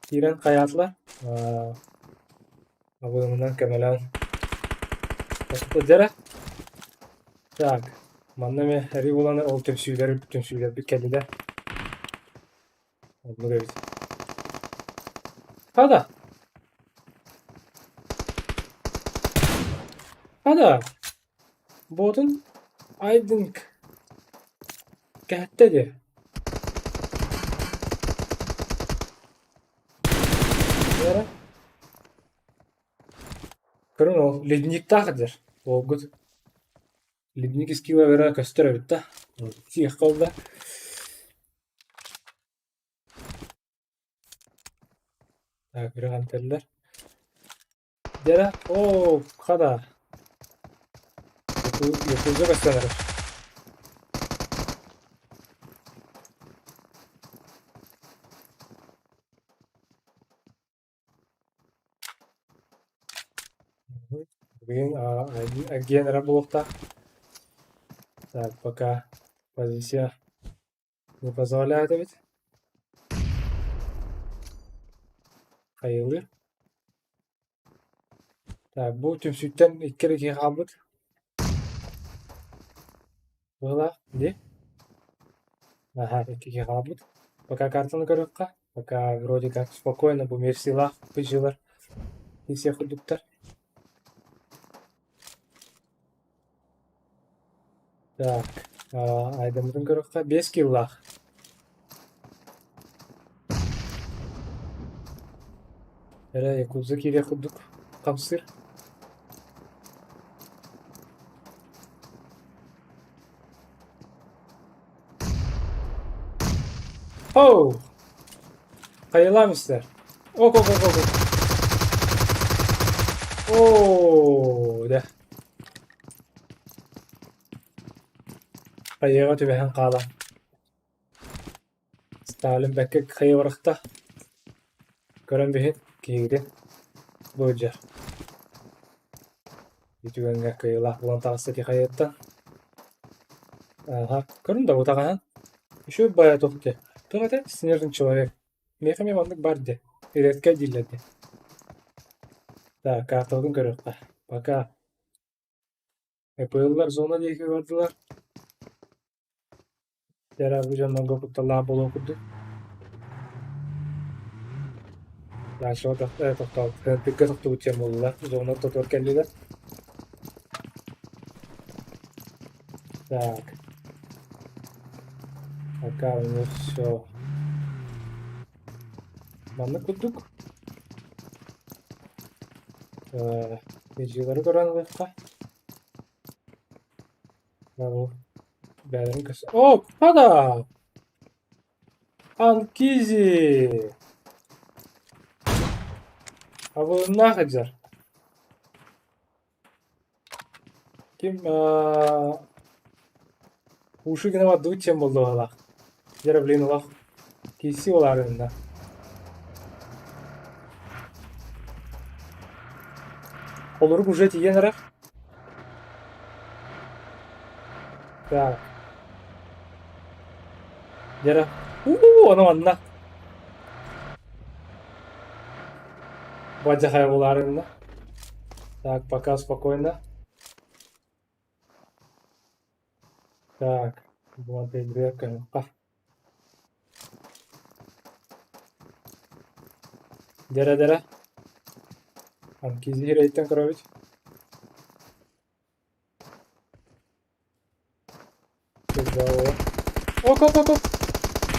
Киирэн хайаатылар. Абыгымынан көмөлөөн. Дьара. Так, манна эмиэ эрий булан ол түмсүүлэр түмсүүлэрбит кэллилэр. Оннук эбит. Хата. Хата, буотун Айдынк кэһэттэ дии. Эрэ. Көрүҥ ол ледниктаах дьэр уолгут. Ледник искива эрэ көстөр эбит да. Сиэххэ ол да. Так, үрэх Дьэрэ, оо, хада. Якутга көстөн эрэр. Бүгүн эргийэн эрэр буолуохтаах. Так, пока позиция не позволяет эбит. Хайылыыр. Так, бу түмсүүттэн икки эрэ киһи хаалбыт. Быһыылаах, дии? Аха, икки киһи хаалбыт. Пока картаны көрүөххэ. Пока вроде как спокойно бу мерсилаах пыдьылар киирсиэх курдуктар. Так, айдаммытын көрүөххэ, 5 киллаах. Эрэ Якудза киириэх курдук хамсыыр. Оу! Хайалаам истэр. Ок, ок, ок, ок. Оо, да. Хайыаҕа түбэһэн хаалан. Сталин бэккэ хайа барахта. Көрөн биһин киһигитин былдьар. Ити түгэҥҥэ кыайыылаах буолан таҕыста ити хайыаттан. Ааһа, көрүн да утаҕаһын. Үчүгэй баайа туох диэ. Туох этэ? Снежный человек. Миэхэ эмиэ маннык баар диэ. Редкэй дииллэр диэ. Так, картабытын көрүөххэ. Пока. ЭПЛ-лар зона диэки бардылар. Дьэ, бу дьоннорго кутталлаах буолуох курдук. Дальше тохтообут, ТНТ-га тохтубут диэн буоллулар. Зона ортотугар кэллилэр. Так. Пока у них все. Маннык курдук. Видеолары көрөн ылыахха. Бэйэлэрин көс... О, пада! Анкизи! Абылыннаах сылдьар. Ким уши гына бардыбыт диэн буолла быһыылаах. Дьэ блин олох киирсии буолаарынна. Холорук уже тиийэн эрэр. Так. Дьэ уу ону манна. Бадьахай буолаарынна. Так, пока спокойно. Так, вот и дверка. Дьэрэ-дьэрэ. Анкизи сирэйиттэн көрөбүт. Ок, оп, оп, оп.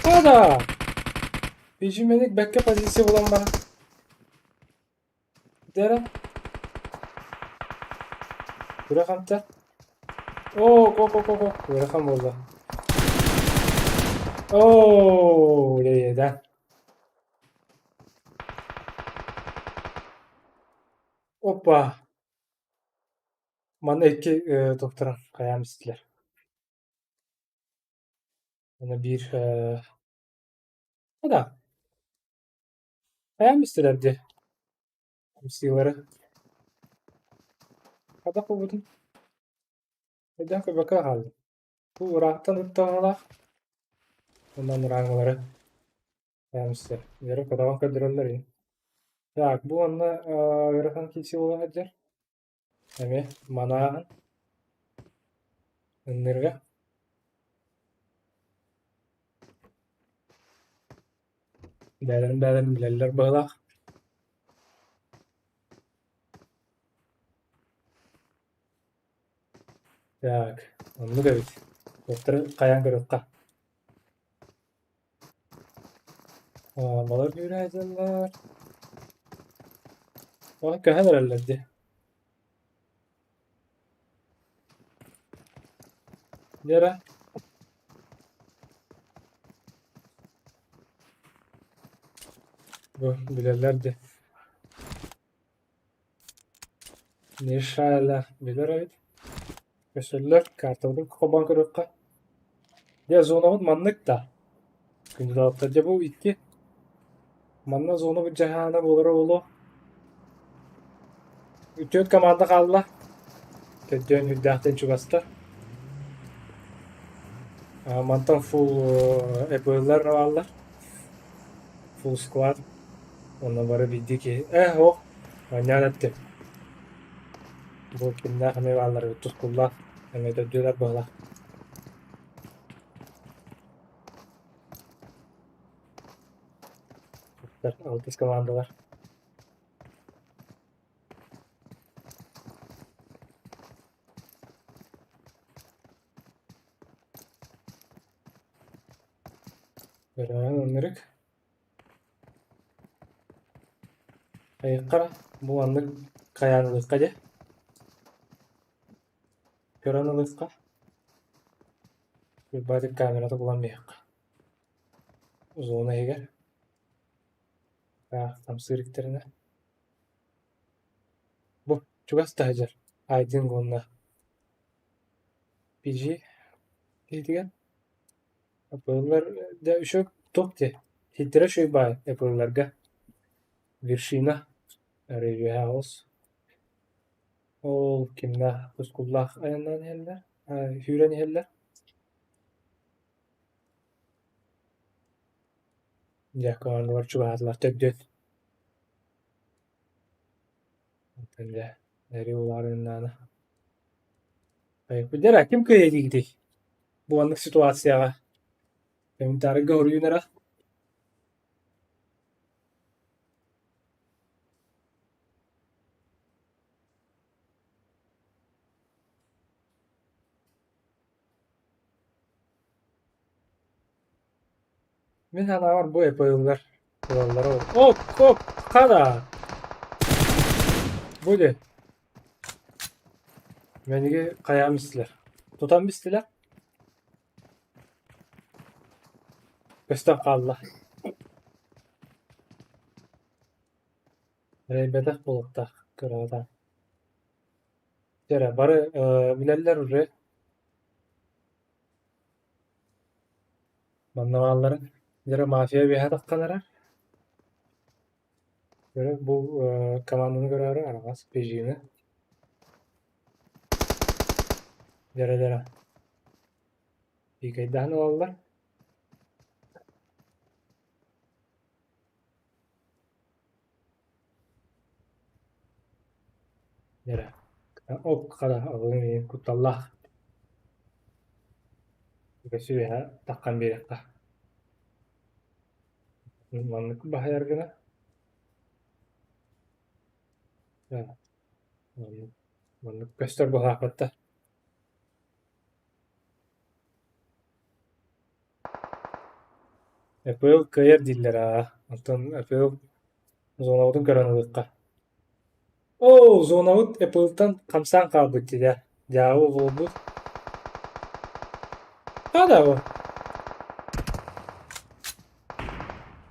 Хада! Бижименик бэккэ позиция булан баран. Дьэрэ. Күрэх амта. Оо, ок, ок, ок, ок. Ыарахан буолла. Оо, да. Опа. Манна икки докторан хайаан истилэр. Аны биир да. Хайаан истилэр дии. Сыылары. Хайдах буолбутун өйдөөн көрбөккө хааллым. Бу ыраахтан ыттаҕалаах онон ырааҥылары хайаан истэр. Дьөрү көтөҕөн көрдөрөллөр ини. Так, бу уонна ыарахан киирсии буола сылдьар. Эмиэ манааһын ыннырга. Бэйэлэрин бэйэлэрин билэллэр быһыылаах. Так, оннук эбит. Туохтары хайаан көрүөххэ. Балар үүрээдэллэр. Ол көһөн эрэллэр дии. Дьэ Бу билэллэр дии. Мишаля билэр эбит. Көстөллөр, картабытын холбоон көрүөххэ. Дьэ, зонабыт маннык да. Күндү доҕоттор, дьэ бу икки манна зона былдьаһаана буолара буолуо. Түөрт команда хаалла. Төрдүөн үрдээхтэн чугастар. Мантан фулл ЭПЛ-лар бааллар. Full squad. Онно бары биирдии киһи. Э, ох, оонньоон эттим. Бу кимнээх эмиэ бааллар эбит, тускуллаах эмиэ төрдүөлэр быһалаах. Алтыс командалар. Көрөөн ынырык. Айыкка бу маннык хайаан ылыахха дьэ. Көрөн ылыахха. Баатык камерата булан биһиэххэ. Зона иһигэр. Хамсыыр иктэринэ. Бу чугас да сылдьар Айдын уонна PG киһитигэр АПЛ-лар дьэ үчүгэй туох диэ ситтэрэ үчүгэй баҕайы АПЛ-ларга вершина арыы үөһээ оҕус ол кимнээх тускуллаах айаннаан иһэллэр сүүрэн иһэллэр Дьэ командалар чугаһаатылар төрдүөн Онтон дьэ эрий улаарыыннаана Дьэ ким кыайа диигитий бу маннык ситуацияҕа комментарийга суруйун эрэ Мин санаабар бу ЭПЛ-лар ылаллара Оп, оп, хана! Бу дии. Мэниги хайаан бистилэр? Тутан бистилэр. Көстөн хаалла. Эрэйбэтэх буолуохтаах кыраҕатаан. Дьэ эрэ, бары билэллэр уже. Манна баалларын дьэ мафия үөһэ таххан эрэр. Көрө бу команданы көрөөрү араҕас пижины. Дьэрэ-дьэрэ. Пикайдаһан ылаллар. Дьэрэ. Ол хара алын кутталлаах. Сүөһэ таххан биэриэххэ. Маннык баһыйар гына. Маннык, маннык көстөр быһаахпыт да. ЭПЛ кыайар дииллэр аа, оттон ЭПЛ зонабытын көрөн ылыахха. Оо, зонабыт ЭПЛ-тан хамсаан хаалбыт дии дьаабы буолбут. Хада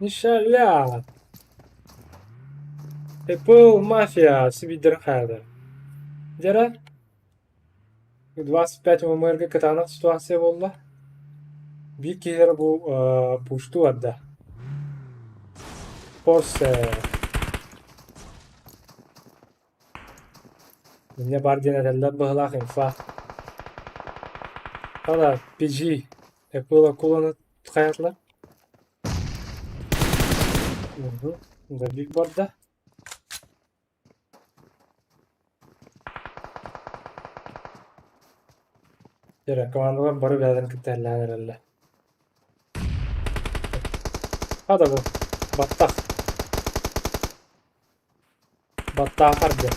Нишаля! ЭПЛ мафия сибидер хаада. Дьэрэ 25 ММР-га кытаанах ситуация буолла. Биир киһилэрэ бу пушту барда. Forse Инньэ баар диэн этэллэр быһыылаах инфа. Хана PG Apple акуланы хайатылар. Забик барда. Дьэ, командалар бары бэйэлэрин кытта эллээн эрэллэр. Хата бу, баттах. Баттаахар диэн.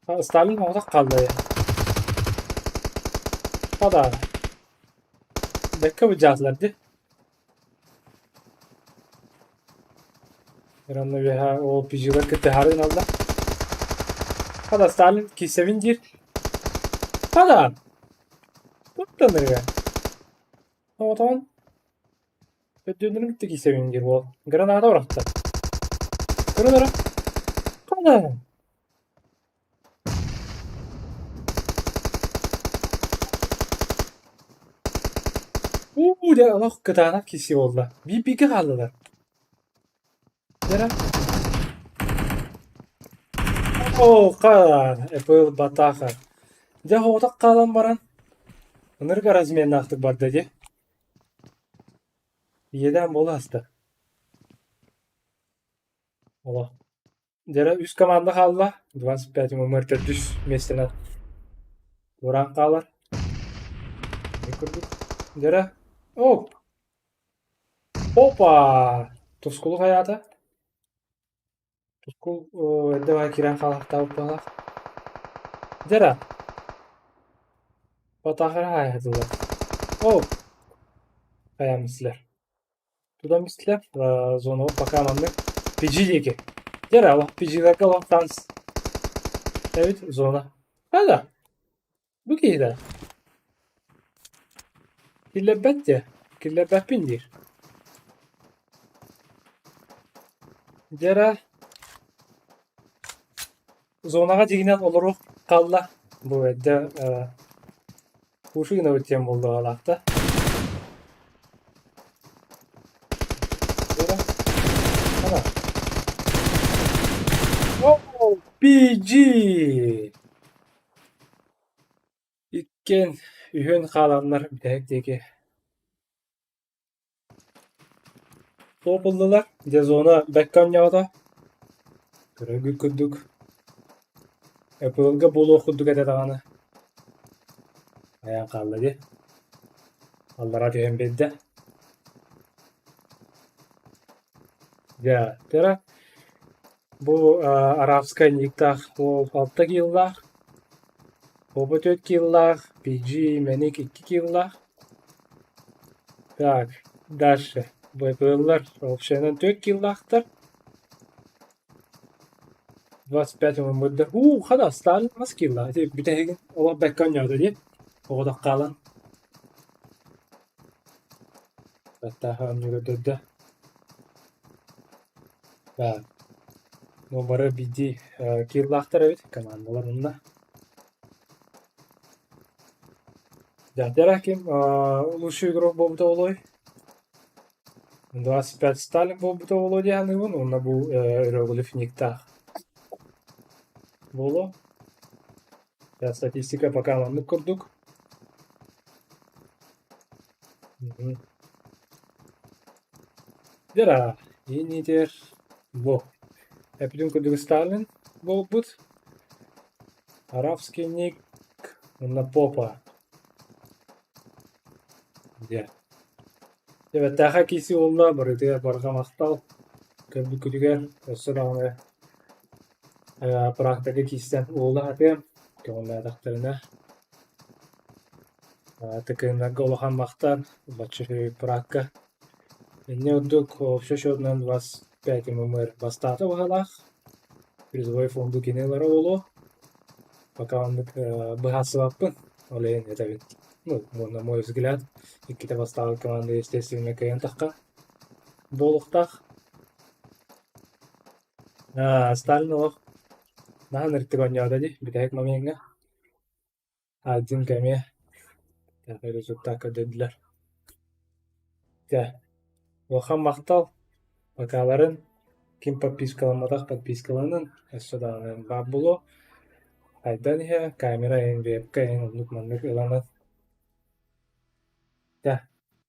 Сталин оҕотох хаалла ээ. Хада. Бэккэ былдьаатылар дии. Ранно үөһэ ол пижилар кыттыһаары гыналлар. Хада Сталин киирсэбин диир. Хада! Туттанырга. Оҕотоҕун өйдүөннэрин кытта киирсэбин диир уол. Граната бырахта. Көрөн эрэ. Хада! Уу дьэ олох кытаанах киси буолла. Биир-бииргэ хааллылар. Дьэ Оо, хаан, эпыл батаха. Дьэ оҕотох хаалан баран, ынырык разменнаахтык барда дии. Иэдээн буола аста. Олох. Дьэ үс команда хаалла, 25 ММР төрдүс миэстэнэн туораан хаалар. Ити курдук. Дьэ оп! Опа! Тускулу хайаата? Тускул эрдэ баҕайы киирэн хаалаахтаабыт быһыылаах. Дьэ Батаахара хаайыһытыллар. Оп! Хайаан истилэр. Тутан истилэр, зонаҕа пока маннык PG диэки. Дьэ эрэ, олох PG-лэргэ олох танц эбит зона. Хада, бу киһи Киллэрбэт диэ, киллэрбэппин диир. Дьэ эрэ, зонаҕа дьиҥинэн олоруох хаалла. Бу эрдэ Пуши гынабыт диэн буоллаҕалаах да. О, PG! Иккиэн үһүөн хааланнар бүтэһик диэки Топ ыллылар, дьэ зона бэккэ оонньоото, көрөргүт курдук ЭПЛ-га буолуох курдук этэ даҕаны, айаан хаалла дии, аллараа түһэн биэрдэ. Дьэ, тера бу арабскай никтаах уол 6 киилэлээх, Оба 4 киилэлээх, PG Мэник 2 киилэлээх. Так, дальше. БПЛ-лар общайынан 4 киилэлээхтэр. 25 ылыммыттар. Уу, хата, Сталин хас киилэлээх? Ити бүтэһигин олох бэккэ оонньоото дии. Оҕотох хаалан. Баттааһы оонньуу көрдөрдө. Так. Ну, бары биирдии киилэлээхтэр эбит, командалар онно. Дядя ким лучший игрок буолбута буолуой? 25 Сталин буолбута буолуо дии саныыбын уонна бу Өрөгүлүв никтаах буолуо. Статистика пока маннык курдук. Дера, инитер бу. Эпитин курдук Сталин буолбут. Арабский ник уонна Попа. Дьэ. Дьэ, киси уолла барытыгар барҕа махтал. Көрбүккүтүгэр өссө даҕаны практика киирсэн уолла сатыам. Көҥүллээтэхтэринэ. Тыкыннарга улахан махтал. Бачча пракка. Инньэ ордук общий счетунан 25 ММР бастаата быһалаах. Призовой фонду кини ылара буолуо. Пока оннук быһаарсыбаппын. Ол иһин этэбин. Ну, на мой взгляд, иккитэ бастаабыт команда естественно кыайан тахха буолуохтаах. Сталин олох наһаа ынырыктык оонньоото дии бүтэһик момеҥҥа. Один эмиэ результат көрдөрдүлэр. Дьэ, улахан махтал Покаларын ким подпискаламматах подпискаланын, өссө даҕаны баар буолуо. Хайдан иһэ камера эҥин вебка эҥин оннук маннык ыланан. Дьэ.